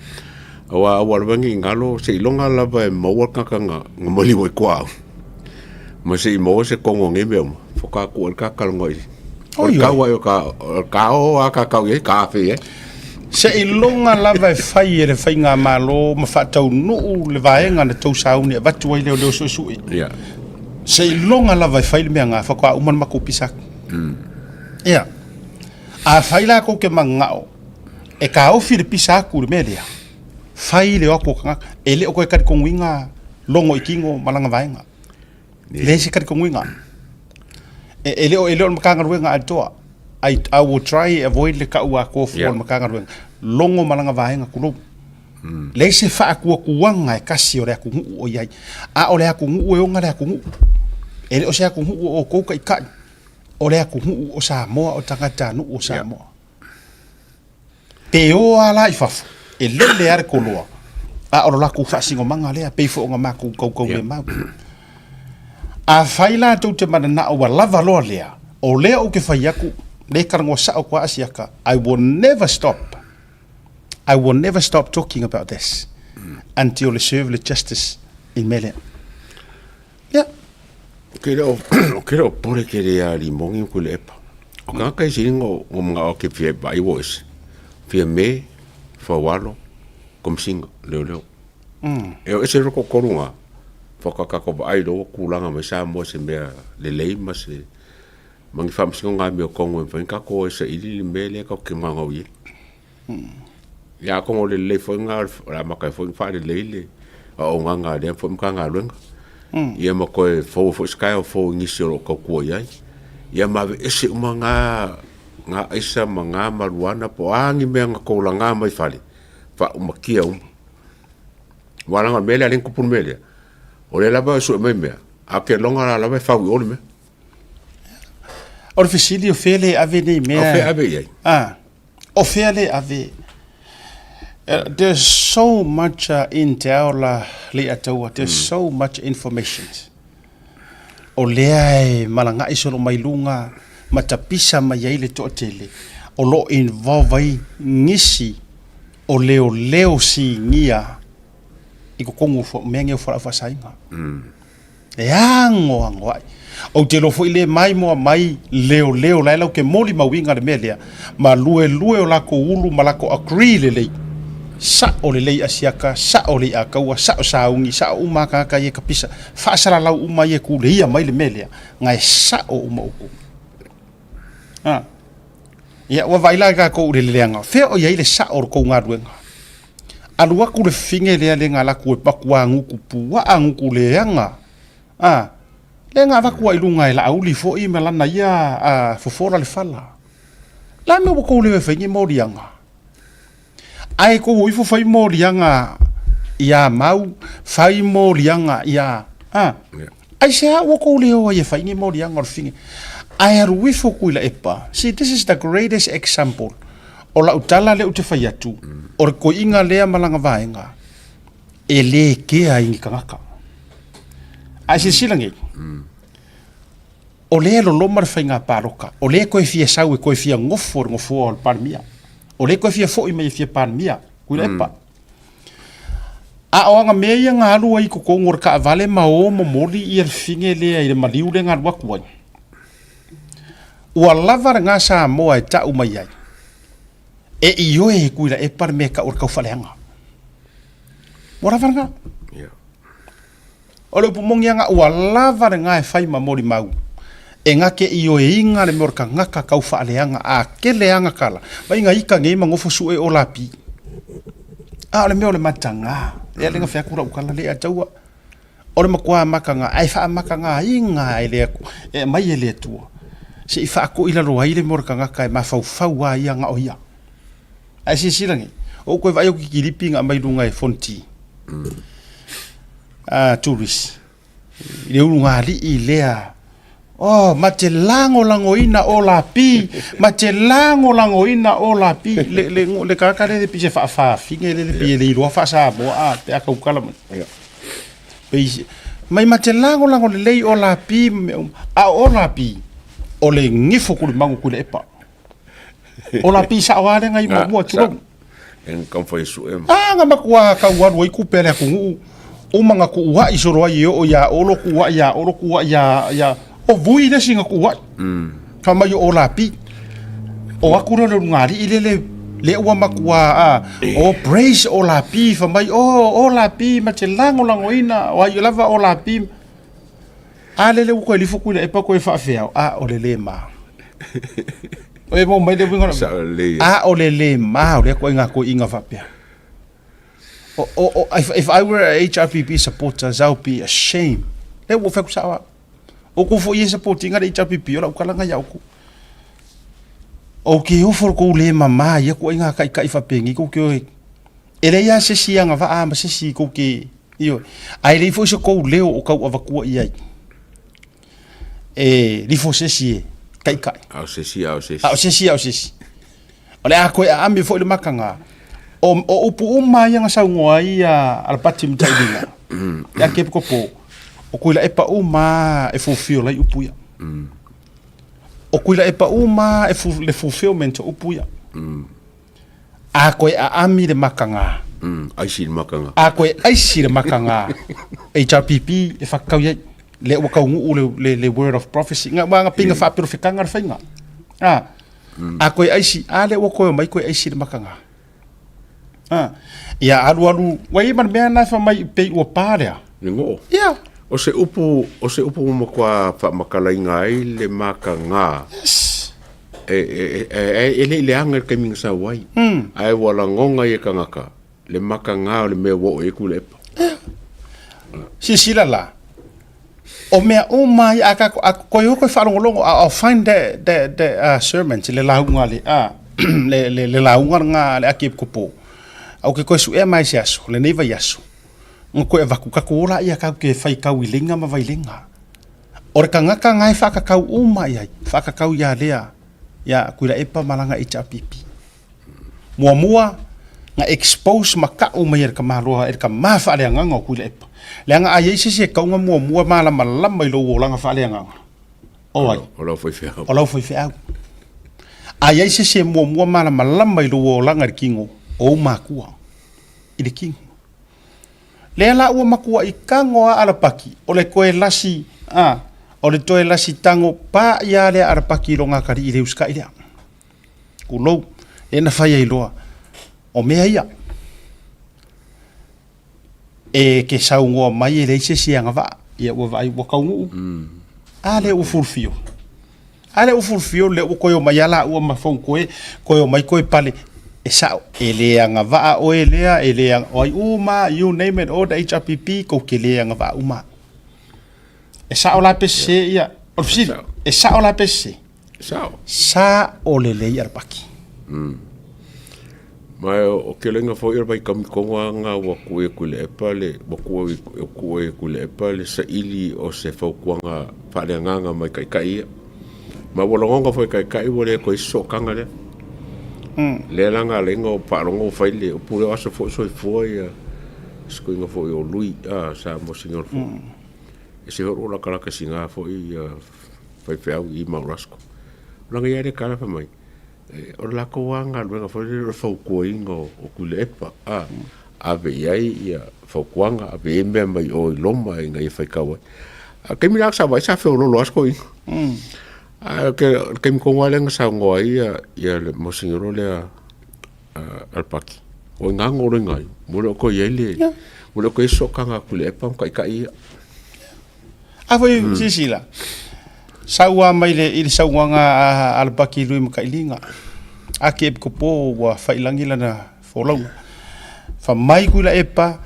Aua aua lava ne i galo seiloga lava e maua le tagata na maliu ai tuaau ma se i maua se togo o nei mea uma faatoa tuu ai le tagata talanoa i o le tau ai o ka o le ka o a ka tau i ai ka afe i ai. Seiloga lava e fai e le faigamalo ma faataunuu le vaega na tou sauni e avatu ai leoleo suesue. Ia. Seiloga lava e fai le mea na faatoa uma le matou pisa atu. Ia. Afai la tou te manao e taofi le pisa atu i le mea lea, fai le o atu o tagata. E le o toe talitonuina logo i tino ma lana vaega. Leai se talitonuina. E le o le Matagaluega atoa. I will try avoid le tau atoa fua o le Matagaluega. Logo ma lana vaega tulou. Leai se faatuatuaga e tasi o le atunuu o i ai. A o le atunuu e ona le atunuu. E le o se atunuu o outou taitai. O le atunuu o Samoa, o tagatanuu o Samoa. Pe o lava la i fafo, e lele lava le koloa, a o lo latou faasinomaga lea, pei foi ona matou tautaulemau. Afai la tou te mananao ua lava loa lea, o lea ou te fai atu, le talanoa sao atu lava Asiata, I will never stop, I will never stop talking about this until e serve le justice i le mea lea. Ia. Ou te le o, ou te le o pole tele ia Limoni ma Tuilaepa. O tagata i sili ona o manao ke fia vaai ua ese. Fia me, Faualo, Komesina, Leoleo. E o ese loko koluga, whakakako vaai lo kūlanga mai Samoa se mea lelei ma se ma ni faamasinoga mea o kongo e mafai ona tatou o e saili le mea lea tatou te gaugau i ai. Ia atonu o le lelei foi lena o le a amata ai foi ona faalelei le auaunaga a lea foi Matagaluega. Ia ma toe fou ai foi se taeao fou i nisi o lo o tautua i ai. Ia ma aveese uma na na aisa ma na maruana po o a ni mea na tou laga mai fale, faaumatia uma. Aua leaga o le mea lea a lea na tupu le mea lea, o lea lava e sue mai mea, ae ou te iloa la lava e fau i o le mea. O le fesili o fea le ave nei mea? O fea ave i ai? Ah, o fea le ave? There's so much intel Leiataua, there's so much information. O lea e malagai solo mai luga ma tapisa mai ai le toatele o lo o involve ai nisi o leoleo sinia i totonu o mea nei o fualaau faasaina. E anoanoai. Ou te iloa foi le maimoa mai leoleo la e latou te molimauina le mea lea, ma luelue o latou ulu ma latou agree lelei. Sao lelei Asiata, sao lelei Ataua, sao Sauni, sao uma lava tagata ia e tapisa, faasalalau uma ia e tuleia mai le mea lea, na e sao uma outou. A. Ia, ua vaai la tatou i le leaga, fea o i ai le sao o le tou galuega? Alu atu le fine lea le na alu atu e matua gutu puaa gutu leaga a lea na avatu ai i luga e Laauli foi ma lana ia a fofola le fala. La mea ua tou le fai ni moliaga? Ae tou o ifo fai moliaga ia Mau, fai moliaga ia a aisea ua tou le o ai e fai ni moliaga o le fine? Ae alu ifo Tuilaepa, see this is the greatest example O lau tala lea ou te fai atu, o le koiga lea ma lana vaega, e le kea i ni tagata. Ae silasila nei, o lea e loloma le faiga palota, o lea e toe fia sau e toe fia nofo i le nofoa o le Palemia, o lea e toe fia foi mai e fia Palemia, Tuilaepa. A o ana mea ia na alu ai i totonu o le taavale ma o momoli ia le fine lea i le maliu lea na alu atu ai, Ua lava lena Samoa e tau mai ai, e ioe e Tuilaepa le mea e tau o le taufaaleaga. Ua lava lena. O le upu moni lava, ua lava lena e fai ma molimau e na te ioeina le mea o le tagata taufaaleaga a tele ana tala, mai na ita nei ma nofo sue o lapi. A o le mea o le mataga, lea na fai atu lau tala lea taua. O le matua amataga, ae faamatagaina e le Atua, e aumai e le Atua, se i faatoilalo ai le mea o le tagata e mafaufau lava ia na o ia. Ae silasila nei, o ou toe vaai atu i kilipi na aumai luga e Fonti, tourist, i le ulugalii lea, oh, ma te lagolagoina o lapi, ma te lagolagoina o lapi, le, le, le tagata lea e pei se faafafine lea pei e le iloa faa-Samoa, a, pe a tautala mai. Pei, mai ma te lagolago lelei o lapi ma mea uma. A o lapi, o le gifo kulimagu kui le epa. O lapi sao lava lea nai muamua tulou. E nga taumafai e sue ma. A nga matua tau alu ai kupe a le atunuu, uma nga tuuai solo ai e oo ia Olo, tuuai ia Olo, tuuai ia, ia, o Vui le isi na tuuai. Fai mai o Lapi. O aku lea o le ulugalii lele, lea ua matua a, o praise o Lapi, fai mai o, o Lapi ma te lagolagoina, o ai lava o Lapi. A lele ua toe lifo Tuilaepa toe faafeao, a o le le ma. E maua mai le uiga o lau. Sao lelei. A o le le ma o lea ituaiga toeaiina faapea. O, o, o, if I were a HRPP supporter, I would be ashamed. Lea ua fai atu sao au. O kou foi e support ina le HRPP, o lau tala lena ia outou. Ou te ofo i le tou le mama i ia ituaiga taitai faapenei, tou te o e, e leai lava se isi agavaa ma se isi tou te, ioe, ae leai foi se tou leo o tau avatua i ai e lifo se isi e taitai. A o se isi, a o se isi. A o se isi, a o se isi. O le a toe aami foi le mataga. O, o upu uma ia na saunoa ai a Alapati Matailiga, ia Kepikopo, o Tuilaepa uma e fulfill ai upu ia. O Tuilaepa uma e le fulfillment o upu ia. A koe aami le mataga. Aisi le mataga. A koe aisi le mataga. HRPP e whakakau iai. Le ua kaunuu le, le, le word of prophecy. Nga, nga pinga whaapirofekanga le whainga. A, a koe aisi, a le ua koe o mai koe aisi le mataga. A, ia alualu, ua i ai ma le mea lena e fai mai pei ua pa lea. Le goo. Ia. O se upu, o se upu ua matua faamatalaina ai le mataga. Yes. E, e, e, e, e le i leaga i le taimi na sau ai. Ae ua lagona i e tagata le mataga o le mea ua oo i ai Tuilaepa. Silasila la, o mea uma ia a tatou, a toe o toe faalogologo, I'll find that, that, that uh, sermon, le lauga le, uh, le, le, le lauga lena a le Akiepikopo. Ou te toe suea mai se aso, lenei vaiaso, na toe avatu tatou ola ia tatou te faitau i leiga ma vaileiga. O le tagata na e faakakau uma i ai, faakakau ia lea, ia Tuilaepa ma lana HRPP. Muamua, na expose ma ka'u mai e le tamaloa, e le tama faaleagaga o Tuilaepa. Leaga a i ai se isi e tau na muamua malamalama i lou olaga faaleagaga, o ai? O lau faifeau. O lau faifeau. A i ai se isi e muamua malamalama i lou olaga i le kino, o ou matua i le kino. Lea la ua matua'i tago a Alapaki, o le toe lasi, a, o le toe lasi tago pa'i a lea Alapaki i lona atalii i le usita'i lea. Tulou, lea na fai ai loa, o mea ia, e te saunoa mai e leai se isi e agavaa, ia ua vaai ua taunuu, a lea ua fulufio. A lea ua fulufio, lea ua toe omai lava laua ma Fonotoe, toe omai toe pale, e sao, e le agavaa oe lea, e le, o ai uma, you name it, all the HRPP, tou te le agavaa uma. E sao la pe sese ia, o le fesili, e sao la pe sese? Sao. Sao lelei Alapaki. Ma o kelenga foi o le vaitaimi tonu lava lena ua tuu ai Tuilaepa le ua tuu ai tuu ai Tuilaepa le saili o se fautuaga faaleagaga mai taitai ia. Ma ua lagona foi e taitai ua le toe i ai se sootaga lea. Lea la na ala ai ona faalogo ua fai le upu lea o aso foi soifua ia se toeaina foi o Lui a sa Monsignor foi. E se foi o latalata sina foi ia faifeau i Mount Rusko. O lana ia lea tala fai mai, o le latou lava galuega foi lele o le fautuaina o Tuilaepa, a, ave i ai ia fautuaga, ave i ai mea mai o i loma ina ia faitau ai. A o le taimi la sa vaai sa feololo lava si toeaina. Ae o le taimi tonu lava lea na saunoa ai ia le Monsignor lea Alapaki, o i ina na oloina ai, ua le o toe i ai le, ua le o toe i ai se sootaga a Tuilaepa ma taitai ia. A foi silasila, sau lava mai le, i le saunoaga a Alapaki Lui Makailiga, Akiepikopo ua faiilagi lana folauga. Fa mai Tuilaepa,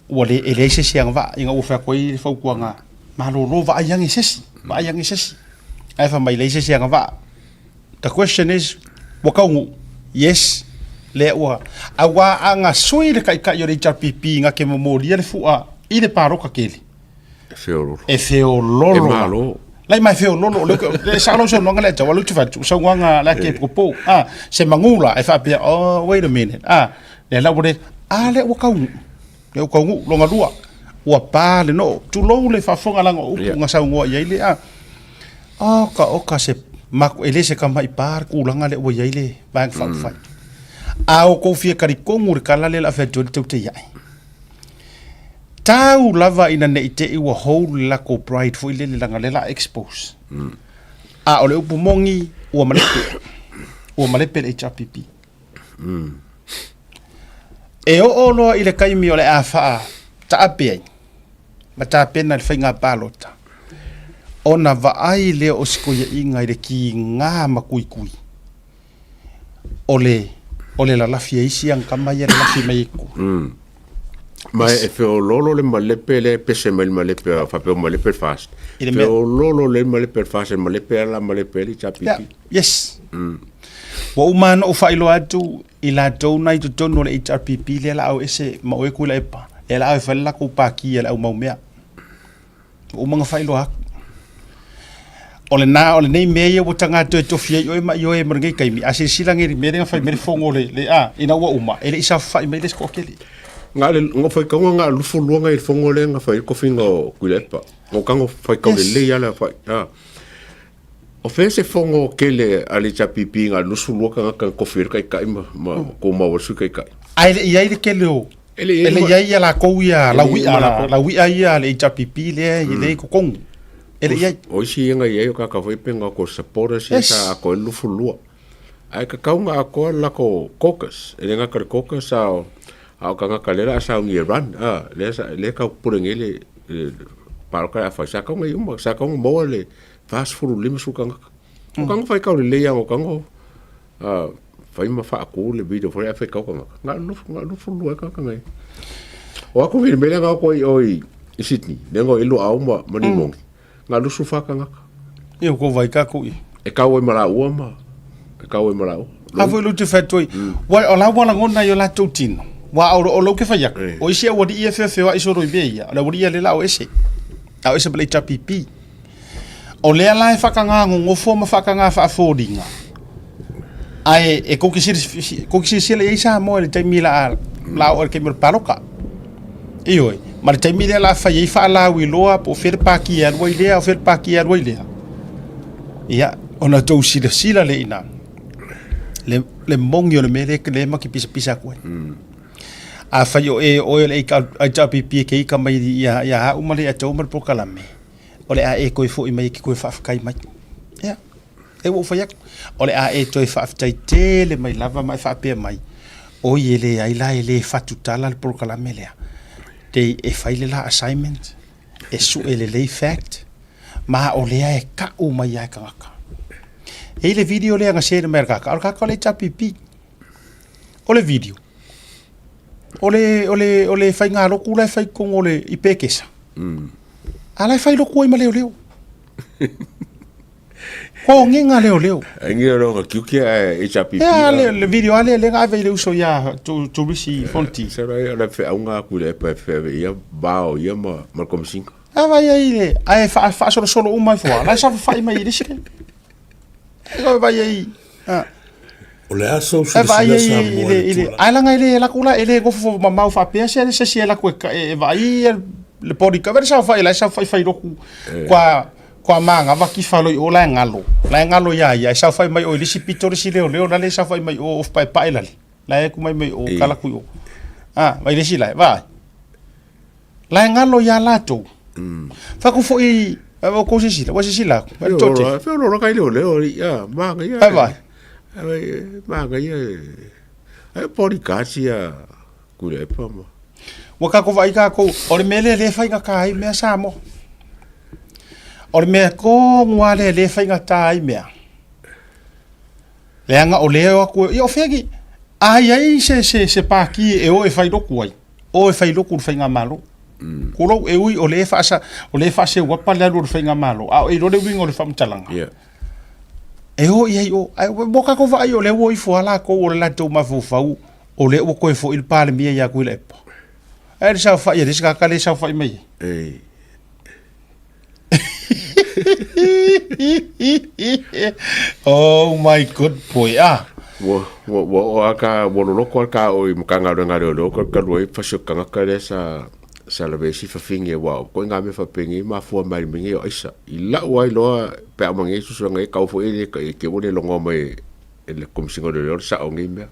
ua le, e leai se isi agavaa, ina ua fai atu ai le fautuaga, malolo vaai ane i se isi, vaai ane i se isi. Ae fai mai, leai se isi agavaa. The question is, ua taunuu? Yes, lea ua, aua a na sui le taitai o le HRPP na te momolia le fua i le palota tele, E feololo. E feololo. E malo. Lai mai feololo, o le sao lau saunoaga lea tau, alu te fatu, saunoaga la ke popo, ah, se mangula, e faapea, oh, wait a minute, ah, lea la ua le, ah, lea ua taunuu, lea ua taunuu, longa lua, ua pa le noo, tulou le faafofoga laga o upu yeah. na saunoa i ai le, ah, oka, oka se, maku, e le se kama'i pa le kulaga lea ua i ai le vaega faaupufai. A o kou fia talitonu le tala lea o le a fai atu ai le teutei ae. Tau lava ina ne i te i ua hold le latou pride foi lele leaga lea la a expose. A o le upu moni ua malepe. Ua malepe le HRPP. E oo loa i le taimi o le a faa taape ai ma tapena le faiga palota, ona vaai lea o si toeaiina i le kiga ma tuitui o le o le lalafi a isi ana tama ia lalafi mai ai tua. Ma e feololo le malepe lea e pese mai le malepe a faapea o malepe le FAST. I le mea- Feololo le malepe le FAST, e malepe ala malepe le HRPP. Yeah, yes. Ua uma ona ou faailoa atu i latou na i totonu o le HRPP lea la au ese ma oe Tuilaepa, lea la au e fai le latou pāki a le au mau mea. Ua uma ona faailoa atu. O lena, o lenei mea ia ua taga toe tofi ai oe ma i oe mo lenei taimi, a silasila nei i le mea lea na fai mai le fono le, le a, ina ua uma, e le i saofafai mai le isi toatele. Na le no faitauga na lufu lua i le fono lea na fai ai le tofiga o Tuilaepa. No tago faitau Yes. lelei lava le fai. A. O fea se fono tele a le HRPP na lusu lua tagata na tofi ai le taitai ma, ma tumau ai le sui taitai. Ae le i i ai le tele o, E le i e le i ai ia latou ia E le i ai laui'a, ma latou. laui'a ia a le HRPP lea e i totonu. E le i ai. O isi ia na i ai o tagata foi pe na ko supporters ia Yes. sa atoa ai le lufu lua. Ae tatau ona atoa le latou caucus. E le gata i le caucus a o A o tagata lea o le a sauni e run, a, lea sa, lea e tau pule nei le, le palota o le a fai, sa tatau ona i uma, sa tatau ona maua le 40 i le 50 tagata. O tagata faitau lelei lava o tago, a, fai ma faatu le video foi lea ae faitau tagata, na o le na o le 22 ai tagata na i ai. O atu i le mea lea na o atu ai i o i Sydney, lea na o i ai Loau ma, ma Nimoni, na o le 24 tagata. Ia kou vai kākou i. E kau ai ma laua ma, e kau ai ma laua. A foi lou te fai atu ai, ua, o la ua lagona i o latou tino, ua o, o lou ke fai aku, o isi aualii e feofeoai solo i mea ia, o le aualii ia lea la o ese, a o ese ma le HRPP. O lea la e whakangā ngongofo ma whakangā whaafōringa. Ae e kou ke silasila i ai Samoa i le taimi la la o le taimi o le paloka. Ioe, ma le taimi lea la fai ai faalauiloa po o fea le pāki e alu ai lea, o fea le pāki e alu ai lea. Ia, ona tou silasila lea i ina, le, le moni o le mea lea lea ma ke pisapisa atu ai. Afai o e oe o le HRPP e ke ika mai ia, ia au ma le ia tau ma le polokalame, o le a e toe foi mai e ke toe faafetai mai. Ia, e ua ou fai atu, o le a e toe faafetai tele mai lava ma e faapea mai, oi e leai la e le fatu tala le polokalame lea. Te e fai le la assignment, e sue lelei fact, ma o lea e ka'u mai lava e tagata. E i le video lea na share mai e le kaka, o le kaka o le HRPP. O le video, o le, o le, o le faigalotu la e fai i totonu o le, i Pekesa. A la e fai lotu ai ma leoleo. Ko ngenga leoleo. Ai ngi ro ka kiuki a HRPP. Ia le, le video a lea lea na ave i le uso ia Turisi Fonti. Se ra le feaunga aku le pa fe ia bao ia ma ma komisinga. A vai ai le ae fa faasolosolo uma ai fua. La e saofafai mai i le isi le. E vai ai. Ah. O le a sou E vaai ai i le, i le, ae laga e le lako la, e le nofo mamao faapea se se isi e lako e, e vaai le body cover le saofai la e saofai fai loku kua kua manava kifa loi o la e galo la e galo ia ia e saofai mai o i le isi pito le isi leoleo la le saofai mai o ofu paepae lale la e ku mai mai o kala kui o a vai le isi la e vaai la e galo ia latou faku foi o kou sisila ua sisila aku e tote Fe ro ka leo leo ia ma ga ia. Ai vai. Ai ma ga ia. Ai pori ka sia kure e pa ma. Ua kākou vaai kākou, o le mea lea lea e faigata ai mea Samoa. O le mea tonu lava lea lea e faigata ai mea. Leaga o lea e o atu, ia o fea ki, a i ai se, se, se pāki e o e fai lotu ai, o e fai lotu i le faigamalo. Kulou e ui o lea e faasa, o lea e faaseuapa le alu o le faigamalo, a o e iloa le uiga o le faamatalaga. Yeah. E o i ai o, ai, ua kākou vaai o lea ua o ifo lava latou o le latou mafaufau, o lea ua toe foi le Palemia ia Tuilaepa. Ae le saofai a le isi tagata lea e saofai mai ai. Ei. Oh my good boy. Ah. Ua, ua, ua o a ka, ua loloko a ka o i Matagaluega a Leoleo ka talu ai fasi o tagata lea sa, sa lawe ai si fafine ua o koe ngā mea faapeni mafua mai le mea nei o aisa. I lau ai loa pe a uma nei susuga nei kau foi le ka i te ua le logoa mai e le Komisina o Leoleo le sao o nei mea.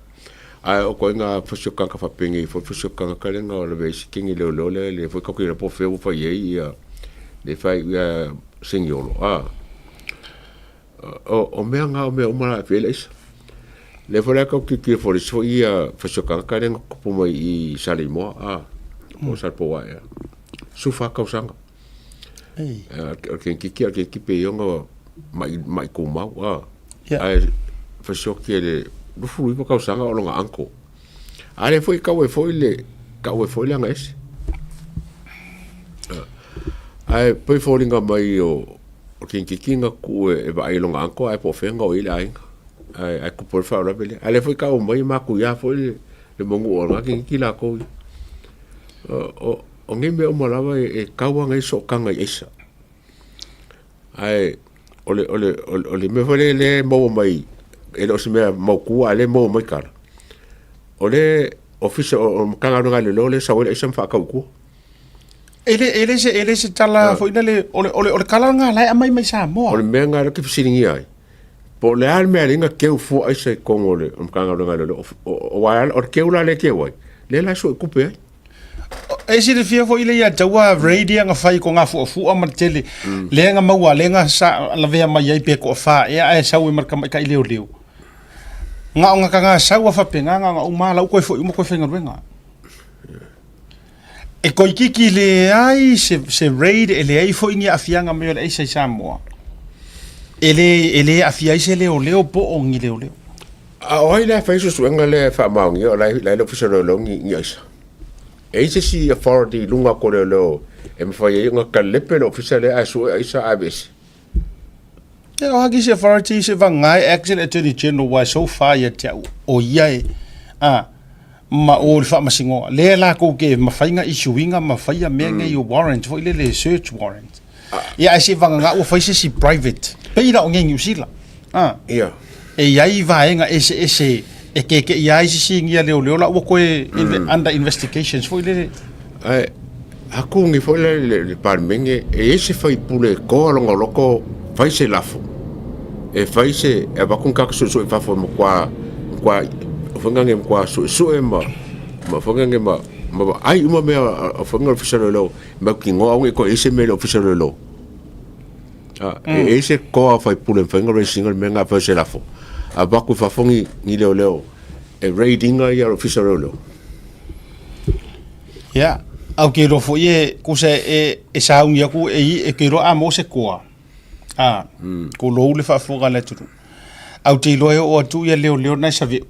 Ae o koe ngā fasi o tagata faapeni foi fasi o tagata lea na lawe ai si kini leoleo lea le foi kau kina po o fea ua fai ai ia le fai ia Seniolo. Ah. O, o mea ngā o mea uma la e pele aisa. Le foi la kau kiki fo le foi ia fasioka ka le kupu mai i Salimoa a o Salpoa ia. Sufa kau sanga. Ei. O ke kiki o ke kipe i onga mai mai kumau a. Yeah. Ai fasioki le lufu iwa kau sanga o longa anko. A le foi kau e foi le kau e foi le anga ese. Ai poi fōlinga mai o o kinkikinga nga ku e vaai longa anko ai po fenga o ile ainga. Ai ai ku por fa ora bele. Ale foi ka o mai ma ku ya foi le le mongu o nga kinki la ko. O o o ngi me o malawa e, e kaua ngai so kanga i esa. Ai o le o le o le mea foi le le maua mai e le o se mea maukua a le maua mai kala. O le ofisa o, o Matagaluega a Leoleo le sau ai le aisa ma faakautua. E le, e le se, e le se tala foi lele, o le, o le, o le kala lena la e aumai mai Samoa. O le mea lena lea ou te fesiligia ai, po o le a le mea e ala ai ona keu fua aisa i totonu o le Matagaluega a Leoleo, aua o le keu la lea e keu ai, lea la e sue tupe ai. E silafia foi lea ia te ua raid ia na fai ko ngā fuafua ma le tele, lea na maua, lea na sa lavea mai ai pe toafa ea ae sau ai ma le tamaitai leoleo. Na o na taga sau a faapena, na ona uma lava la ua toe foi uma toe faigaluega. E toeitiiti leai se, se raid, e leai foi ni aafiaga mai o le aisa i Samoa. E le, e le aafia ai se leoleo po o ni leoleo. A o ai la e fai suesuega lea e faamaonia o la e, la e le Ofisa o Leoleo ni, ni aisa? E i ai se isi authority i luga atu o leoleo e mafai ai ona kalepe le ofisa lea ae sue aisa ae aveese? Ia, o a ki se authority se vagae act le Attorney General why so far ia te au o ia e a ma o le faamasinoga lea lakou ke mafai na issue ina ma faia mea nei o warrant foi lele search warrant. Ia ae se vagana ua fai se isi private pei la o nei Niu Sila. A Ia. e i ai vaega eseese e kekeia ai sisi ia leoleo la ua toe under investigations foi lele. Ae akugi foi le, le, le Palemene, e i ai se faipule e toa lona loto fai se lafo, e fai se, e avatu ni tagata suesue i fafo e matua, matua, faiga nei matua suesue ma, ma faiga nei ma, ma vaai uma mea a faiga o le Ofisa o Leoleo, mautinoa aua ne i toe i ai se mea i le Ofisa o Leoleo. A, e i ai se toa o faipule e mafai ona raise ina le mea lena e fai se lafo, avatu i fafo ni, ni leoleo e raid ina ia le Ofisa o Leoleo. Ia, a ou te iloa foi e, kusa e, e sauni atu e, e te iloa a maua se toa, a, tulou le faafofoga a le atunuu. A ou te iloa e oo atu ia leoleo na e saveu.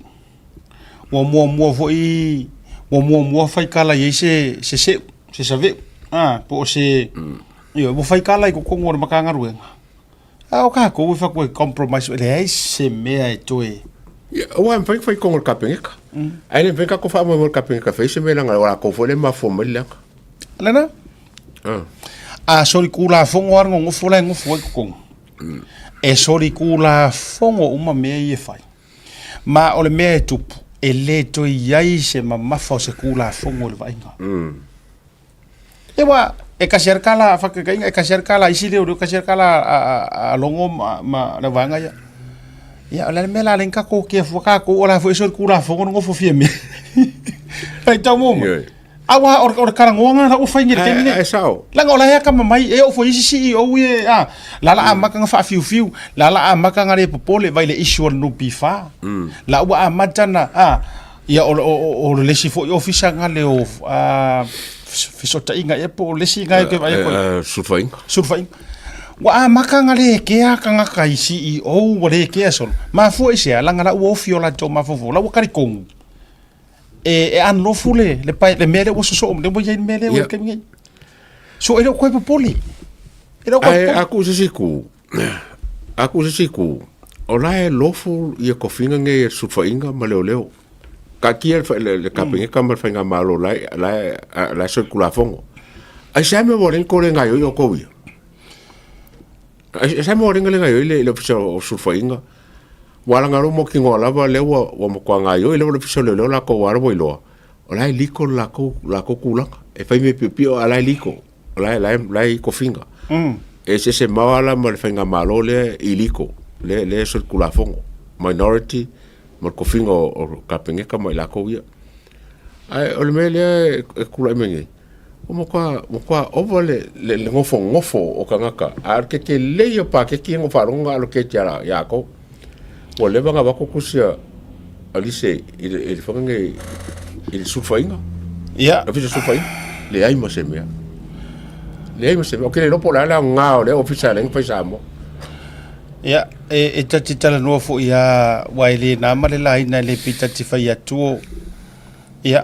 Ua muamua foi, ua muamua faikala i ai se, se seu, se saveu, a, po o se, ioe, ua faikala i totonu o le Matagaluega. A o tatou e fai atu e compromise, e leai se mea e toe... Ia, aua e mafai ona fai i totonu o le Kapeneta. Ae le mafai ona tatou faamoemoe i le Kapeneta e fai se mea leaga o latou foi lea e mafua mai le leaga. Lena? Ah. A solitulafono lava le nonofo la e nofo ai i totonu. E solitulafono uma mea ia e fai. Ma o le mea e tupu, e le toe i ai se mamafa o se Tulafono i le vaaiga. Ia aua e tasi lava le tala faataitaiga, e tasi lava le tala a isi leoleo, tasi lava le tala a Logo ma le vaega ia. Ia o le a le mea o le a ala ai ona tatou okea fua tatou o la foi e solitulafono le nofo Fiame. Faitau muamua. Ioe. Aua o le talanoaga lena ua fai nei i le taimi lenei. Ae sao. Leaga o la e atamamai, e oo foi i isi CEO ia, a, la la amata ona faafiufiu, la la amata ona le popole vai le issue a le NPF. La ua amata ona, a, Ia, o, o, o le isi foi ofisa nga le o fesootaiga ea po o le isi nga e ke vaai atu. Sulufaiga. Sulufaiga. Ua amata nga le kea tagata i CEO ua le kea solo. Mafua i se a, leaga la ua ofi o latou mafaufau, la ua talitonu e unlawful le, le, pae, le mea lea ua sosoo, lea ua i ai le mea lea ua i le taimi nei. So e le o toe popole. E le o toe Ae popole. a tuu se isi itu, a tuu se isi itu, o la e lawful ia tofiga nei e sulufaiga ma leoleo. Taatia le, le, le Kapeneta ma le Faigamalo la e, la e, la e solitulafono. Ai se a mea ua le ni le gaioi o tou ia? Ai se a mea ua le le gaioi le, le ofisa o sulufaiga? Ua laga lo mautinoa lava lea ua, ua matua gaioi lava le ofisa o leoleo latou ua ua iloa. O la e legal latou, latou tulaga. E fai mea piopio a la e legal. O la e, la e, la e i tofiga. E eseese mao lava la ma le Faigamalo lea i legal, lea, lea e solitulafono. Minority ma le tofiga o Kapeneta ma i latou ia. Ae o le mea lea e tulai mai nei, ua matua, matua ova le, le, le nofonofo o tagata, a o le tetele ia o paketi ia na ou faalogo na allocate ia, ia latou. Ua leva ona avatu tusi a Alise i le, i le faiga nei, i le sulufaiga. Ia. Le ofisa sulufaiga, leai ma se mea. Leai ma se mea. Ou te le iloa po o le a le aoga o lea ofisa e ala ai ona fai i Samoa. Ia, e, e ta te talanoa foi lava, aua e le na ma le laina e le pei ta te fai atu o, ia,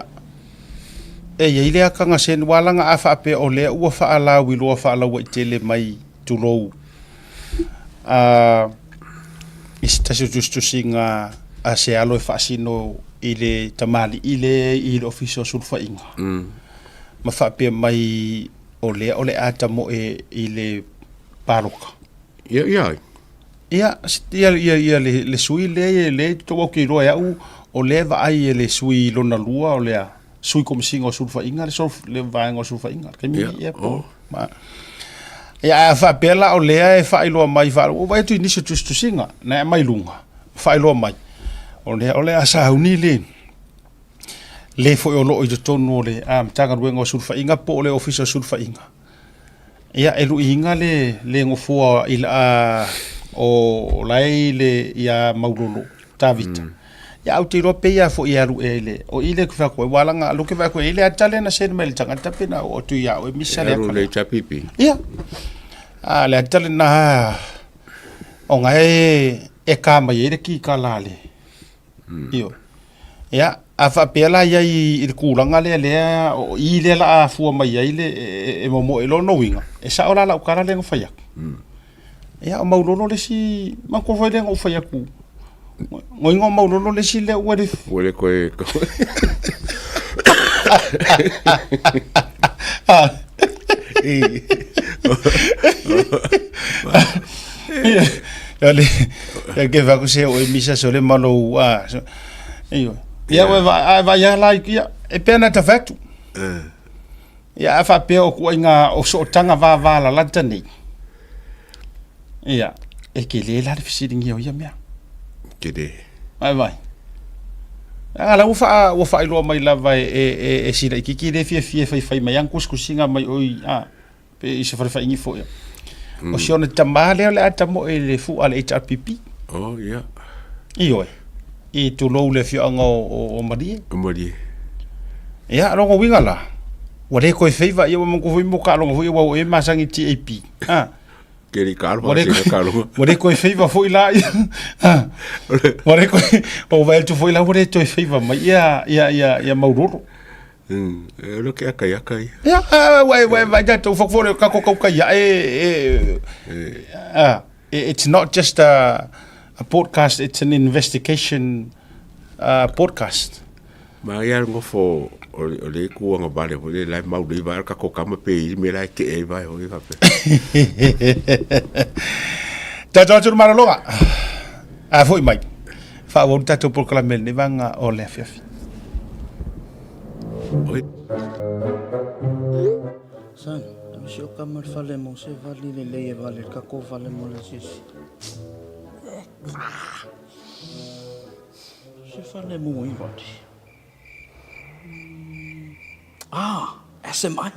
e i ai le akaga sen, aua leaga a faapea o lea ua faalauiloa faalauaitele mai, tulou, a, i se tasi o tusitusiga a se alo e faasino i le tamalii lea i le Ofisa o Sulufaiga, ma faapea mai o lea o le a tamoe i le palota. Ia, ia ai. Ia, ia, ia, ia le, le sui lea, lea i totonu ou te iloa e au, o lea e vaai e le sui lona lua o lea, sui komesina o sulufaiga, le, sol, le vaega o sulufaiga, le taimi Ia, ia, po, oh. ma, ia, a faapea la o lea e faailoa mai, faa, ua vaai atu i nisi o tusitusiga, na e aumai luga, faailoa mai, o lea o le a sauni le, le foi o lo o i totonu o le Matagaluega o Sulufaiga po o le Ofisa o Sulufaiga. Ia, e luiina le, le nofoa i la, o la e i le, ia Maulolo, Tavita. Ia ae ou te iloa pei lava foi e alu ea i le, o i lea ou te fai atu ai, aua leaga o lea ou te vaai atu e i ai le ata lea na send mai e le tagata pe na oo atu ia oe misa le ata lea. HRPP. Ia, a o le ata lena ona e e ka mai ai le kikala a le, ioe. Ia, a faapea la i ai i le tulaga lea lea o i lea o le a afua mai ai le e momoe lona uiga, e sao la lau tala lea na fai atu. Ia o Maulolo le isi, manatua foi lea na ou fai atu, goiga o Maulolo le isi lea ua le... Ua le toe... Ia le ia ke va ku se o misa so le malo a io ia ua va va ia la ia e pena ta fatu Ia, a faapea o kuaiga o sootaga vavalalata nei, ia, e tele la le fesiligia o ia mea. Tele. Vai vai. A la ua faa ua faailoa mai lava e e e, e sila ikiki le fiafia e faifai mai ana tusitusiga mai oi a pe i se falefaigi foi. O si ona tamā lea o le a tamoe i le fua a le HRPP. Oh, ia. Ioe. I tulou le afioaga o, o, o Malie. O Malie. Ia, lona uiga la, ua le toe feiva ia ua manatua foi mo taaloga foi ia ua e masani TAP. Ha. Ke li kalo, ua le kalo. Ua le toe feiva foi la ia. Ha. Ua le toe, o vai atu foi la ua le toe feiva mai ia ia ia ia Maulolo. E lo ke aka ia kai. Ia, ua ua vai tatou fo le kako kau kai e e ah it's not just a a podcast, it's an investigation podcast. Ma ia ngofo o le kuanga vale o le lai mau le va ka ko kama pe i me lai ke e vai o i fape. Tatou atu le malologa. A foi mai. Faaauau le tatou polokalame i lenei vaega o le afiafi. Oi. Son, ave si o kama i le fale mo se vali lelei e vale le kako vale mo le asiasi. Se fale mo i vali. Ah, SMI.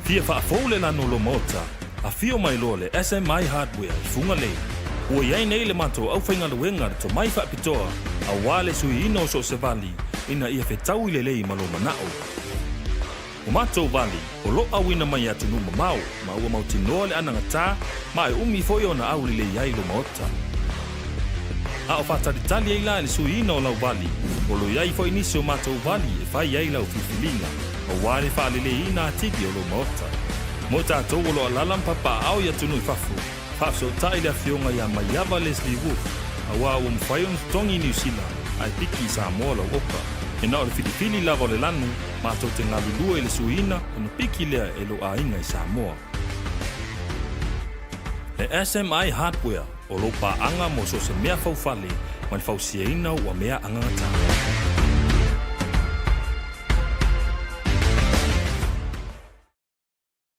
Fia faafou le lanu o lo maota, afio mai loa le SMI Hardware i Fugalei. Ua i ai nei le matou aufaigaluega le tomai faapitoa aua le suiina o so o se vali ina ia fetaui lelei ma lou manao. O matou vali, o lo auina mai i atunuu mamao ma ua mautinoa le anagatā ma e umi foi ona aulelei ai lo maota. A o faatalitali ai la i le suiina o lau vali, o lo i ai foi nisi o matou vali e fai ai lau filifiliga, aua le faaleleiina atili o lou maota. Mo tatou o lo alala ma papaaao i atunuu i fafo, faafesootai le afioga ia Maiava Leslie Wolfe, aua ua mafai ona totogi i Niu Sila ae piki i Samoa lau oka. E na o le filifili lava o le lanu, matou te galulue i le suiina ona piki lea e lou aiga i Samoa. E SMI Hardware, o lou paaga mo so o se mea faufale ma le fausiaina ua mea agagatā.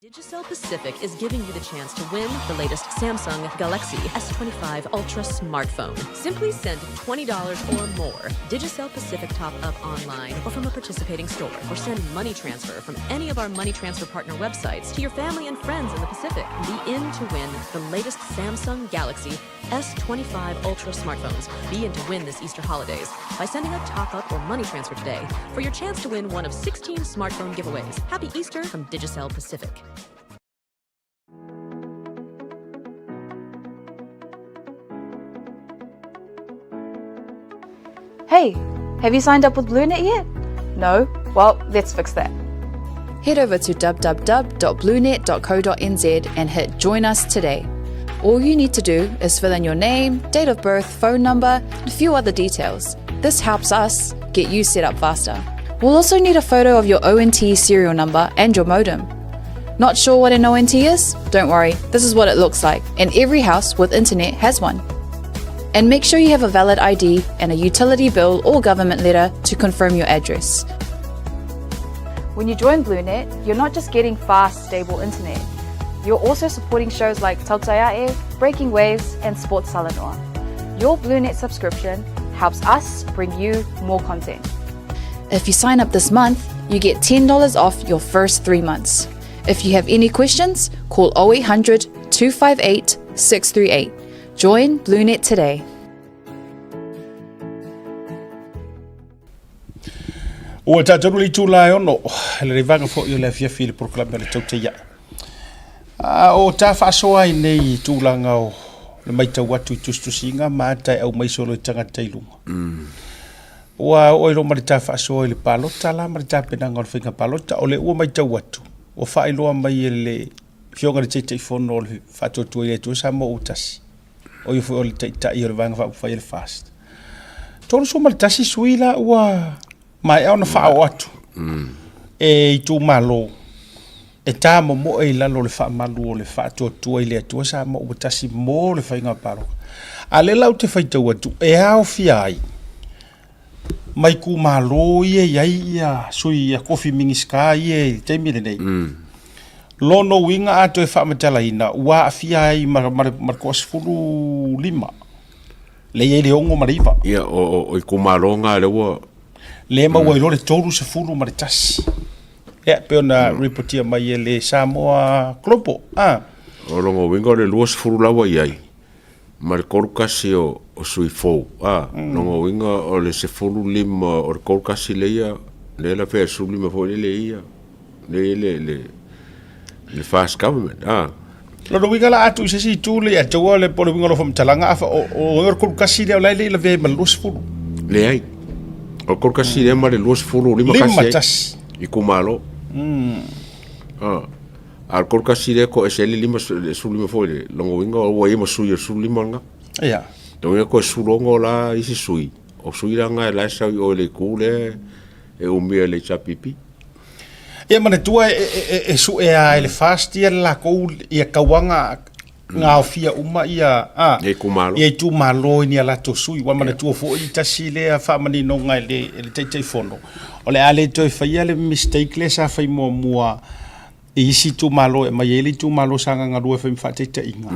Digicel Pacific is giving you the chance to win the latest Samsung Galaxy S25 Ultra smartphone. Simply send $20 or more. Digicel Pacific top up online or from a participating store, or send money transfer from any of our money transfer partner websites to your family and friends in the Pacific. Be in to win the latest Samsung Galaxy S25 Ultra smartphones. Be in to win this Easter holidays by sending a top up or money transfer today for your chance to win one of 16 smartphone giveaways. Happy Easter from Digicel Pacific. Hey, have you signed up with BlueNet yet? No? Well, let's fix that. Head over to www.bluenet.co.nz and hit Join Us Today. All you need to do is fill in your name, date of birth, phone number, and a few other details. This helps us get you set up faster. We'll also need a photo of your ONT serial number and your modem. Not sure what an ONT is? Don't worry, this is what it looks like, and every house with internet has one. And make sure you have a valid ID and a utility bill or government letter to confirm your address. When you join BlueNet, you're not just getting fast, stable internet. You're also supporting shows like Tautai A'e, Breaking Waves, and Sports Talanoa. Your BlueNet subscription helps us bring you more content. If you sign up this month, you get $10 off your first three months. If you have any questions, call 0800 258 638. Join BlueNet today. Ua tatou le itula e ono, le rivaga foi o le afiafi i le polokalame o le tautai ae. A o ta faasoa ai nei i tulaga o le matau atu i tusitusiga ma ata e aumai solo i tagata i luga. Ua oo ai loa ma le ta faasoa i le palota la ma le tapenaga o le faiga palota. O lea ua matau atu, ua faailoa mai e le Afioga i le Taitaifono o le Faatuatua i le Atua Samoa ua tasi, o ia foi o le Taitai o le Vaega Faaupufai a le FAST. 31 sui la ua maea ona faaoo atu e itumalo e ta momoe i lalo o le faamalu o le Faatuatua i le Atua Samoa ua tasi mo le faiga palota. A lea la ou te faitau atu e aofia ai ma itumalo ia e i ai ia sui ia kofi Minisita ia i le taimi lenei. Lona uiga a toe faamatalaina ua aafia ai ma le 15 lea e i ai le 6 ma le 9. Ia, o itumalo na lea ua... Lea e maua ai loa le 31. Ia, pei ona ripotia mai e le Samoa Global. Ah. O lona uiga o le 20 la ua i ai, ma le 31 o sui fou. Ah, lona uiga o le 15 o le 31 lea, lea la fea 15 foi lea ia, lea le, le FAST government. Ah. Lona uiga la a tuu i se isi itu le ia te ua le po o le uiga o lau faamatalaga a o le 31 lea o la e le i lavea ai ma le 20. Leai. O le 31 lea ma le 20 lima kasi ai. 51. Itumalo. Ah. A o le 31 lea ko ese ai le lima le 15 foi le lona uiga ua i ai ma sui o le 15 lena. Ia. Lona uiga toe 16 la isi sui. O sui la na e la e sau i o i le itu lea e umia e le HRPP. Ia manatua e sue lava e le FAST ia le lakou ia tauaga gaofia uma ia a Ia itumalo. ia itumalo i ni a latou sui. Ua manatua foi tasi lea faamaninoga e le Taitaifono, o le a le toe faia le mistake lea sa fai muamua i isi itumalo e aumai ai le itumalo sa galue e fai ma faataitaiga.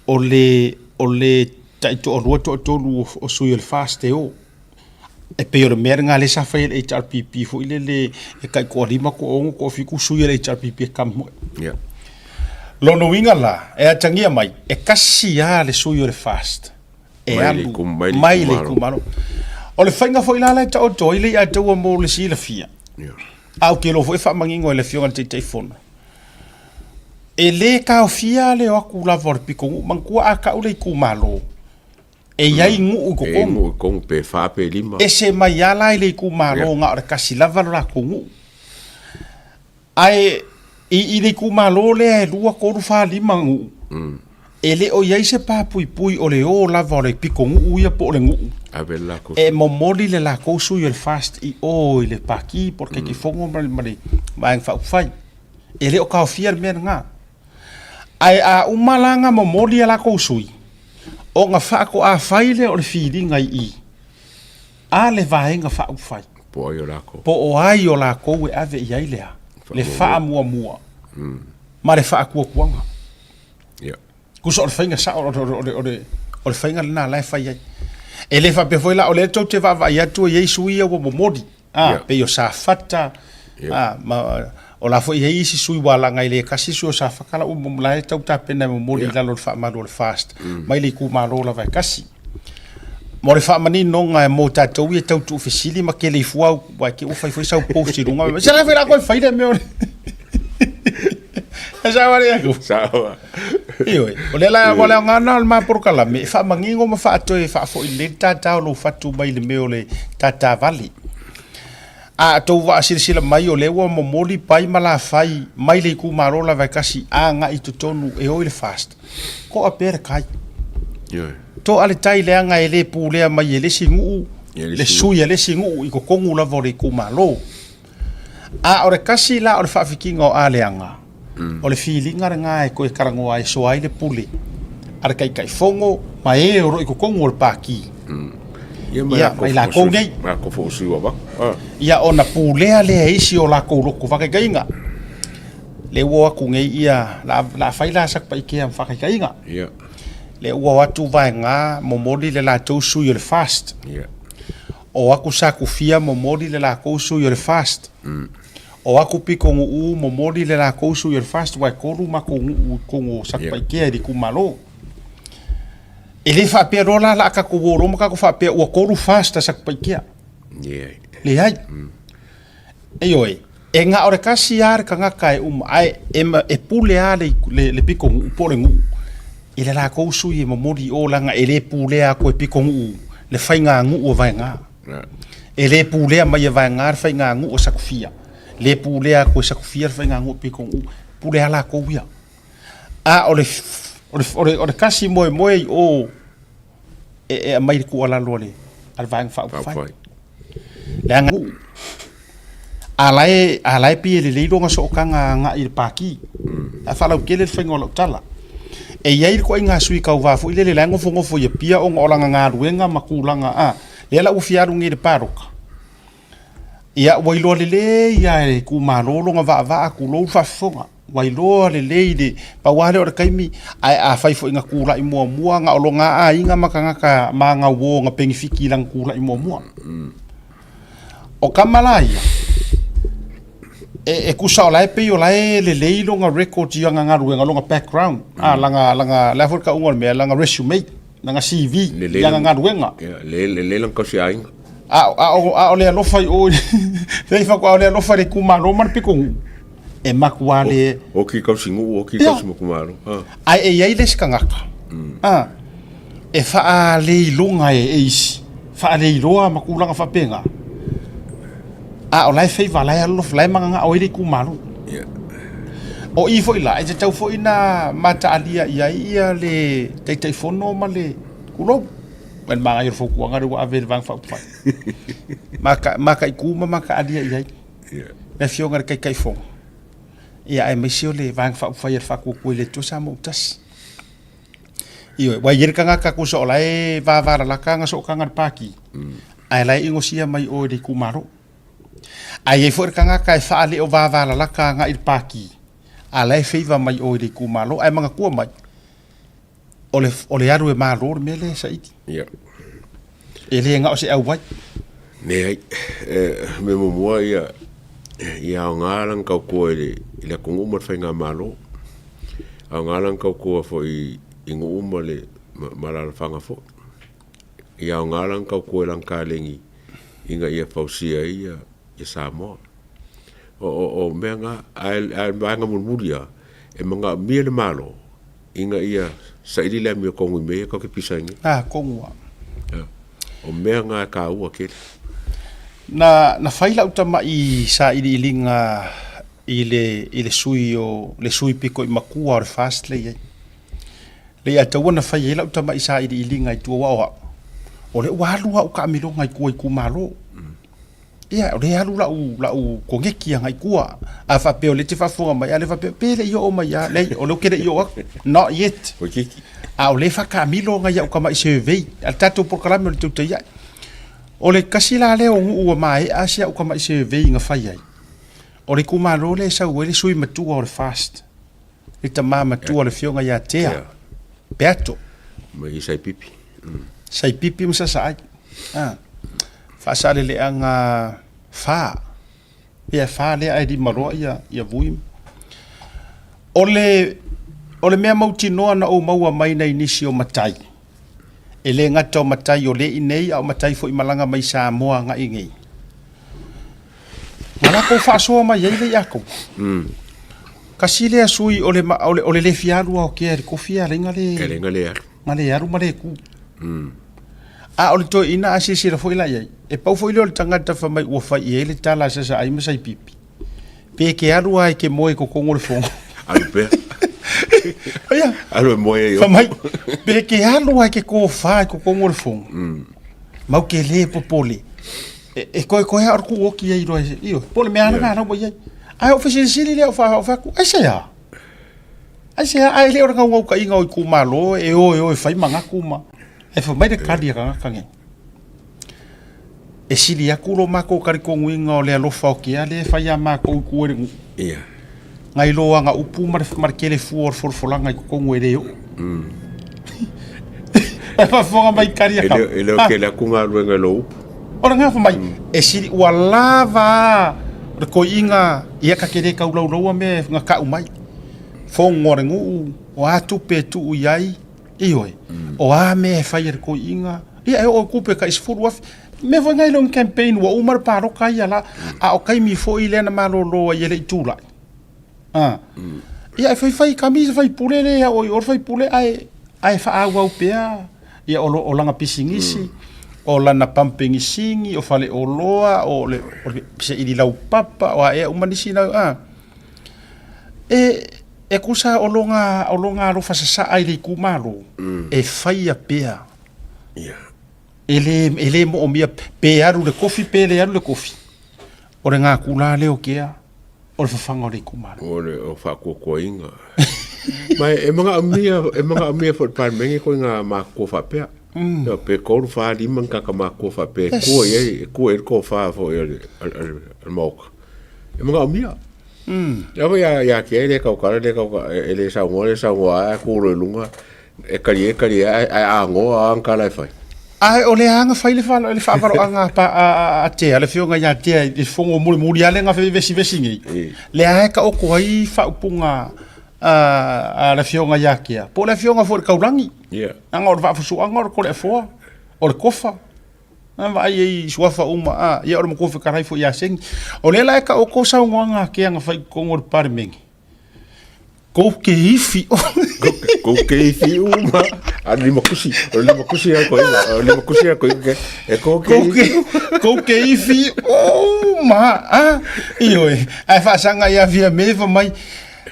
O le o le taitoalua toatolu o sui o le FAST e o. E pei o le mea lena lea sa fai e le HRPP foi lele e tai toalima, toaono, toafitu sui o le HRPP e kami foi. Yeah. Lona uiga la, e atagia mai, e kasi lava le sui o le FAST e Mai le alu itum- mai le mai le itumalo. itumalo. O le faiga foi la la e taoto ai le ia taua mo le silafia. Yeah. A ou te iloa foi e faamanino e le Afioga i le Taitaifono, e le taofia le o atu lava o le pitonuu. Manatua a tau le itumalo, E i ai nuu i E i ai totonu. nuu i totonu pe fa pe lima. Ese mai lava la i le itumalo Ia. na o le tasi lava lo latou nuu. Ae i i le itumalo lea e lua, tolu, fa, lima nuu, e le o i ai se papuipui o le o lava o le pitonuu ia po o le nuu Ave le latou e momoli le latou sui o le FAST i o i le Pati po o le Taitaifono ma le ma le Vaega Faaupufai. E le o taofia le mea lena. Ae a uma la ona momoli a latou sui, ona faatoa fai lea o le filiga i i a le Vaega Faaupufai. Po o ai o lakou. Po o ai o lakou e ave i ai le a? Le faamuamua ma le faatuatuaga. Ia. Tusa o le faiga sao, o le faiga lena la e fai ai. E le faapea foi la, o lea tou te vaavaai atu e i ai sui ia ua momoli. A, Yeah. pei o Safata, Yeah. a, ma, o la foi e i ai isi sui ua alaga i le tasi sui o Safata la ua la e tau tapena e momoli Yeah. i lalo o le faamalu o le FAST, mai le itumalo lava e tasi. Mo le faamaninoga mo tatou ia tau tuufesili ma keleifua au, ua e te ua fai foi sau post i luga, se la foi la koe fai le mea o le E sao ale aku. Sao. Ioe, o lea la o le aoga lena o le ma polokalame e faamanino ma faatoe faafoi lelei le tata o lou fatu mai le mea o le tata vale. A tou vaasilasila mai o lea ua momoli pai ma lafai mai le itumalo lava e kasi agai i totonu e o i le FAST, toa pea le tai. Ioe. Toa le tai leaga e le pulea mai e le isi nuu, E le le isi sui a le isi nuu i totonu lava o le itumalo. A o le kasi la o le faafikiga o Aleaga, o le filiga lena e toe talanoa ai soa ai le pule a le Taitaifono ma e o lo o i totonu o le Pati. Ia, ma Ia, lakou ma i lakou foi- nei. ma lakou foi o sui ua avatu. Ah. Ia ona pulea lea e isi o lakou loto faataitaiga. Lea ua o atu nei ia, la, la fai la Satupaitea ma faataitaiga. Ia. Lea ua o atu vaega momoli le latou sui o le FAST. Ia. O aku Sakufia momoli le lakou sui o le FAST. O aku Pikonuu momoli le lakou sui o le FAST aua e tolu makou nuu i totonu o Satupaitea i le itumalo. E le faapea loa la la a tatou o loa ma tatou faapea ua tolu FAST a Satupaitea. Leai. Ioe, e na o le tasi lava le tagata e uma, ae e pule lava le, le, le pitonuu po o le nuu i le latou sui e momoli i o, leaga e le pulea atu e pitonuu le faiganuu a Vaega. E le pulea mai e Vaega le faiganuu a Satufia, le pulea atu e Satufia le faiganuu a Pitonuu, pule lava latou ia. A o le, o le, o le, o le tasi moemoe i o e aumai le tuualalo a le Vaega Faaupufai. Leaga a la e, a la e pei e lelei lona sootaga agai i le Pati. Ae faalautele le faiga o lau tala. E i ai le ituaiga sui tauva foi lele la e nofonofo i Apia ona o lana galuega ma tulaga a, lea la ua fia alu nei i le palota. Ia ua iloa lelei lava e le itumalo lona vaavaa tulou le faafofoga. Ua iloa lelei le pau lava lea o le taimi, ae afai foi na tulai muamua na o lona aiga ma tagata ma ana uo na penefiti i lana tulai muamua. O tama la ia, e tusa o la e pei o la e lelei lona record i ana galuega, lona background, a lana, lana, le a foi le tauga o le mea, lana resume, lana CV i ana galuega. Lelei lana tausiaiga. A o le alofa i o, le faatoa o le alofa i le itumalo ma le pitonuu. E matua le... Oki tausinuu, oki tausimakumalo. Ae e i ai le isi tagata, e faaleiloga e isi, faaleiloa ma tulaga faapena, a o la e feiva, la e alolofa, la e mananao ai le itumalo. O i foi la, e tatau foi ona mataalia i ai ia le Taitaifono ma le Tulou. Ma le manaia o le fautuaga lea ua ave i le Vaega Faaupufai. Mataitu ma mataalia i ai. Le Afioga i le Taitaifono, ia aemaise o le Vaega Faaupufai a le Faatuatua i le Atua Samoa ua Tasi. Ioe, aua e i ai le tagata tusa o la e vavalalata ana sootaga i le Pati, ae la e inosia mai o i le itumalo. Ae i ai foi le tagata e faale o vavalalata agai i le Pati, a la e favour mai o i le itumalo. Ae manatua mai, o le alu e malo le mea lea e saili. Yeah. E le na o se auai. Leai, e, me muamua ia, ia aoga lana tautua i le, i le atunuu ma le faigamalo. Aoga lana tautua foi i nuu ma le ma, ma alaalafaga foi. Ia aoga lana tautua i lana kalegi ina ia fausia ai ia, ia Samoa. O, o, o mea na, ae, ae vaega mulimuli lava, e manaomia le Malo ina ia saili le amiotonu i mea ia tatou te pisa ai nei. Ah, tonu lava. Ah, o mea na e taua tele. Na fai lau tama'i sailiiliga i le, i le sui o, le sui pito i matua o le FAST lea e i ai. Le ia taua na fai ai lau tama'i sailiiliga i tua aua o au, o lea ua alu au taamiloga i tua i itumalo. Ia, o lea e alu lau, lau koneki agai i tua. A faapea o lea e te faafofoga mai, a le faapea, pe le i oo mai lava. Leai, o lea ou te le i oo atu. Not yet. A o lea e faataamilo nai au tamai survey a le tatou polokalame o le Tautai Ae. O le tasi la lea o nuu ua maea si au tamai survey na fai ai, o le itumalo lea e sau ai le sui matua o le FAST, le tama matua o le afioga ia Tea Peato. Mai Saipipi. Saipipi ma Sasaai. Ah. Faasaleleaga 4. Ia 4 lea ae 5 loa ia, ia Vui. O le, o le mea mautinoa na ou maua mai nai nisi o matai, e le gata o matai o le i nei, a o matai foi malaga mai Samoa agai nei. Na latou faasoa mai ai le iatou. Kasi lea sui o le, o le, o le le fia alu ao kea i le kofi a lenga le... E lenga le alu. Nga le alu ma le ku. A o le toeaina a silasila foi la i ai, e pau foi lea o le tagata fai mai ua fai i ai le tala a Sasaai ma Saipipi, pe ke alu lava e ke moe i totonu o le fono. Alu pea. Ia. Alu e moe ai. Fai mai, pe ke alu lava e ke tofa i totonu o le fono, mau ke le popole. E koekoe lava o le tuu oki ai loa, ioe, po o le mea lava lena la ua i ai. Ae ou fesilisili lea ou fai atu, aisea? Aisea, ae le o le naunautaiga o itumalo e o e o e fai manatu ma... Ae fai mai le tali a tagata nei, e sili atu lo matou talitonuina o le alofa o Tea lea e fai ia matou i tua i le nuu. Nai lo ana upu ma le tele fua o le folafolaga i totonu e le oo. Ae faafofoga mai i tali a E le o tele atu galuega i lou upu. O le gafa mai, e sili ua lava a le koiiga ia ka te le kaulauloua mea e gaka'u mai. Fogo a le nuu, o a tupe e tuu i ai, ioe, o a mea e fai e le koiiga, ia e oo i tupe tai 10,000. Mea foi na i lona campaign ua uma le paloka ia la, a o taimi foi lea na malolo ai e le i tulai. A. Ia e faifai kami se faipule le au i o le faipule ae ae faaauau pea ia o, lo, o lana pisinisi o lana pampegisini o faleoloa o le, o le seili laupapa o a ea uma nisi na a. E e kusa o loga o loga alofa sasaa i le itumalo e faia pea. Ia. E le e le moomia pe alu le kofi pe le alu le kofi. O le gakula lea o kea o le fafaga o le itumalo. O le o faakuakuaina. Ma e manaomia e manaomia foi le Palemene ko ngā mākua faapea. Mm. Pe kolu whā lima ni kaka mākua faapea e kua i ai, e kua i le kōwhā foi o le, o le, o le maoka. E manaomia. Mm. Ia foi ia, ia kia e le kaukara, le kauka, e le saungoa, le saungoa, a kūro i lunga, E kari e kari e ai a ngoa a kala e fai. Ae o le aga fai le le faavaloaga a pa a a Tea, le afioga ia Tea i le fogo mulimuli lava lea na vevesivesi nei. Lea e taoto ai faaupuga a le afioga ia Tea, po o le afioga foi i le Taulagi. Leaga o le vaafusuaga o le Toleafoa, o le Tofa. A vaai ai i suafa uma, a, ia o le matua fetalai foi ia Seni. O lea la e taoto saunoaga a Tea na fai i totonu o le Palemene. Kou ke ifi. Kou ke ifi uma. A lima kusi. O lima kusi a koe. O lima kusi a koe. E kou ke ifi. Kou ke ifi uma. A, ioe. Ae faasanga ia fia me fa mai.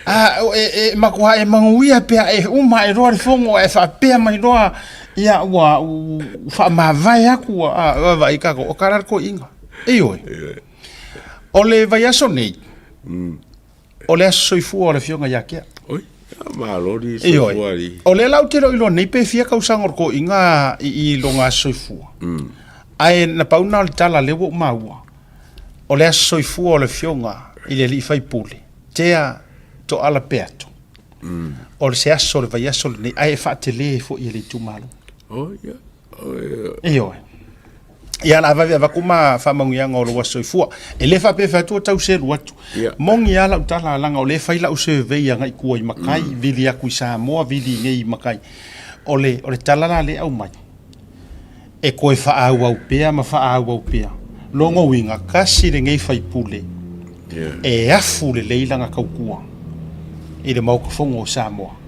A, e, e, makuha e manguia pea e uma e roa le fongo e faapea mai roa. Ia, ua, faamavae aku. A, vai kako. O kara ko inga. Ioe. O le vaiaso nei. O le aso soifua o le afioga ia Kea. Oi, malo li soifua li. O lea la ou te iloa nei pe fia kausaga o le toeaina i i lona aso soifua. Ae na pau na o le tala lea ua ou maua, o le aso soifua o le afioga i le alii faipule, Tea Toala Peato. O se aso o le vaiaso lenei, ae e faatele foi e le itumalo. Oh, ia. Ioe. Ia la vave avatu ma faamanuiaga o lou aso soifua. E le faapea fai atu o tau selu atu. Yeah. Moni lava lau tala leaga o lea e fai lau survey agai tua i makai, mm. vili atu i Samoa, vili i nei i makai. O le, o le tala la lea aumai, e toe faaauau pea ma faaauau pea. Lona uiga, tasi lenei faipule yeah. e afu lelei lana tautua i le Maota Fono o Samoa.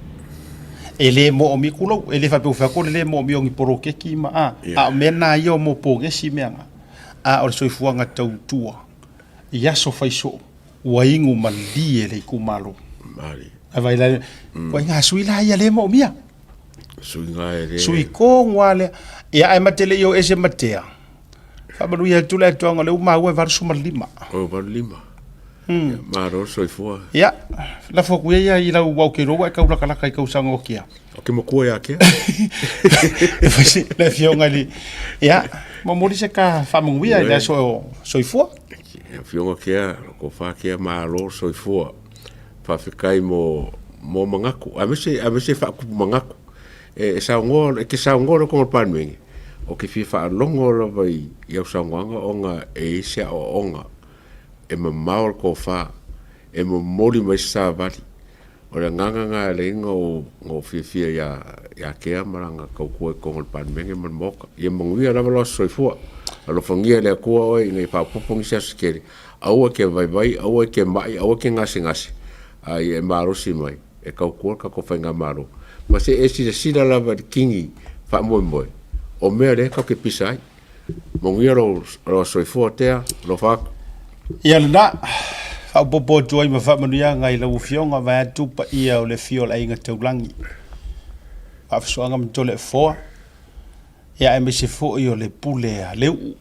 E le moomia, tulou, e le faapea ua fai atu le le moomia o ni poloketi ma a, a o mea na ia o mo pogesi mea na. A o le soifuaga tautua i aso fai soo, ua inu malie le itumalo. Mali. Ai vai la, mm. ngā sui la ia le moomia. Sui ngā e le. Sui ko ngā le. Ia ai mate le i o ese matea. Faamanuia atu le atoaga o lea ua maua e 85. O, 85. Mm. Malo soifua. Ia, lafo atu ia i lau wau ke roa e kau lakalaka i kausaga o kia. O ke makua ia kia. E fai le afioga i le... Ia, momoli se ka faamanuia i le aso soifua. Afioga kia, ko wha kia malo soifua. Whawhekai mo, mo mangaku. A mese, a mese whaakupu mangaku. E, e saongoa, e ke saongoa le konga pānuenge. O ke fia whaalongo lava i, i au saongoanga onga e isi a o onga. E mamao le kōwhā, e momoli mai se savali. O le agaga lena e ala ai ona ou fiafia iā, iā Kea ma lana tautua i totonu o le Palemene ma le Maota. Ia manuia lava lo aso soifua. Alofagia e le Atua oe ina ia faaopoopo nisi aso se tele. Aua e te vaivai, aua e te ma'i, aua e te gasegase, a ia e malosi mai e tautua le tatou faigamalo. Ma se e silasila lava i le kini faamoemoe, o mea lea tatou te pisa ai. Manuia lou soifua tea, alofa atu. Ia lena, faaopoopo atu ai ma faamanuiaga i lau Afioga vaeatu paia o le afio o le Aiga Taulagi, Faafusoaga ma Toleafoa, ia aemaise foi o le pule a Leu'u.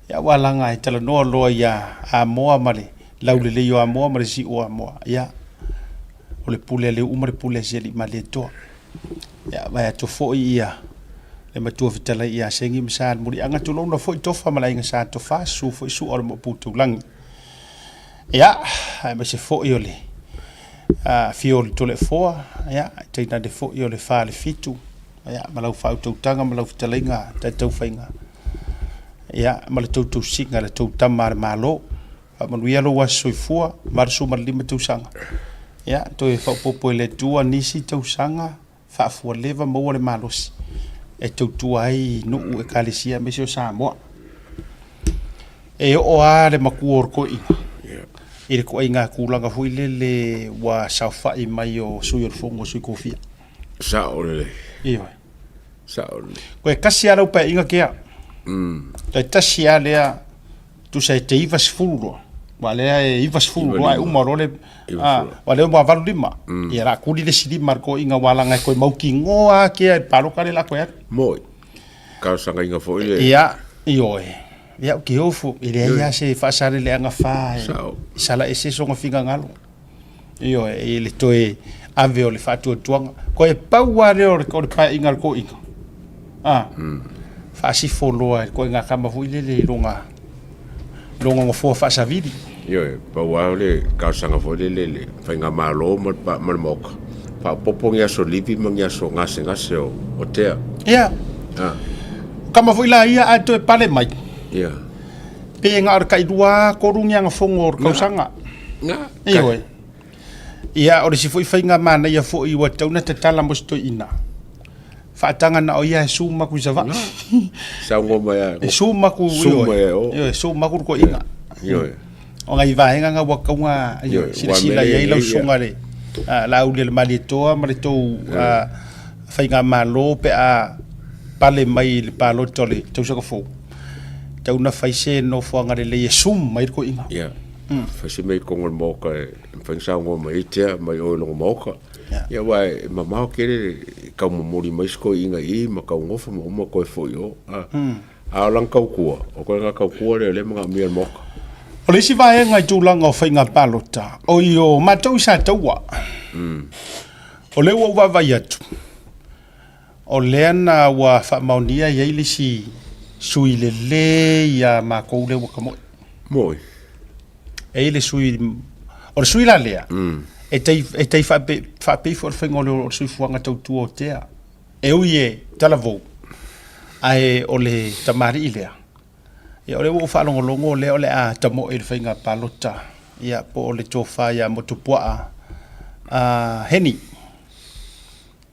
Ia aua laga e talanoa loa ia Amoa ma le laulelei o Amoa ma le si'u o Amoa, ia o le pule a Leu'u ma le pule a Sialiimalietoa. Ia vaeatu foi ia le matua fetalai ia Segi ma Sa Muliaga tulouna foi Tofa ma le aiga Sa Tofa, susu foi Sua o le Maopu Taulagi. Ia, aemaise foi o le afio o le Toleafoa, ia, tainane foi o le Falefitu, ia, ma lau faautautaga ma lau fetalaiga Taitaufaiga. Ia, ma le tou tausiga i le tou tama a le Malo. Faamanuia lou aso soifua, 85 tausaga. Ia, toe faaopoopo e le Atua nisi tausaga, faafualeva maua le malosi e tautua ai nuu, ekalesia aemaise o Samoa. E oo lava le matua o le toeaina i le ituaiga tulaga foi lele ua saofai mai o sui o le fono a sui tofia. Sao lelei. Ioe. Sao lelei. Toe tasi lava lau paeaiga Tea. Toe tasi lava lea tusa e te 90 loa. Aua lea e 90 loa ae uma loa le aua lea ua 85. Ia o le a tuli le isi 5 a le toeaina aua leaga e toe mautinoa lava Tea i le palota lea o le a toe alu. Moi. Talosagaina foi le. Ia, ioe. Ia ou te ofo, e leai lava se faasaleleaga fa e sala ese sona finagalo. Ioe, i le toe ave o le faatuatuaga. Toe pau lava lea o le paeaiga a le toeaina. A, faasifo loa e le ituaiga tama foi lele i lona lona nofoa faasavili. Ioe, pau lava o le talosaga foi lele i le faigamalo ma le Maota, faaopoopo ni aso livi ma ni aso gasegase o tea. Ia. A. O tama foi la ia a toe pale mai. Ia. Pe na o le tailua, tolu ni agafono o le tausaga. Na. Ioe. Ia, o le isi foi faiga manaia foi ua tatau ona tatala mo se toeaina. Faataga na o ia e suma atu i Savaii. Saunoa mai lava. E suma atu, Suma ioe, o. Ioe, suma atu le toeaina. Ioe. O nai vaega na ua tatau ona Ioe, silasila i ai lau susuga i le Laaulialemalietoa ma le tou faigamalo pe a pale mai i le palota o le tausaga fou. Tatau ona fai se nofoaga lelei e sum ai le toeaina. Ia. Fai se mea i totonu o le Maota e mafai ona saunoa mai ai tea mai o i lona Maota. Ia aua e mamao tele le tau momoli mai si toeaina i i ma tau nofo ma uma toe foi i o. A o lana tautua, o ituaiga tautua lea o lea e manaomia e le Maota. O le isi vaega i tulaga o faiga palota, oi o matou i Sataua, o lea ua ou vaavaai atu, o lea na ua faamaonia e i ai le isi sui lelei ia matou lea ua tamoe. Moi. E i ai le sui, o le sui la lea, e tai, e tai faapei foi o le faiga o le soifuaga tautua o tea. E ui e talavou, ae o le tamalii lea, ia o lea ua ou faalogologo o lea o le a tamoe i le faiga palota, ia po o le tofa ia Motupuaa Heni.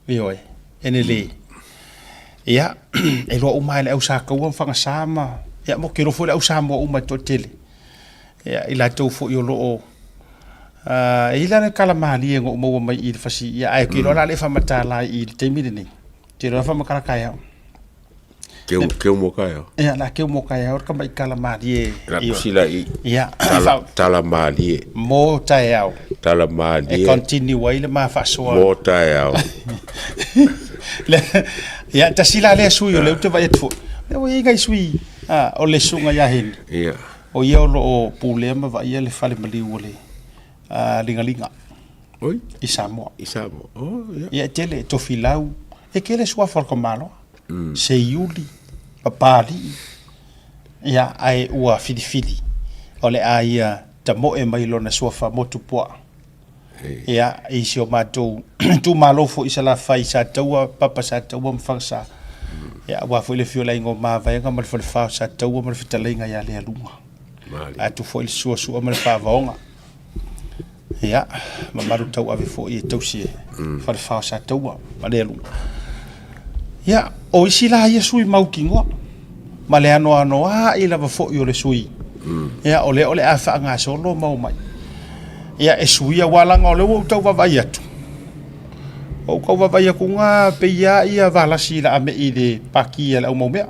Ioe, Enele. Ia, e iloa uma lava e le au Sataua ma Fagasa ma, ia mo ke iloa foi le au Samoa uma e toatele. Ia, i latou foi o lo o e i ai la le tala malie na ou maua mai i le fasi, ia ae ou te iloa o le a le faamatala i le taimi lenei. Ou te iloa faamatala taeao. Keu, keu mo taeao. Ia, la keu mo taeao le tamai tala malie. La kusila i. Ia. Tala, tala malie. Mo taeao. Tala malie. E continue ai le ma faasoa. Mo taeao. Ia, tasi la lea sui o lea ou te vaai atu foi. Lea ua i ai nai sui, o le susuga ia Heni. Ia. O ia o lo o pulea ma vaaia le fale maliu o le Ligaliga. Oi. I Samoa. I Samoa. Oh, ia. Ia, e tele, Tofilau. E tele suafa o le tamaloa. Seiuli, Papalii, ia, ae ua filifili o le a ia tamoe mai lona suafa Motupuaa. Ia, i si o matou itumalo foi i Salafai, Sataua, Papa Sataua ma Fagasa. Ia, aua foi le afio o le Aiga o Mavaega ma le Falefa o Sataua ma le Fetalaiga ia Lealuga. Atu foi le suasua ma le faavaoga. Ia, mamalu tauave foi e tausi e Falefa o Sataua ma Lealuga. Ia, o isi la ia sui mautinoa, ma le anoanoai lava foi o le sui. Ia, o lea o le a faagasolo ma omai. Ia, e suia, aua leaga o lea ua ou tau vaavaai atu, ua ou tau vaavaai atu na pei lava ia Valasi la ame'i i le pati a le aumaumea.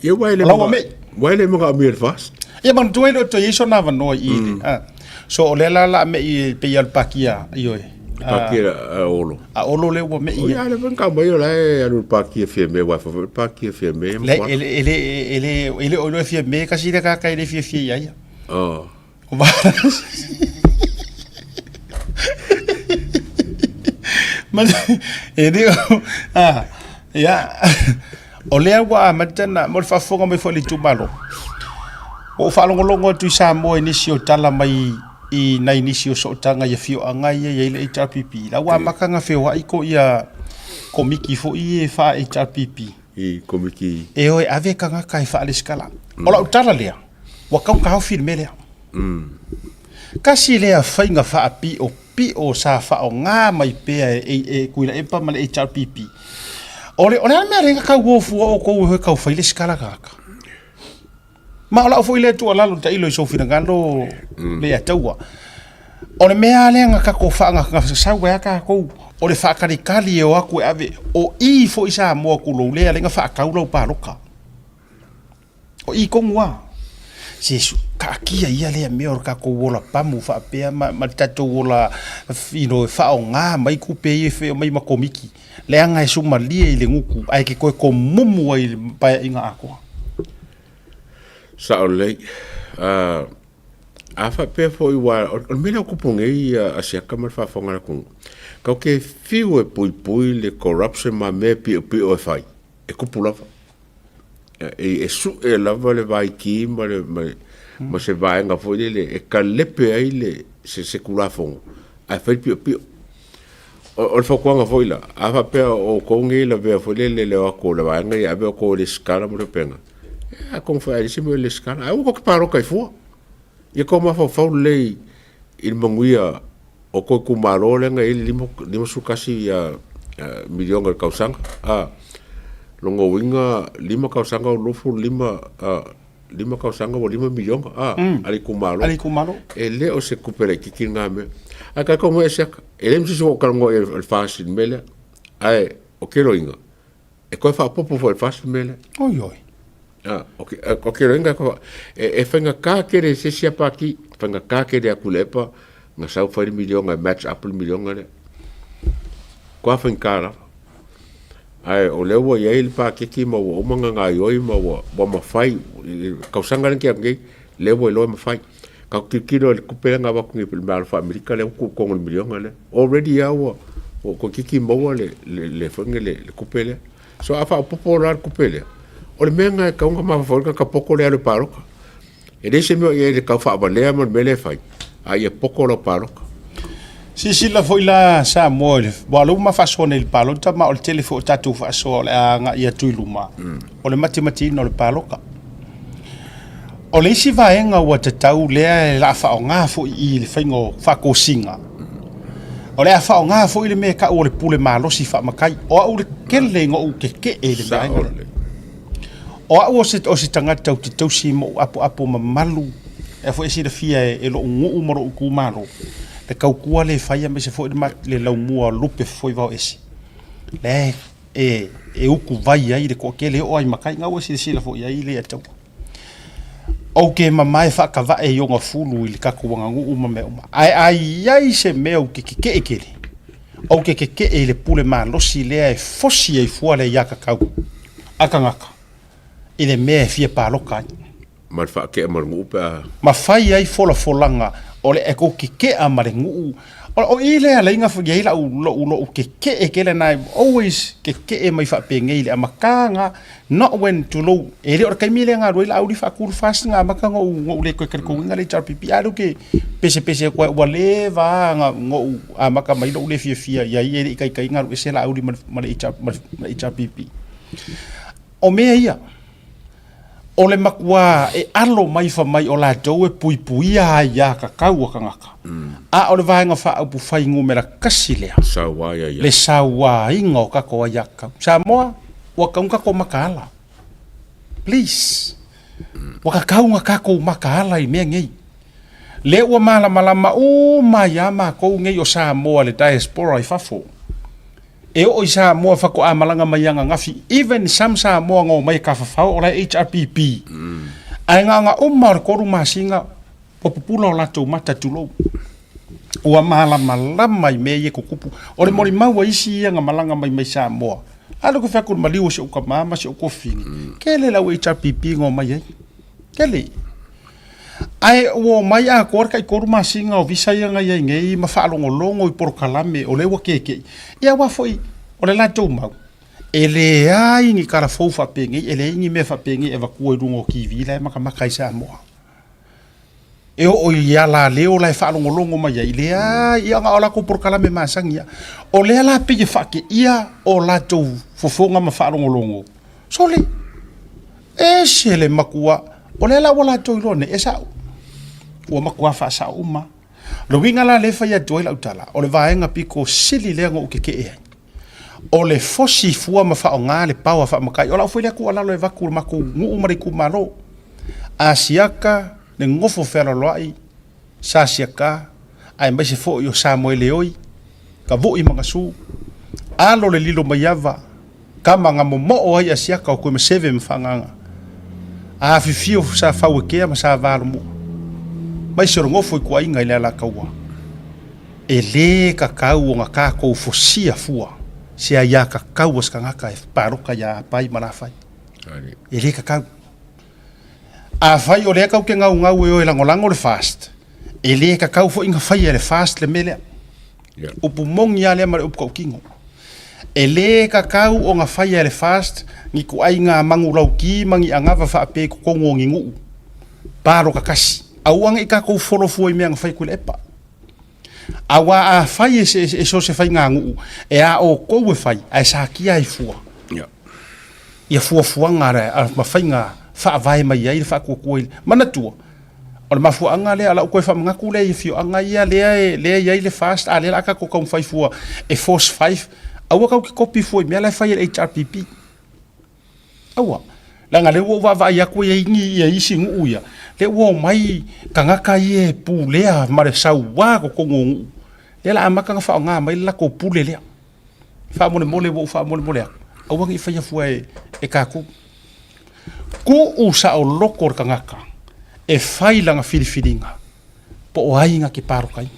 Ia, ua ele Lau ame'i. Ua ele manaomia e le FAST. Ia, manatua e le o toe i ai sona avanoa i i le, So, o lea la la ame'i e pei lava o le pati a, ioe. Pati a Olo. A Olo lea ua me'i. Ia, lea foi na tau mai o la e alu i le pati a Fiame, aua e fai foi le pati a Fiame. Le, e le, e le, e le, e le o iloa e Fiame, tasi lea tagata e le fiafia ia ia. Oh. O Valasi. Ma, e le o, a, ia, o lea ua amata na, mo le faafofoga mai foi a le itumalo, ua ou faalogologo atu i Samoa i nisi o tala mai i nai nisi o sootaga i afioaga ia e i ai le HRPP, la ua amata ona feoai ko ia komiti foi ia faa-HRPP. i komiti. E o e ave tagata e faalesikala. O lau tala lea, ua tau taofi le mea lea. Tasi lea faiga faapiopio sa faaaoga mai pea e, e Tuilaepa ma le HRPP. O le, o le a le mea lea na tau o fua outou e o e tau fai lesitala tagata? Ma o lau foi lea tuualalo tailo i sou finagalo Leiataua. O le mea lava lea na tatou faagasau ai tatou, o le faatalitali e o atu e ave, o i foi Samoa tulou lea lea na faatau lau palota. O i tonu lava. Se taatia ia lea mea o le tatou ola pamu faapea ma, ma le tatou ola you know, e faaaoga mai tupe ia e omai ma komiti. Leaga e sumalie i le gutu ae ke toe tomumu ai i le paeaiga atoa. Sao lelei. A faapea foi ua, o le mea lea o kupu nei a Siaka ma le faafofoga a le atunuu, kau ke fiu e puipui le corruption ma mea piopio e fai, e kupu lava. E sue lava le vaiki ma le, ma, ma se vaega foi lele e kalepe ai le, se, se Tulafono, ae fai le piopio. O le fautuaga foi la, a faapea o outou nei lavea foi lele le o atu o le vaega ia ave outou e lesitala ma tupega, ia atonu foi a leai se mea o le lesitala, ae aua tou te palota ai fua. Ia tou mafaufau lelei i le manuia o tou itumalo lea na i ai le 51 miliona i le tausaga, a, lona uiga 5 tausaga o 25 5 tausaga ua 5 miliona a, a le itumalo. A le itumalo. E le o se tupe laitiiti lena mea. Ae tatou mai e siaka, e leai ma se isi ua ou talanoa i ai i le FAST i le mea lea. Ae o keloiga, e toe faaopoopo foi e le FAST le mea lea. Oi oi. A, o ke, o keloiga e, e faigata tele i se isi a pati, faigata tele ia Tuilaepa na sau fai le miliona e match up le miliona lea. Matua faigata lava. Ae o lea ua i ai le paketi ma ua uma ona gaoioi ma ua, ua mafai, i le tausaga lea na tea atu nei, lea ua iloa e mafai. Tatou tilotilo i le tupe lea na avatu nei i le Malo Amerika lea ua tuu i totonu o le miliona lea. Already lava ua, ua toeitiiti maua le, le, le, foi lenei le, le tupe lea. So a faaopoopo la le tupe lea, o le mea lena e tatau ona mafaufau ai le tagata poto lea e alu e palota. E leai se mea o i ai i le tau faavalea ma le mea lea e fai, a ia poto lau palota. Silasila foi la Samoa i le, aua o lea ua ma faasoa nei i le palota, ma o le tele foi o tatou faasoa o le a agai atu i luma, o le matimatiina o le palota. O le isi vaega ua tatau lea o le a faaaoga foi i le faiga o faatosina, o le a faaaoga foi le mea e tau o le pule malosi faamatai. O au le tele ina ou tetee i le vaega lea. O au o se, o se tagata ou te tausi ma ou apoapo mamalu, e foi e silafia e, e lou nuu ma lou itumalo, le tautua le faia aemaise foi le, le laumua lupe foi vao ese. Le e, e utu vai ai le toatele oo ai matai, na ua silasila foi ai le ataua. Ou te mamae faakavae i ona fulu i le tatou aganuu ma mea uma. Ae a i ai se mea ou te tetee tele, ou te tetee i le pule malosi lea e fosi ai fua le aiatatau a tagata i le mea e fia palota ai. Ma le faatea ma le nuu pe a. Ma fai ai folafolaga o le e kou keke'a ma le nuu. O i lea laiga i ai lau lou lou keke'e tele and I always keke'e mai faapenei i le amataga not when tulou e le o le taimi lea na alu ai Laauli faatu le FAST na amata ona ou ona ou le toe talitonuina le HRPP a lea ou te pesepese atu ai ua leva lava ona ou amata mai lou le fiafia i ai e le i taitai ona alu ese Laauli ma le HRPP. O mea ia, o le matua e alo mai fai mai o latou e puipuia aiatatau a tagata, a o le Vaega Faaupufai numera tasi lea, le sauaina o tatou aiatatau. Samoa, ua tatau ona tatou mataala. Please. Ua tatau ona tatou mataala i mea nei. Lea ua malamalama uma ai lava matou nei o Samoa le diaspora i fafo. E oo i Samoa faatoa malaga mai ananafi, even some Samoa na omai e tafafao o la e HRPP. Ae na ona uma o le 3 masina ua pupula o latou mata tulou. Ua malamalama i mea ia e tutupu. O le molimau a isi ia na malaga mai mai Samoa, alu ke fai atu i le maliu o si ou tama ma si ou tuafafine, tele lau HRPP na omai ai. Tele. Ae ua omai atoa le tai 3 masina o visa ia na i ai nei ma faalogologo i polokalame o lea ua keke'i. Ia aua foi o le latou mau, e leai ni tala fou faapenei, e leai ni mea faapenei e avatua i luga o TV la e matamata ai Samoa. E oo i alaleo la e faalogologo mai ai, leai, ia na o latou polokalame masani lava. O lea la pei e faateia o latou fofoga ma faalogologo. Sole! Ese le makua, o lea la ua latou iloa nei, e sa'o. Ua makuā faasa'o uma. O le uiga la lea e fai atu ai lau tala, o le vaega pito sili lea na ou tete'e ai, o le fosi fua ma faaaoga le power faamatai. O lau foi lea tuualalo e avatu i le matou nuu ma le itumalo, Asiata le nofo fealoaloai, sa siata, aemaise foi o Samoeleoi, Tavui ma Gasu, alo le lilo maiava, tama na momoo ai Asiata o Tuimaseve ma Faaagaaga, afifio sa Fauekea ma sa Valomua, maise o le nofo ituaiga i le Alataua. E lē tatau ona tatou fosia fua se aiatatau a se tagata e palota ia Apai ma Lafai. E lē tatau. Afai o lea tatou te gaugau e o e lagolago le FAST, e lē tatau foi ona faia e le FAST le mea lea. Upu moni lava lea ma le upu tautino. E lē tatau ona faia e le FAST ni ituaiga manulauti ma ni anava faapea i totonu o ni nuu palota tasi. Aua ne i tatou folo fua i mea na fai Tuilaepa. Aua afai e so o se faiganuu e a outou e fai ae satia ai fua ia fuafuaga ma faiga faavae mai ai le faatuatua i le manatua. O le mafuaaga lea, o lau toe faamanatu lea i afioaga ia lea e i ai le FAST, a o lea o le a tatou taumafai fua e force 5, aua tatou te kopi fua i mea la e fai e le HRPP. Aua. Leaga lea ua ou vaavaai atu e i ai ni ia isi nuu ia, lea ua omai tagata ia e pulea ma le saua totonu o nuu, lea o le a amata ona faaaoga mai le latou pule lea. Faamolemole ua ou faamolemole atu, aua ne i faia fua e tatou. Tuu saoloto le tagata e fai lana filifiliga po o ai na te palotaina.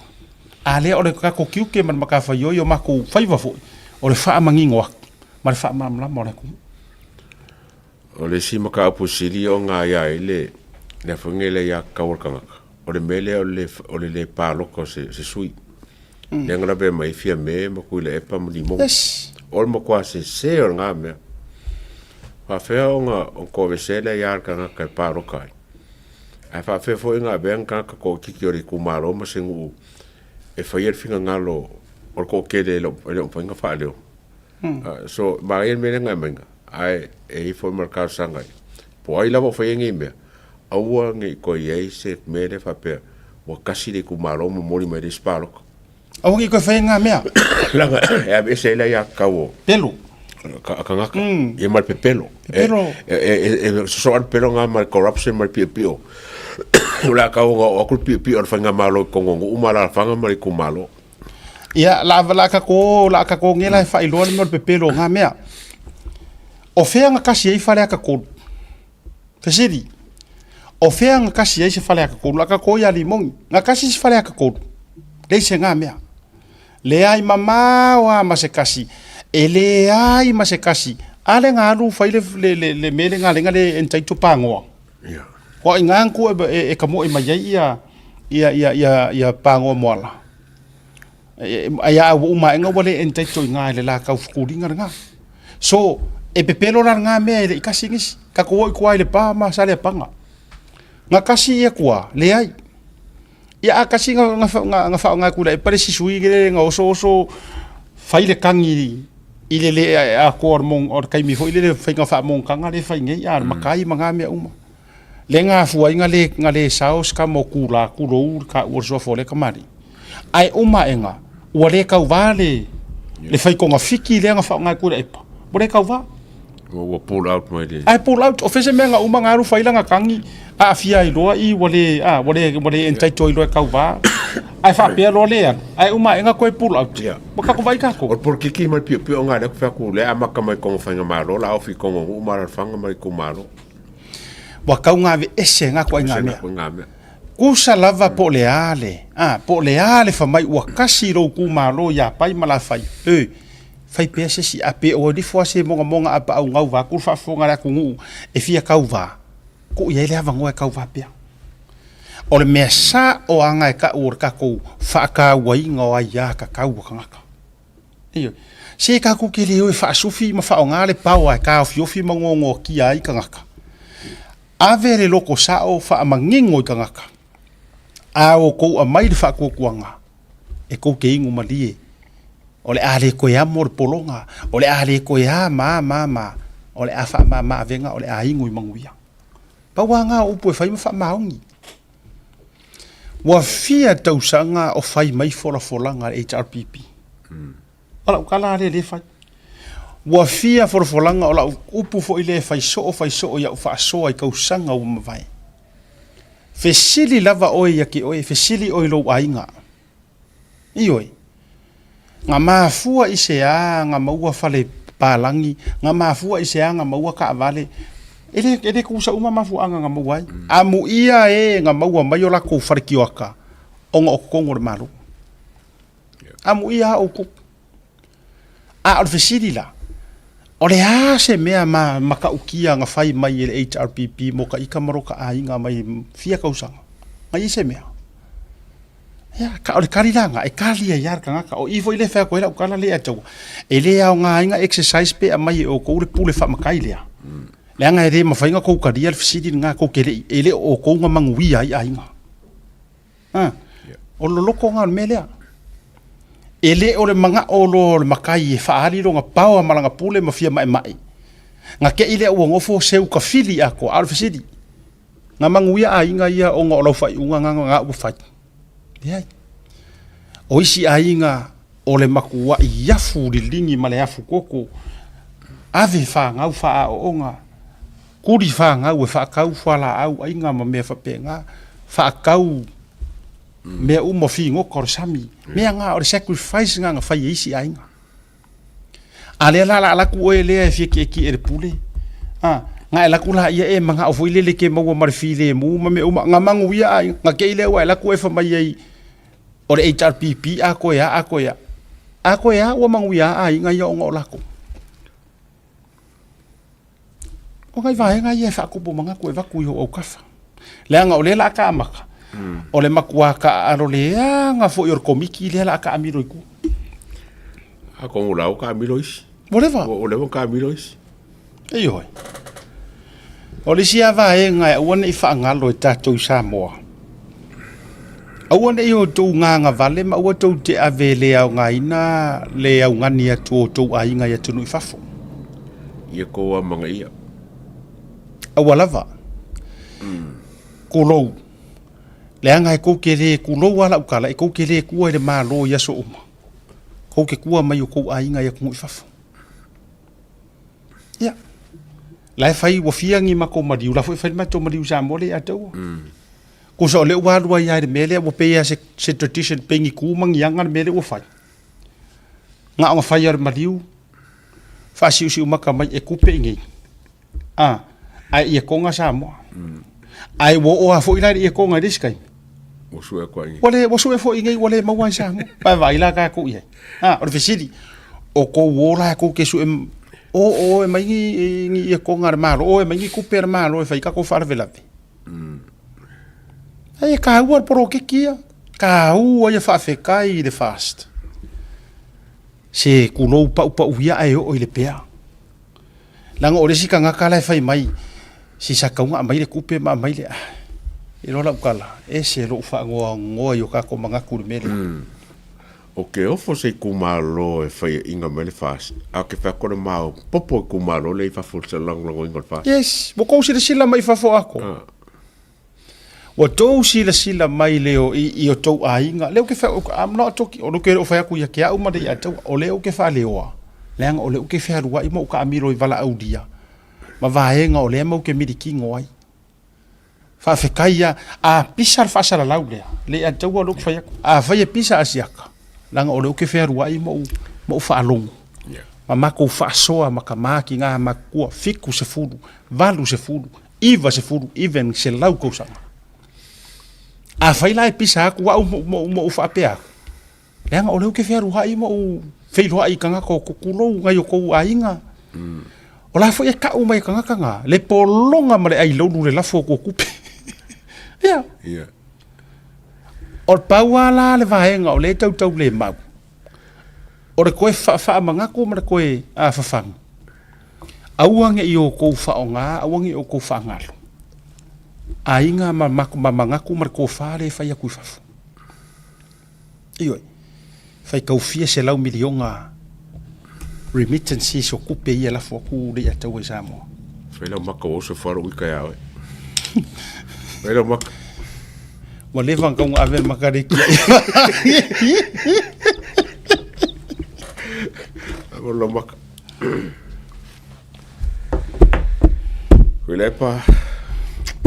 A lea o le tatou tiute ma le matafaioi o matou faiva foi, o le faamanino atu ma le faamalamalama o le atunuu. O le isi mataupu sili ona aia ai le le foi le aiatatau a le tagata, o le mea lea o le le palota o se sui. Lea na lavea mai ai Fiame ma Tuilaepa ma Limoga. Yes. O le matua sese o lena mea. Faafefea ona toavesea le aia a le tagata e palota ai? Ae faafefea foi ona avea ni tagata toaitiiti o le itumalo ma se nuu e faia le finagalo o le toatele e le o mafai ona faaleo. So, manaia le mea lea na aumaiga, ae e i ai foi ma le talosaga i, po o ai lava o faia nei mea, aua ne i toe i ai se mea lea faapea ua tasi le itumalo momoli mai le isi palota. Aua ne i toe faia ngā mea. Leaga e aveese ai le aiatatau o Pelo. a tagata, ia ma le pepelo. Pepelo. E sosoa le pepelo ngā ma le corruption ma le piopio. O le a tau ona oo atu le piopio o le faigamalo i totonu o nuu ma alaalafaga ma le itumalo. Ia, la, la kako, la kako ngela e whailoa le mea o le pepelo o ngā mea. O whea nga kasi ai whare aka kolu? Fesili, o whea nga kasi ai se whare aka kolu? Aka ko ia limongi, nga kasi se whare aka kolu. Lei se ngā mea. Le ai mamao a ma se kasi. E le ai ma se kasi. A le ngā alu whai le, le, le, le mele ngā lenga le entaito pāngoa. Yeah. Kua i ngā nku e, e, e ka moe mai ai ia, ia, ia, ia, ia pāngoa moala. E, e, ai a ua uma enga ua le entaito i ngā i le la kau fukuringa le ngā. So, e pepelo la ngā mea e le i kasi ngisi. Ka ko oi kua i le pā ma sa le panga. Ngā kasi ia kua, le ai. Ia a kasi nga, nga, nga, nga whao ngā kura e pare sisui i le nga oso oso whai le kangi i le le a koa o le mong, o le kaimi foi le le whai ngā wha mong kanga le whai ngei a le makai ma ngā mea uma. Le ngā fua i ngā le, ngā le sao ska mo kula kulo u ka ua soa fo le kamari. Ai uma e ngā, ua le kau vā le, le whai konga fiki le nga whao ngā kura e pa. Ua le kau vā. Ua pull out mai le. Ai pull out, o fese mea nga uma nga alu whai langa kangi, a awhia i loa i ua le, a, ua le, ua le entaito i loa e kau vā. Ai whaapea loa le alu, ai uma e nga koe pull out. Yeah. Ua kako vai kako. O le polokiki ma le piopio nga lea ku fai atu lea amata mai kongo faigamalo la ofi kongo nuu ma alaalafaga ma le itumalo. Ua kau ngā ve ese ngā koa i ngā mea. Ese ngā mea. Kusa lava po o le a le, a, po o le a le whamai ua kasi lou kūmālō iā pai ma la whai. E, Fai pea se isi a pe o lifo a se mongamonga a paau ngau va ku faafofoga le atunuu e fia kauvā, kuu i ai le avanoa e kauvā pea. O le mea sa o aga e taʻu o le tatou faatauaina o aiā tatau a tagata. Ioe. Se tatou te le o e faasufi ma faaaoga le paoa e taofiofi ma goagoatia ai tagata. Ave le loko sao faamanino i tagata, a outou aumai le faatuatuaga e tou te inu malie, o le a le toe amo le pologa, o le a le toe a ma a ma a ma. O le a faamama avega o le a igu i manuia. Pau lava na o upu e fai ma faamaoni. Ua fia tausaga o fai mai folafolaga a le HRPP. O lau tala lava lea lea e fai. Ua fia folafolaga o lau upu foi lea e fai soo fai soo i au faasoa i tausaga ua mavae. Fesili lava oe ia te oe, fesili oe i lou aiga. Ioe. Na mafua i se a na maua fale palagi, na mafua i se a na maua taavale. E le, e le tutusa uma mafuaaga na maua ai. Amuia e na maua mai o latou fale tioata ona o totonu o le Malo. Amuia a outou. A o le fesili la, o le a se mea ma matautia na fai mai e le HRPP mo ka ita ma lo ta aiga mai fia tausaga? Na i ai se mea? Ia, ka, o le kali la na, e kali ai lava le tagata. O i foi lea e fai atu ai lau tala lea ia te au, e le aoga ai na exercise pe aumai e outou le pule faamatai lea. Leaga e le mafai ona tou talia le fesili lena tou te le i, e le o outou na manuia ai aiga. A, o le loloto lena o le mea lea. E le o le manao loa o le matai e faaali lona power ma lana pule ma fia maemae. Na te i lea ua nofo seu tafili atoa, a o le fesili, na manuia aiga ia ona o lau faaiuga na na ua fai? Leai. O isi aiga o le matuai afu liligi ma le afu koko, ave fanau faaaooga, Kuli fanau e faatau fualaau aiga ma mea faapena, faatau mea uma figota o le sami. Mea na o le sacrifice na na fai e isi aiga. A lea la la alu atu oe lea e fia tietie i le pule, a, na e alu atu laia e manao foi lele e te maua ma le filemu ma mea uma, na manuia aiga, na te i lea ua e alu atu e fai mai ai, o le HRPP a toe a, a toe a. A toe a ua manuia aiga ia ona o latou. O nai vaega ia e faatupu manatu e avatu i ou autafa. Leaga o lea o le a taamata, o le matua taaalo leaga foi o le Komiti lea o le a taamilo i tua. Atonu o la ua taamilo isi. Ua leva? Ua leva ona taamilo isi. Ioe. O le isi lava vaega e aua ne i faagalo e tatou i Samoa, aua ne i outou gagavale ma aua tou te ave le aogaina le augani atu o outou aiga i atunuu i fafo. Ia kou amanaia. Aua lava. Kulou. Leaga e kou te le kulou lava lau tala, e kou te le kua i le Malo i aso uma. Kou te kua mai i o kou aiga i atunuu i fafo. Ia. La e fai ua fia ni matou maliu, la foi e fai le matou maliu i Samoa lea ia te au. Kusa o lea ua alu ai lava i le mea lea ua pei lava se, se tradition pei ni ku ma ni aga le mea lea ua fai. Na ona fai lava o le maliu, faasiusiu maka mai e kupe i nei. A, ae ia konga Samoa. Ae ua oo lava foi la i le ia konga i le isi taimi. Ua sue atu ai nei. Ua le, ua sue foi i nei ua le maua ai Samoa. Vaavaai la tatou i ai. A, o le fesili, o kou o la kou te sue o o e mai ni, ni ia konga a le Malo, o e mai ni kupe a le Malo e fai tatou faalavelave. Ai e kāua le poloketi ia. Kāua ia faafetai i le FAST. Se kulou paupau ia ae oo i le pea. Leaga o le isi tagata la e fai mai, si sa tau na aumai le tupe ma aumai le... E iloa lau tala, ese lou faanoanoa i o tatou manatu i le mea lea. O ke ofo se itumalo e faiaina mai le FAST, a o ke fai atu o le maopoopo itumalo lea i fafo i se lagolagoina o le FAST. Yes, ua tou silasila mai i fafo atoa. Ua tou silasila mai le o i, i o tou aiga. Lea ou te fai, I'm not talking, o lea ou te le o fai atu ia te au ma le ia te au, o lea ou te faaleoa, leaga o lea ou te fealuai ma ou taamilo i valaaulia ma vaega o lea matou te milikino ai. Faafetai lava, a pisa le faasalalau lea, le ia te au o lea ou te fai atu, afai e pisa Asiata, leaga o lea ou te fealuai ma ou, ma ou faalogo. Ma matou faasoa ma tama, tina, matutua, 70, 80, 90, even 100 tausaga. Afai la e pisa atu au ma ou faapea atu, leaga o lea ou te fealuai ma ou feiloai i tagata o tulou nai o tou aiga. O la foi e tau mai e tagata na, le pologa ma le ailoulu le lafo o tua tupe. Ia. Yeah. O le pau lava la le vaega o lea e tautaulemau, o le toe faamanatu ma le toe fafagu. Aua ne i outou faaaoga, aua ne i outou faagalo aiga ma manatu ma le tofa lea e fai atu i fafo. Ioe, faitau fia $100 miliona Remittances o kupe ia lafo aku le ia taua i Samoa. Fai lau maka ua oso faro uika ia oe. Fai lau maka. Ua leva ona tau ave le maka le kia. Ave lau maka. Tuilaepa,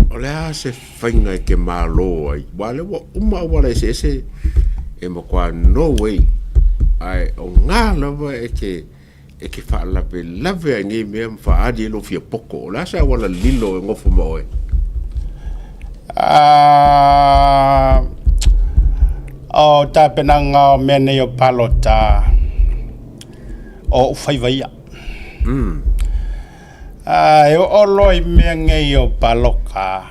o le a se faiga e te malo ai? Aua o lea ua uma auala eseese e matua no way. Ae o gā lava e te e te faalavelave ai i nei mea ma faaali ai lou fia poto. O le a se auala lilo e nofo ma oe? O tapenaga o mea nei o palota, o ou faiva ia. E oo loa i mea nei o paloka,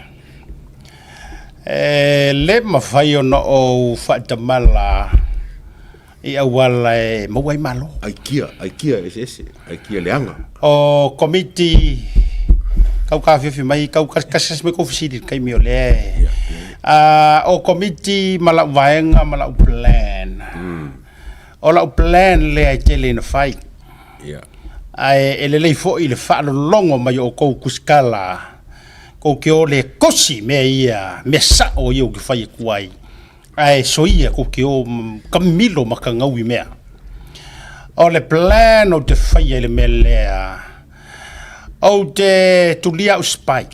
e le mafai ona ou faatamala i auala e maua ai malo. Aikia, aikia eseese, aikia leaga. O komiti kau taofiofi mai, kau kasikasi mai kou fesili i le taimi o lea e... O komiti ma lau vaega ma lau plan. O lau plan lea e tele ina fai. Ae e lelei foi le faalologo mai o outou tusitala, tou te o le kosi mea ia, mea sao ia ou te fai atu ai, ae soia tou te o kamilo ma kagaui mea. O le plan ou te faia i le mea lea, ou te tulia au spy.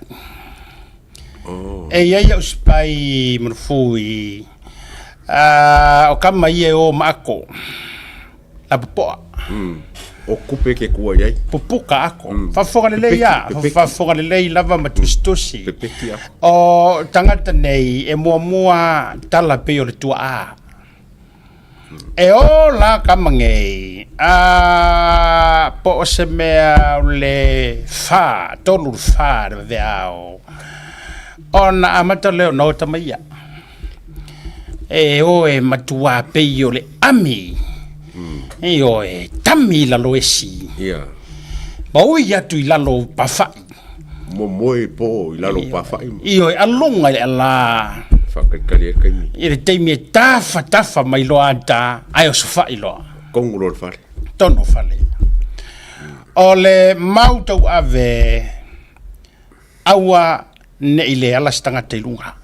E i ai au spy Manufui, o kama ia e o ma ako. Lapopoa. O kupe ke kua i ai. Pupuka ako. Faafofoga lelei a. Faafofoga lelei lava ma tusitusi. Pepeki ako. O tagata nei e muamua tala pei o le tuaa. E o la kama nei, a po o se mea o le fa, tolu le fa le vaveao, ona amata lea ona ota mai ia. E o e matua pei o le ami. E o e tami i lalo esi. Ia. Ma ui atu i lalo o pafa'i. Momoe po i lalo o pafa'i. Ioe, aluga i le alā. Faakalikali ai taimi. I le taimi e tafa tafa mai loa ata, ae osofa'i loa. Tonu loa le fale. Tonu fale. O le mau tauave Aua ne i le ala se tagata i luga,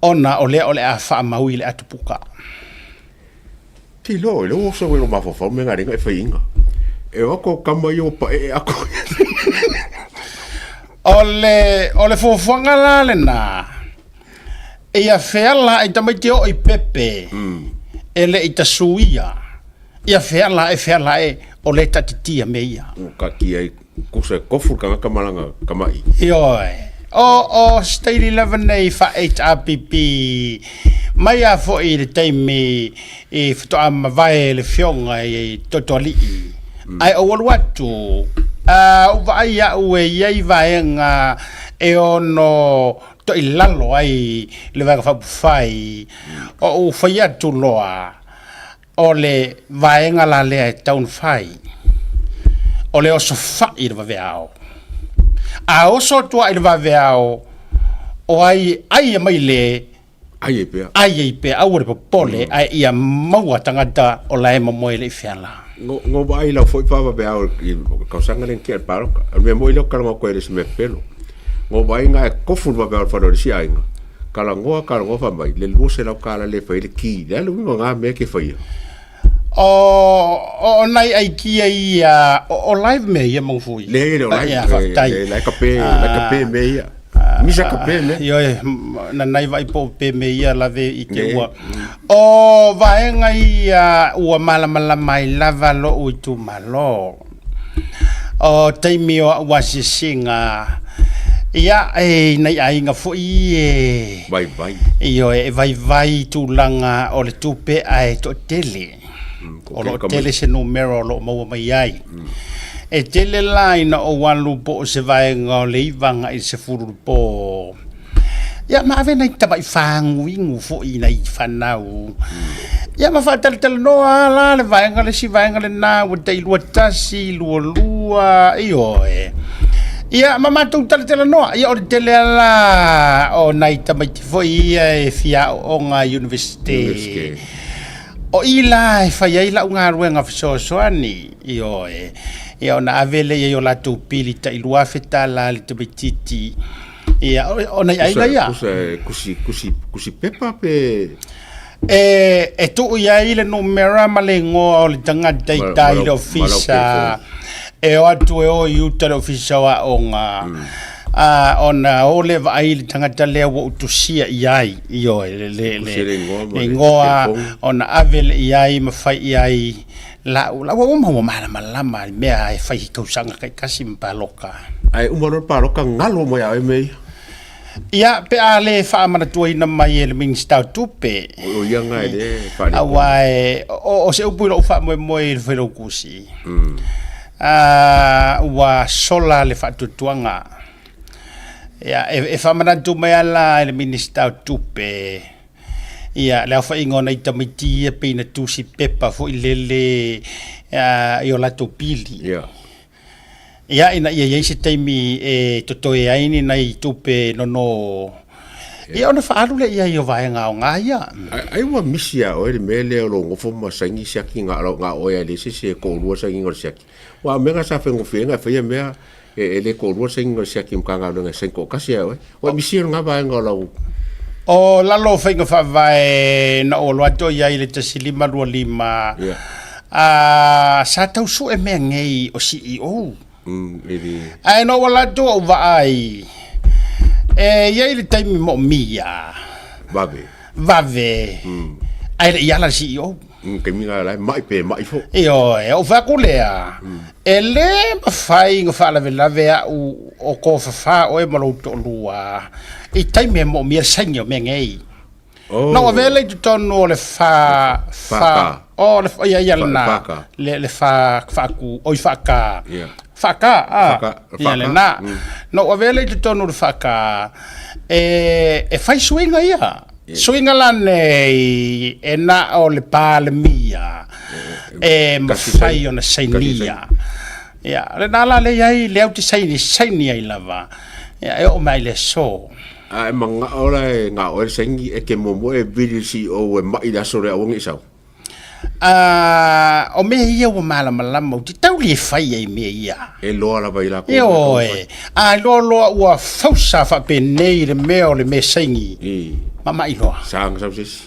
ona o lea o le a faamau i le atupuka. Te iloa oe, lea ua oso ai lou mafaufau mea na e faiina. E o atu au tama ia ua paee atu. O le, o le fuafuaga la lena, ia feala ai tamaiti oo i pepe, e le i tasuia, ia feala ae feala ae o lea e taatitia mea ia. Ua taatia ai kusa e kofu le tagata ma lana tama'i. Ioe. O, o staili lava nei faa-HRPP, mai lava foi i le taimi i faatoa mavae le Afioga i Totoalii, ae ou alu atu, a, ou vaai au e i ai vaega e ono toilalo ai le Vaega Faaupufai, ou fai atu loa, O le vaega la lea e tatau ona fai, o le osofai i le vaveao. A oso atu ai i le vaveao, o ai e ai mai le Ai ai pea. Ai ai pea, aua le popole, ae ia maua tagata o la e momoe le i feala. No, no vaai lau foi faavaveao i le tausaga lea na tea i le palota. O le mea moni lea ou te talanoa atu ai i le isi mea pepelo. No vaai na e kofu le vaveao i le fale o le isi aiga. Talanoa, talanoa fai mai, le 200 tala le fai ai le ki. Le a le uiga o na mea e te faia? O, o nai aikia ia, o, o live mea ia Maufui. Leai e le o live. Ia, faafetai. E, la e kape, la e kape mea ia. Misa kape mea. Ioe, na nai vai po pe mea ia lave i te ua. O vaega ia ua malamalama ai lava lo'u itumalo. O taimi o a'u asiasiga, ia, e i nai aiga foi e Vaivai. Ioe, e vaivai tulaga o le tupe ae toatele. O lo o tele se numera o lo o maua mai ai. E tele la ina ou alu po o se vaega o le 9 agai i le 10 i le po. Ia ma ave nai tamai faguinu foi i nai fanau. Ia ma faatalatalanoa la le vaega le isi vaega lena ua tai 21, 22, ioe. Ia ma matou talatalanoa, ia o le tele lava la o nai tamaiti foi ia e fia aooga i Universite. O i la e fai ai lau galuega fesoasoani, ioe, ia ona ave lea i ai o latou pili tai $2,000 i le tamaitiiti, ia, o nai aiga ia. Tusa e kusi, kusi, kusi pepa pe... E, e tuu i ai le numera ma le igoa o le tagata i tai i le ofisa, e o atu e o i uta i le ofisa o aoga, a, ona o lea vaai le tagata lea ua ou tusia i ai, ioe, le, le, le, le igoa, ona ave lea i ai ma fai i ai lau, lau ua uma ua malamalama i mea e fai i tausaga taitasi ma paloka. Ae uma loa le paloka galo mai ia oe mea ia. Ia, pe a le faamanatuaina mai e le Minisita o Tupe. O ia nga e le faaletonu. Aua e, o, o se upu i lou faamoemoe i le Failautusi, mm. ua sola le faatuatuaga. Ia, e, e faamanatu mai ala e le Minisita o Tupe, ia, le aofaiga o nai tamaiti ia pei na tusi pepa foi lele i o latou pili. Yeah. Ia, ina ia i ai se taimi e totoe ai ni nai tupe nono, ia ona faaalu lea i ai o vaega aoga ia. Ai ua misi ia oe le mea lea o lou nofo ma saini siaki na o na oe a e leai se isi e toalua sainiga o le siaki. Aua o mea na sa faigofie ai ona e faia mea e le toalua le sainiga o le siaki i Matagaluega e saini toatasi lava e oe. Ua misi ia lena vaega o lau... O lalo o faiga faavae na ou alu atu i ai i le 1525, Yeah. a, sa tau sue mea nei o CEO. Mm, e le... Ae na ou alu atu ou vaai, e i ai le taimi moomia. Vave. Vave. Ae le i ala le CEO. Mm, taimi na la e mai pe mai fo. Ioe, ou fai atu lea, e le mafai ona faalavelave au o tofafa oe ma lou toalua i taimi e moomia le saini o mea nei. Oh. Na ou avea lea i totonu o le fa, fa, Fa-ka. o le, ia, ia lena, Fa-ka. le fa, faaku, oi faaka. Yeah. Faaka, a, Faaka, ia faaka. lena. Na ou avea lea i totonu o le faaka, e fai suiga ia. Suiga la nei e na o le Palemia e mafai ona sainia. Ia, lena la lea i ai le au te saini, saini ai lava. Ia, e oo mai i le aso. A e manao la e na oe le saini e te muamua e vili le CEO e mai i le aso lea aua ne i sau. A, o mea ia ua malamalama, ou te tau le fai ai i mea ia. E loa lava i latou. Ioe, a iloa loa ua fausa faapenei le mea o le mea saini. I. Mamai loa. Sa na sau se isi.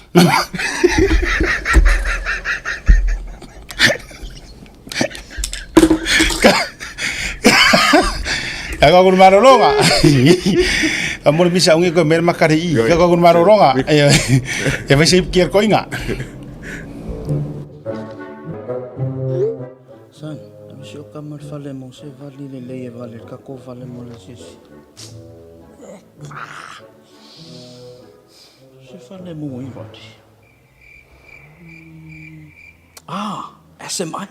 Ka ko kuru maroroga. Ka mori misa ungi ko mera makare i. Ka ko kuru maroroga. E vai se kia koinga. Son, ave si o kama le fale mo se vali lelei e vale le kako vale mo le asiasi. Se fale mo i vali. Ah, SMI.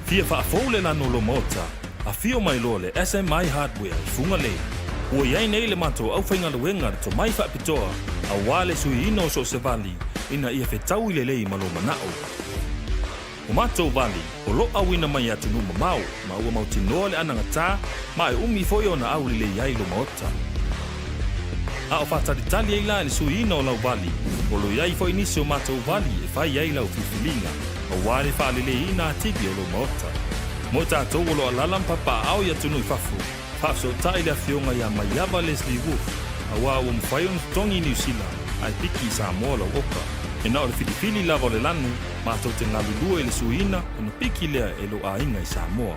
Fia faafou le lanu o lou maota, afio mai loa le SMI Hardware i Fugalei. Ua i ai nei le matou aufaigaluega le tomai faapitoa aua le suiina o so o se vali ina ia fetaui lelei ma lou manao. O matou vali, o lo auina mai i atunuu mamao, ma ua mautinoa le anagatā, ma e umi foi ona aulelei ai lo maota. A o faatalitali ai la i le suiina o lau vali, o lo i ai foi nisi o matou vali e fai ai lau filifiliga, aua le faaleleiina atili o lou maota. Mo i tatou o lo alala ma papaaao i atunuu i fafo, faafesootai le afioga ia Maiava Leslie Wolfe, aua ua mafai ona totogi i Niu Sila, ae piki i Samoa lau oka. E na o le filifili lava o le lanu, Matou te galulue i le suiina ona piki lea e lou aiga i Samoa.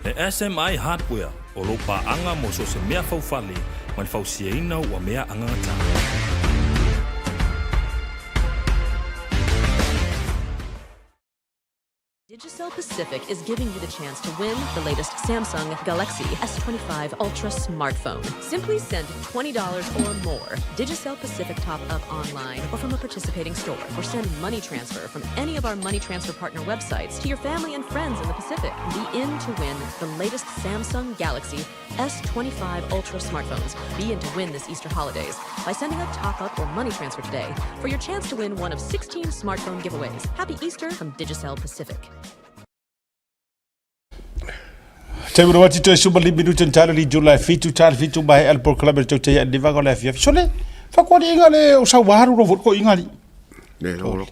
E SMI Hardware o lou paaga mo so o se mea faufale ma le fausiaina ua mea agagatā. Digicel Pacific is giving you the chance to win the latest Samsung Galaxy S25 Ultra smartphone. Simply send $20 or more. Digicel Pacific top up online or from a participating store, or send money transfer from any of our money transfer partner websites to your family and friends in the Pacific. Be in to win the latest Samsung Galaxy S25 Ultra smartphones. Be in to win this Easter holidays by sending a top up or money transfer today for your chance to win one of 16 smartphone giveaways. Happy Easter from Digicel Pacific. Taimi o ati toe suma limi minuta ni talo li jula fitu talo fitu mai al polokalame le tautai a nivaga o le afiafi. Sole, fakuali inga le o sau waharu ro ko inga li. Ne lo lo.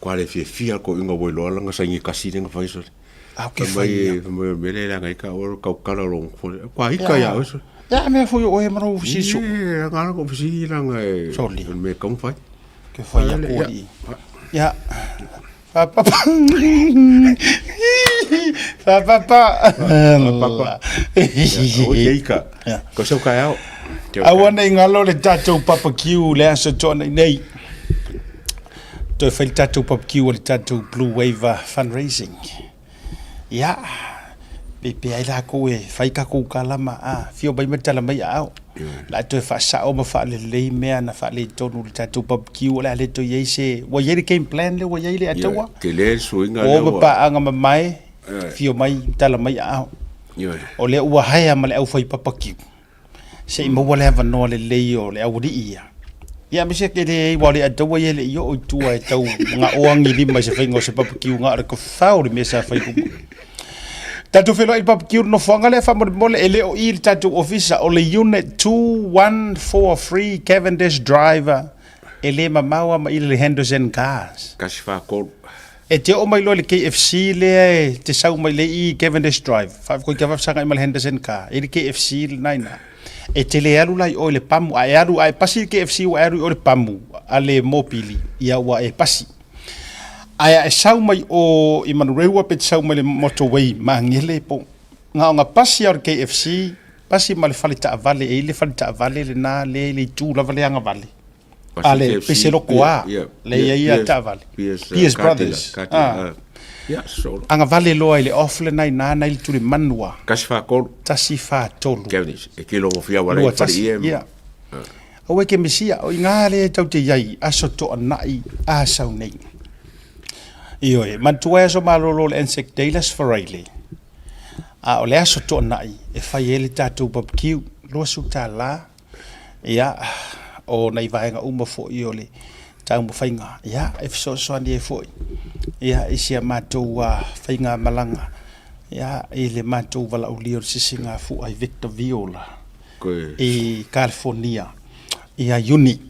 Kwa le fia fia ko inga wo lo langa sa ngi kasi nga fai sole. A ke fai. Mai mele la ngai ka o kau kala ro kwa ika ya o sole. Ya mea foi o e maro fisiso. E nga ko fisi langa e. Sole. Me kau fai. Ke fai a ko li. Ya. Papa. Papa. Papa. O ika. Ko sau kai ao. Aua nei ngalo le tatou barbecue le aso toa nei nei. Toe fai le tatou barbecue o le tatou Blue Wave fundraising. Ia, pe pe ai lakou e fai kakou kalama a fio mai ma tala mai aao. La toe faasao ma faalelei mea na faaletonu i le tatou barbecue o le a le toe i ai se ua i ai le game plan lea ua i ai le ataua. Tele le suiga lea ua. O ma paaga mamae fio mai tala mai aao. O lea ua haea ma le aufai barbecue. Se i maua le avanoa lelei o le aualii ia. Ia aemaise ke le ai, aua o le ataua ia e le i oo i tua e tau gaoa gilima i se faiga o se barbecue na o le kafao le mea sa fai luma. Tatou feiloai i le barbecue le nofoaga lea faamolemole e le o i le tatou ofisa o le unit 2143 Cavendish Drive e le mamao lava ma i le Henderson Cars. 143. E te oo mai loa i le KFC lea e te sau mai le i Cavendish Drive, faafetai ka faafesagai ma le Henderson Car, e i le KFC lena i ina. E te le alu la i o i le pamu, a e alu, a e pasi le KFC ua e alu i o i le pamu a le mopili, ia ua e pasi. Ae a e sau mai o i Manurewa pe te sau mai le motorway Magele po na ona pasi a o le KFC, pasi ma le fale taavale, e i le fale taavale lena lea i le itu lava le agavale. A le pese loko a, le ia ia taavale. PS Brothers. Agavale loa i le off lena i nana i le Tulimanua. 143. 143. Cavendish. E kilo mo fia wala i whare i e. Aua e ke misia, o inā le tau te iai, aso toanai a sau nei. Ioe, manatua e aso malolo o le Anzac Day le aso Faraile, a o le aso toanai e fai ai le tatou barbecue, $20, ia, o nai vaega uma foi o le taumafaiga, ia, e fesoasoani ai foi, ia, i si a matou faigamalaga, ia, i le matou valaaulia o le sisigafua i Victorville i California ia Iuni.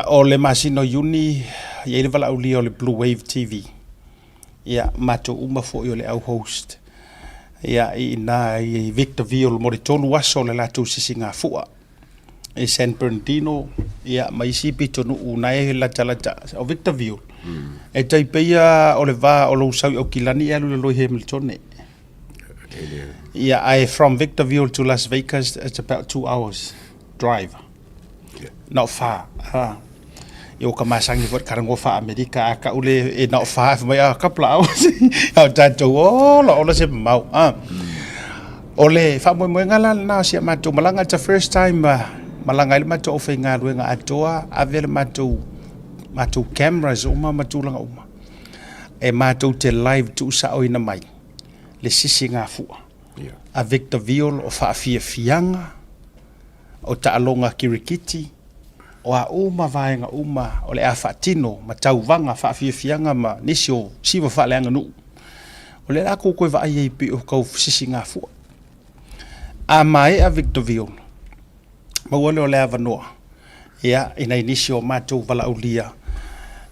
O le masina o Iuni, e i ai le valaaulia o le Blue Wave TV. Ia, matou uma foi o le au host. Ia, i ina i Victorville mo le 3 aso o le latou sisigafua i San Bernardino, ia, ma isi pitonuu na e latalata o Victorville. E tai pei o le va o lou sau i Aukilani e alu i lalo i Hamiltone. Ia, ae from Victorville to Las Vegas, it's about 2 hours drive. Na o fa. Ha. Ia o ka masangi foi karango fa Amerika a ka ule e na o fa mai a couple of hours. A tatou ola ola se mau. Ha. O le faamoemoega la lena o si a matou malaga, it's the first time malaga ai le matou aufaigaluega atoa, ave le matou matou cameras uma ma tulaga uma e matou te live tuusaoina mai le sisigafua a Victorville o faafiafiaga o taaloga kirikiti, o a uma vaega uma o le a faatino ma tauvaga faafiafiaga ma nisi o siva faaleaganuu. O lea la kou koe vaai ai pei o kau sisigafua. A maea Victorville, maua lea o le avanoa ia i nai nisi o matou valaaulia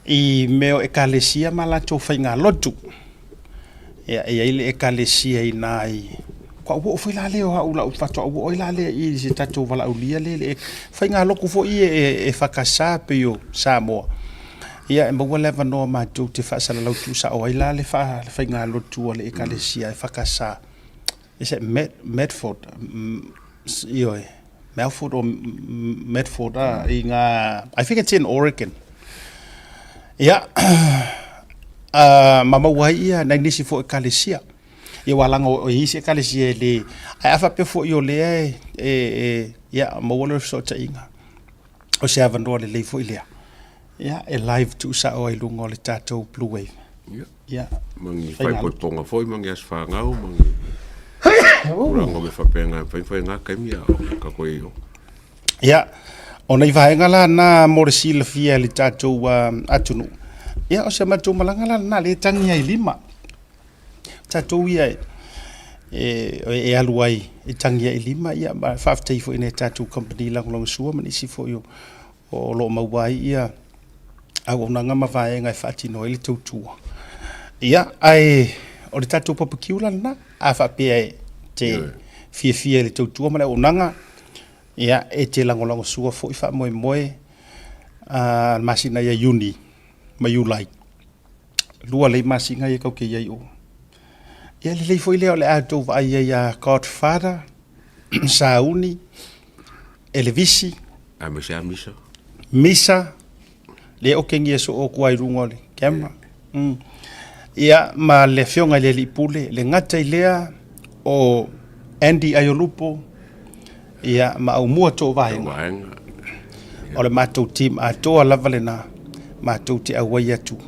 i mea o ekalesia ma latou faigalotu. Ia, e i ai le ekalesia i ina i Kua oo foi la lea o au lau faatoa oo ai la lea i se tatou valaaulia lea le faigalotu foi e, e, e whakasā pei o Samoa. Ia, e maua le avanoa matou te faasalalau tuusao ai la le, wha, le faigalotu a le ekalesia e whakasā. Is it Med, Medford? Ioe. Melford or Medford, i ngā, I think it's in Oregon. Ia, ma maua ai ia nai nisi foi ekalesia. Ia ua laga o isi ekalesia e le, ae a faapea foi o lea e, e, e ia, maua lea o le fesootaiga. O se avanoa lelei foi lea. Ia, e live tuusao ai luga o le tatou Blue Wave. Ia. Ia. Ma ni faaipoipoga foi ma ni aso fanau ma ni tulaga o mea faapena e mafai ona fai i na taimi a o tatou i ai o. Ia, o nai vaega la na mo le silafia e le tatou atunuu, ia o si a matou malaga la lena lea e tagi ai i lima. Tatou ia e. e, e alu ai e tagi ai i lima, ia, ma faafetai foi i nai a tatou kamupani lagolagosua ma nisi foi o, o lo o maua ai ia auaunaga ma vaega e faatino ai le tautua. Ia, ae o le tatou papakiu la lena, a faapea e te fiafia i le tautua ma le auaunaga, ia, e te lagolagosua foi faamoemoe a le masina ia Iuni ma Iulai. 2 lei masina ia tatou te i ai o. Ia lelei foi lea o le a outou vaai ai ia Godfather, Sauni, Elevisi, Aemaise lava Misa. Misa, lea okegia soo atu ai i luga o le camera. Ia, ma le afioga i le Alii Pule, le gata i lea o Andy Aiolupo, ia, ma Aumua Toovaega. O le matou team atoa lava lena, matou te auai atu,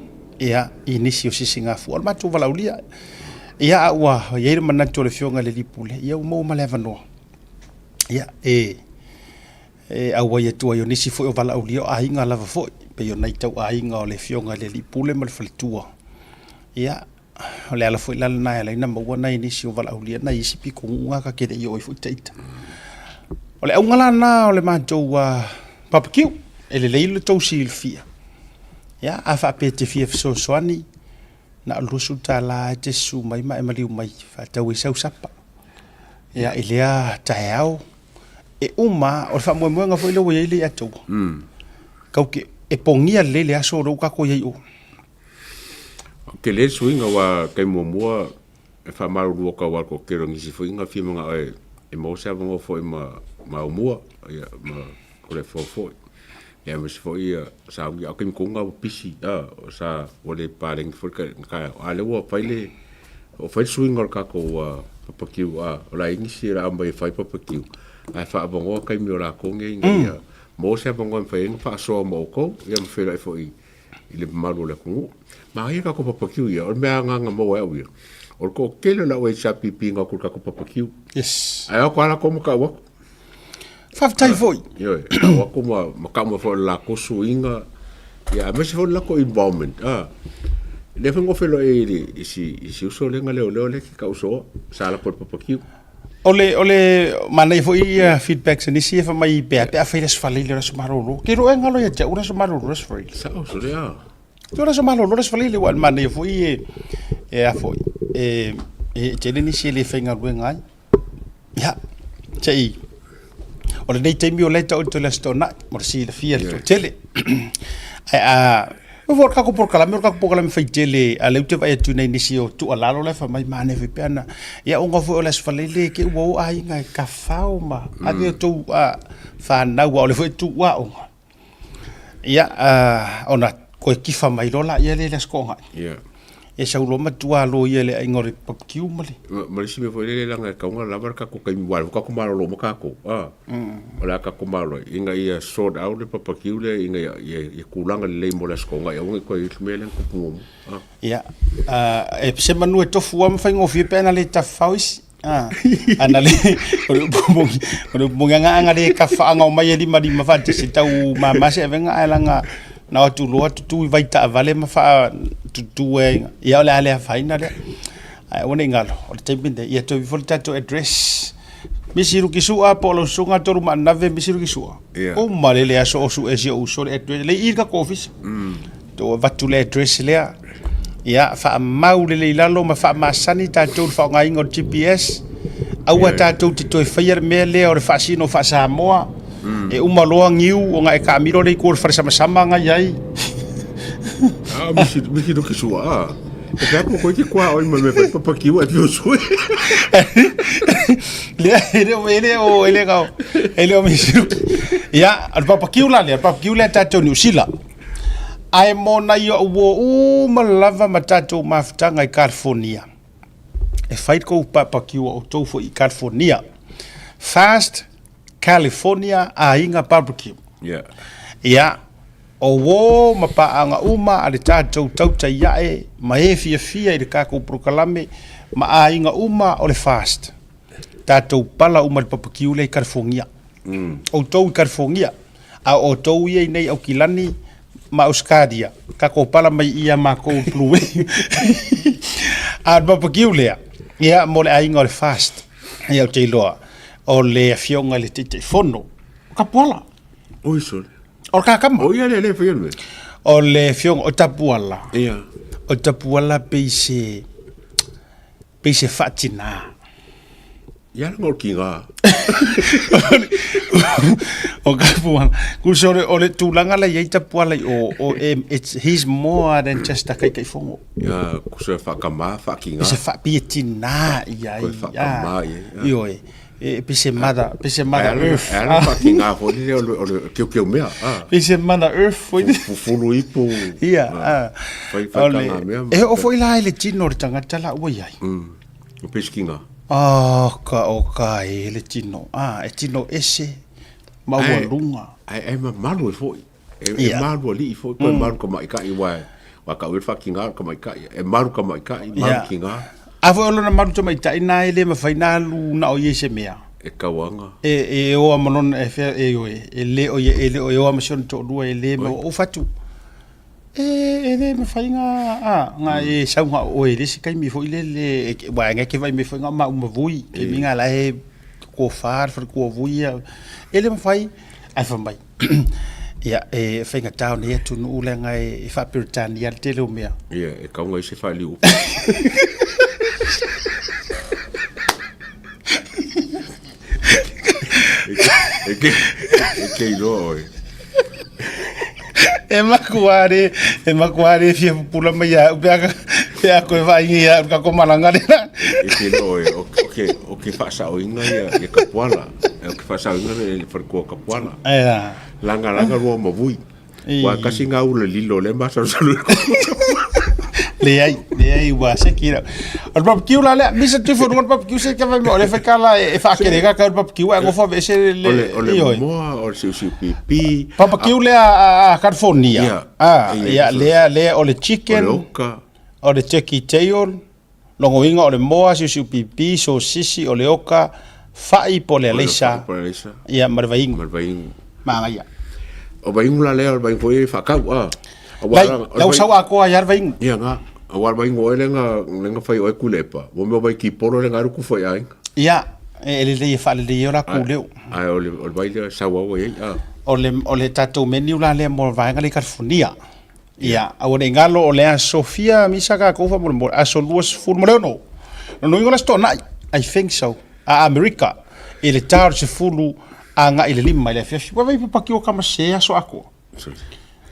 ia, i nisi o sisigafua. O le matou valaaulia. Ia, a ua i ai le manatu o le afioga i le Alii Pule, ia ua maua ma le avanoa. Ia, e e auai atu ai o nisi foi o valaaulia o aiga lava foi, pei o nai tauaiga o le afioga i le Alii Pule ma le faletua. Ia, o le ala foi la lena e ala ai ona maua nai nisi o valaaulia nai isi pitonuu na ta te le i oo ai foi ita. O le auga la lena o le matou barbecue, e lelei lo outou silafia. Ia, a faapea e te fia fesoasoani, na o le $20 e te susu mai ma e maliu mai faatau ai sau sapa. Ia, i lea taeao, e uma, o le faamoemoega foi lea ua i ai le ia te ua. Kau ke, e pogia lelei le aso o lea ua tatou i ai i o. Tele le suiga aua taimi muamua e faamalulu atu aua le toatele o nisi foi na fia manao e maua se avanoa foi ma Aumua ia ma Toleafoa foi. Ia aemaise foi ia Sauni a o taimi tonu na ua pisi sa ua le paleni foi le taeao a o lea ua fai le ua fai le suiga o le tatou papakiu o la e i ai nisi o le a omai e fai papakiu ae faaavanoa taimi o latou nei ina ia maua se avanoa e mafai ai ona faasoa ma outou ia ma feiloai foi i le mamalu o le atunuu. Manaia le tatou papakiu ia, o le mea agaga maua e au ia, o le toatele o le au HRPP na o atu i le tatou papakiu. Yes. Ae o atu lava latou ma tau atu. Faafetai foi. Ioe, tau atu ma, ma tau mai foi o le latou suiga, ia aemaise foi o le latou involvement. Ah, lea foi na ou feiloai ai i, le, i, si, i si uso lea na leoleo lea ke tau soa, sa alu atu i le papakiu. O le, o le manaia foi ia feedbacks a nisi e fai mai pe a pe a fai le Aso Faraile o le Aso Malolo. Ke roa e ngalo ia te au le Aso Malolo le Aso Faraile. Sao so lea. Te o le Aso Malolo le Aso Faraile ua le manaia foi e e a foi e e tele nisi e le faigaluega ai. Ia, se i o lenei taimi o lea e taoto i le Aso Toonai mo le silafia e le toatele. Ae a o foi o le tatou polokalame, o le tatou polokalame faitele a lea ou te vaai atu nei i nisi o tuualalo la e fai mai manaia foi pe ana ia ona foi o le Aso Faraile te i ua o aiga e tafafao ma ave outou fanau aua o lea foi e tuu aoga. Ia, ona toe tifa mai loa laia lea i le Aso Toonai. Ia. E sau loa matua loia i le aiga o le barbecue ma le... Ma le isi mea foi lele leaga e tatau ona lava le tatou taimi aua o lea foi tatou malolo uma tatou, a. O le a tatou malolo ai ina ia sort out le barbecue lea ina ia tulaga lelei mo le Aso Toonai aua ne i toe i ai le mea lea na tupu muamua, a. Ia, e se manu e tofu lava ma faigofie pe ana le tafafao isi. Ana le, o le upu moni, o le upu moni, ana, ana le tafafaagao mai e limalima faatasi tau mama se avega ae laga na o atu loa tutu i vai taavale ma faatutu ai, ia o le a le afaina lea. Ae aua ne i galo, o le taimi lenei, ia toe ifo le tatou address. Misi Lukisua po o lau susuga Tolumaanave Misi Lukisua. Yeah. Uma lele aso o sue si ou uso le address. Le i le tatou ofisa. Tou avatu le address lea. Ia, faamau lelei i lalo ma faamasani tatou i le faaaogaina o le GPS. Aua tatou te toe faia le mea lea o le faasino faa-Samoa. E uma loa niu ona e taamilo lea i tua o le fale samasama na i ai. Ah, misi, misi no ki sua. Ah. E pea ko koe ke kua oi ma me whai papakiu e pio sue. Lea, e le o, e le o, e le o, e le o misi. Ia, o le papakiu la lea, o le papakiu lea tatou Niu Sila. Ae mo nai o'u uo uma lava ma tatou mafutaga i California, e fai le kou papakiu a outou foi i California. Fast California Aiga Barbecue. Yeah. Ia, o uo ma paaga uma a le tatou tautai ae ma e fiafia i le tatou polokalame ma aiga uma o le Fast. Tatou pala uma i le papakiu lea i California. Outou i California, a o outou ia i nei Aukilani ma Ausetalia, tatou pala mai i ia makou i Blue Wave. A o le papakiu lea, Ia, mo le aiga o le Fast, ia ou te iloa, o le afioga i le Taitaifono, o Tapuala. Oi sole. O le kakama. O ia le le faia le mea. O le afioga o Tapuala. Ia. O Tapuala pei se pei se faatinā. Ia la ngol kinga. O Tapuala. Kuso o le, o le tulaga la i ai Tapuala i o, o e, it's, he's more than just a Taitaifono. Ia, kuso e whakamā, whakinga. Se wha, pei e tinā i ai. Koe whakamā i ai. Ioe. E, pei se mother, pei se mother earth. E ala whakinga foi le o le, o le keu keu mea. Ah. Pei se mother earth foi. Fufulu ipu. Ia. Ah. Whai, whai kanga mea. E o foi la i le tino o le tangata la ua iai. O pesikinga. Oh, ka o ka e le tino. Ah, e tino ese ma ua lunga. Ai, ai mamalu e foi. E, e malu alii foi, koe malu ka maikai wa wa ka ue whakinga ka maikai. E malu ka maikai, malu Ia. kinga. A foi o lona malu tamaitai na e le mawhai na alu na o ie se mea. E kauanga. E, e oa ma lona e fea e oe. E le o ie, e le o e oa ma si ona to'olua e le ma o fatu. E, e le mawhai ngā, a, ngā e sau ngā o e le se kaimi foi le le, e, wa ngā ke vai me foi ngā ma uma vui. E mi ngā la e ko whā, whare kua vui ia. E le mawhai, ai wha mai. Ia, e whaingatā o nei atunuu leaga e faa-Peretania le tele o mea. Ia, e kaunga i se whaaliu upu. E ke, e ke iloa oe. E makuare, e makuare fia pupula mai ia au, pe a, pe a koe vaai ia au ka komalanga lena. E ke iloa oe, o, o ke, o ke whaasaoinga ia, ia kapuala. E o ke whaasaoinga le wharikoa kapuala. Ia. Langa langa rua ma vui. Wa kasi ngā ula lilo le masalusalu. Leai, leai ua seki rau. O le barbecue la lea, misa tufu runga le barbecue se ka vai o le whaikala e whaakere ka ka barbecue a ngofa ve se le O le, o le ioi. moa, o le siusiu pipi. Barbecue lea a California. Ia. Ah, Ia, ia, lea, lea o le O le chicken, oka. o le turkey tail, longoinga o le moa, siusiu pipi, sosisi, o le oka, fa'i po o le aleisa. Po o le aleisa. Ia, ma le vaingu. Ma le vaingu. Manaia. O vaingu la lea, o le vaingu foi e whakau, ah. Lai, lau sau akoa ia le vaingu. Ia nga, aua le vaingu oe lenga, lenga whai oe kulepa. Mo mea vai ki poro lenga aru ku whai ainga. Ia, e lelei e whaalelei o la ku leo. Ai, o le, o le vai lea sau au ai, ah. O le, o le tatou menu la lea mo le vaega lea i California. Ia, aua ne i galo o le aso fia misa tatou faamolemole, aso 26. Lona uiga o le Aso Toonai, I think so, a Amerika, i le ta o le 10 agai i le 5 i le afiafi. Ua vai papakiu o kama se aso atoa.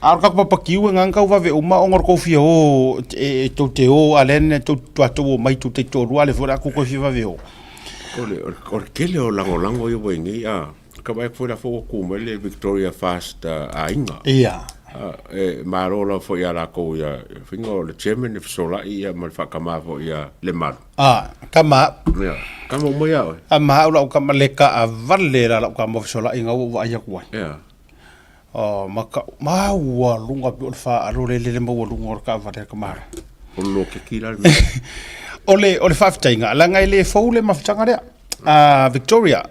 A o le tatou papakiu e gagau tau vave uma ona o le tou fia o, e tou te o, a lea na tou tatou omai tou taitoalua, a lea foi o le a tou toe fia vave o. O le, o le tele o lagolago ia ua i nei, a. Ka vaai atu foi la foi ua tu mai le Victoria Fast aiga. Ia. E malo lava foi ia latou ia faiga o le chairman e fesolai ia ma le faatama foi ia Lemalu. A, tama au. Ia, tama uma ia oe. Tama au lau tama le taavale la lau tama fesolai ina ua ou vaai atu ai. Ia. O, ma ka, ma ua luga pei o le faalo le lele maualuga o le taavale a le tamaloa. O le lokeki la le mea. O le, o le faafetaiga, leaga e le fou le mafutaga lea. A Victoria,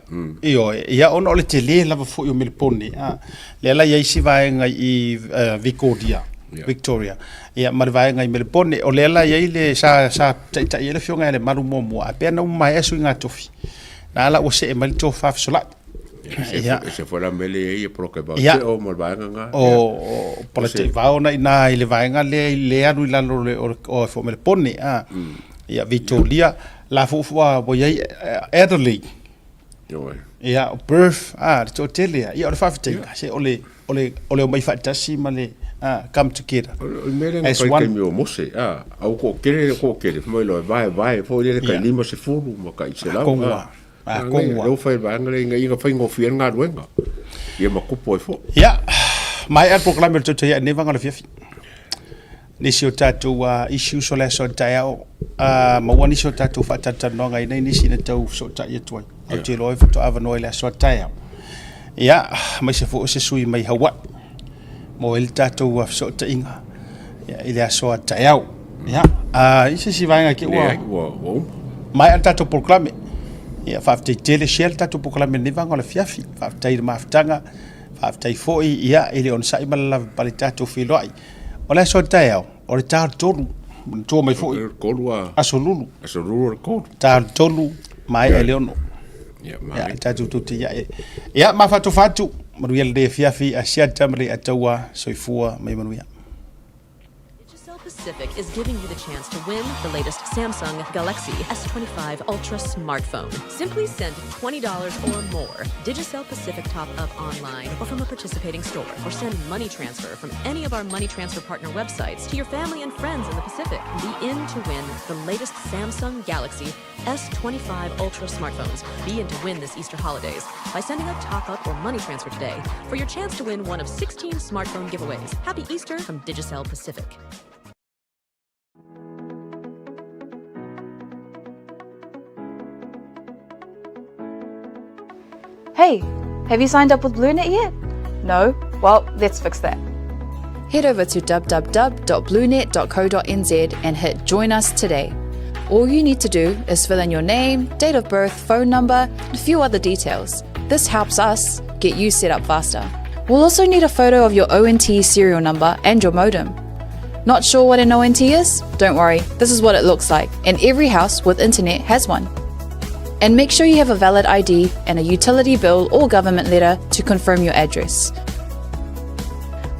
ioe, ia ona o le tele lava foi o Melepone, a, lea la i ai isi vaega i Victoria, Victoria, ia ma le vaega i Melepone, o lea la i ai le, sa, sa taitai ai le afioga ia Lemalu muamua, ae pei ona uma maea suiga tofi, na la ua see mai le tofa fesolai. Ia. E se foi la mele e ia poloka vao te o mo le vaega nga. O, o poloka vao na ina i le vaega lea i le alu i lalo o, o, o Melepone, a. Ia Vitoria, la fuafua ua i ai Adelaide. Ioe. Ia, o Perth, a, le toatele ia. Ia, o le faafetaiga, se o le, o le, o le omai faatasi ma le, a, come together. O le mea lea na fai taimi o Mose, a, a ua toatele le toatele, fai mai loa, e vaevae foi lele tai 50 ma tai 100. A konua, a konua. Lea ua fai le vaega lea ina ia faigofie ai le galuega, ia ma kupu ai foi. Ia, maea le polokalame o le Tautai Ae nei vaega o le afiafi. Nisi o tatou issues o le aso a taeao, maua nisi o tatou faatalatalanoaga i nei nisi na tau fesootai atu ai. Ou te iloa ai faatoa avanoa i le aso a taeao. Ia, aemaise foi o se sui mai Hawaii mo ai le tatou fesootaiga ia, i le aso a taeao. Ia, i se isi vaega ke ua... Leai, ua uma. Maea le tatou polokalame. Ia, faafetai tele, share le tatou polokalame i lenei vaega o le afiafi. Faafetai i le mafutaga, faafetai foi ia, i le onosai ma le lavapapale tatou feiloai. O le aso a taeao, o le ta o le 3. Manatua mai foi. Tolu a. Aso lulu. Aso lulu le tolu. Ta tolu maea i le ono. Ia, Ia, tatou tou te ia e. Ia, mafatofa atu, manuia lenei afiafi, asiata ma le ataua, soifua ma ia manuia. Digicel Pacific is giving you the chance to win the latest Samsung Galaxy S25 Ultra smartphone. Simply send $20 or more. Digicel Pacific top up online or from a participating store, or send money transfer from any of our money transfer partner websites to your family and friends in the Pacific. Be in to win the latest Samsung Galaxy S25 Ultra smartphones. Be in to win this Easter holidays by sending a top up or money transfer today for your chance to win one of 16 smartphone giveaways. Happy Easter from Digicel Pacific. Hey, have you signed up with BlueNet yet? No? Well, let's fix that. Head over to www.bluenet.co.nz and hit Join Us Today. All you need to do is fill in your name, date of birth, phone number, and a few other details. This helps us get you set up faster. We'll also need a photo of your ONT serial number and your modem. Not sure what an ONT is? Don't worry, this is what it looks like, and every house with internet has one. And make sure you have a valid ID and a utility bill or government letter to confirm your address.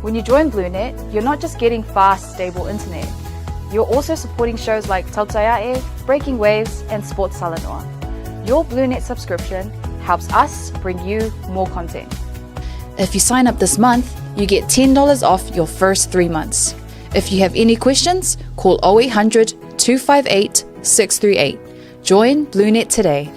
When you join BlueNet, you're not just getting fast, stable internet. You're also supporting shows like Tautaiae, Breaking Waves, and Sports Salanoa. Your BlueNet subscription helps us bring you more content. If you sign up this month, you get $10 off your first three months. If you have any questions, call 0800 258 638. Join BlueNet today.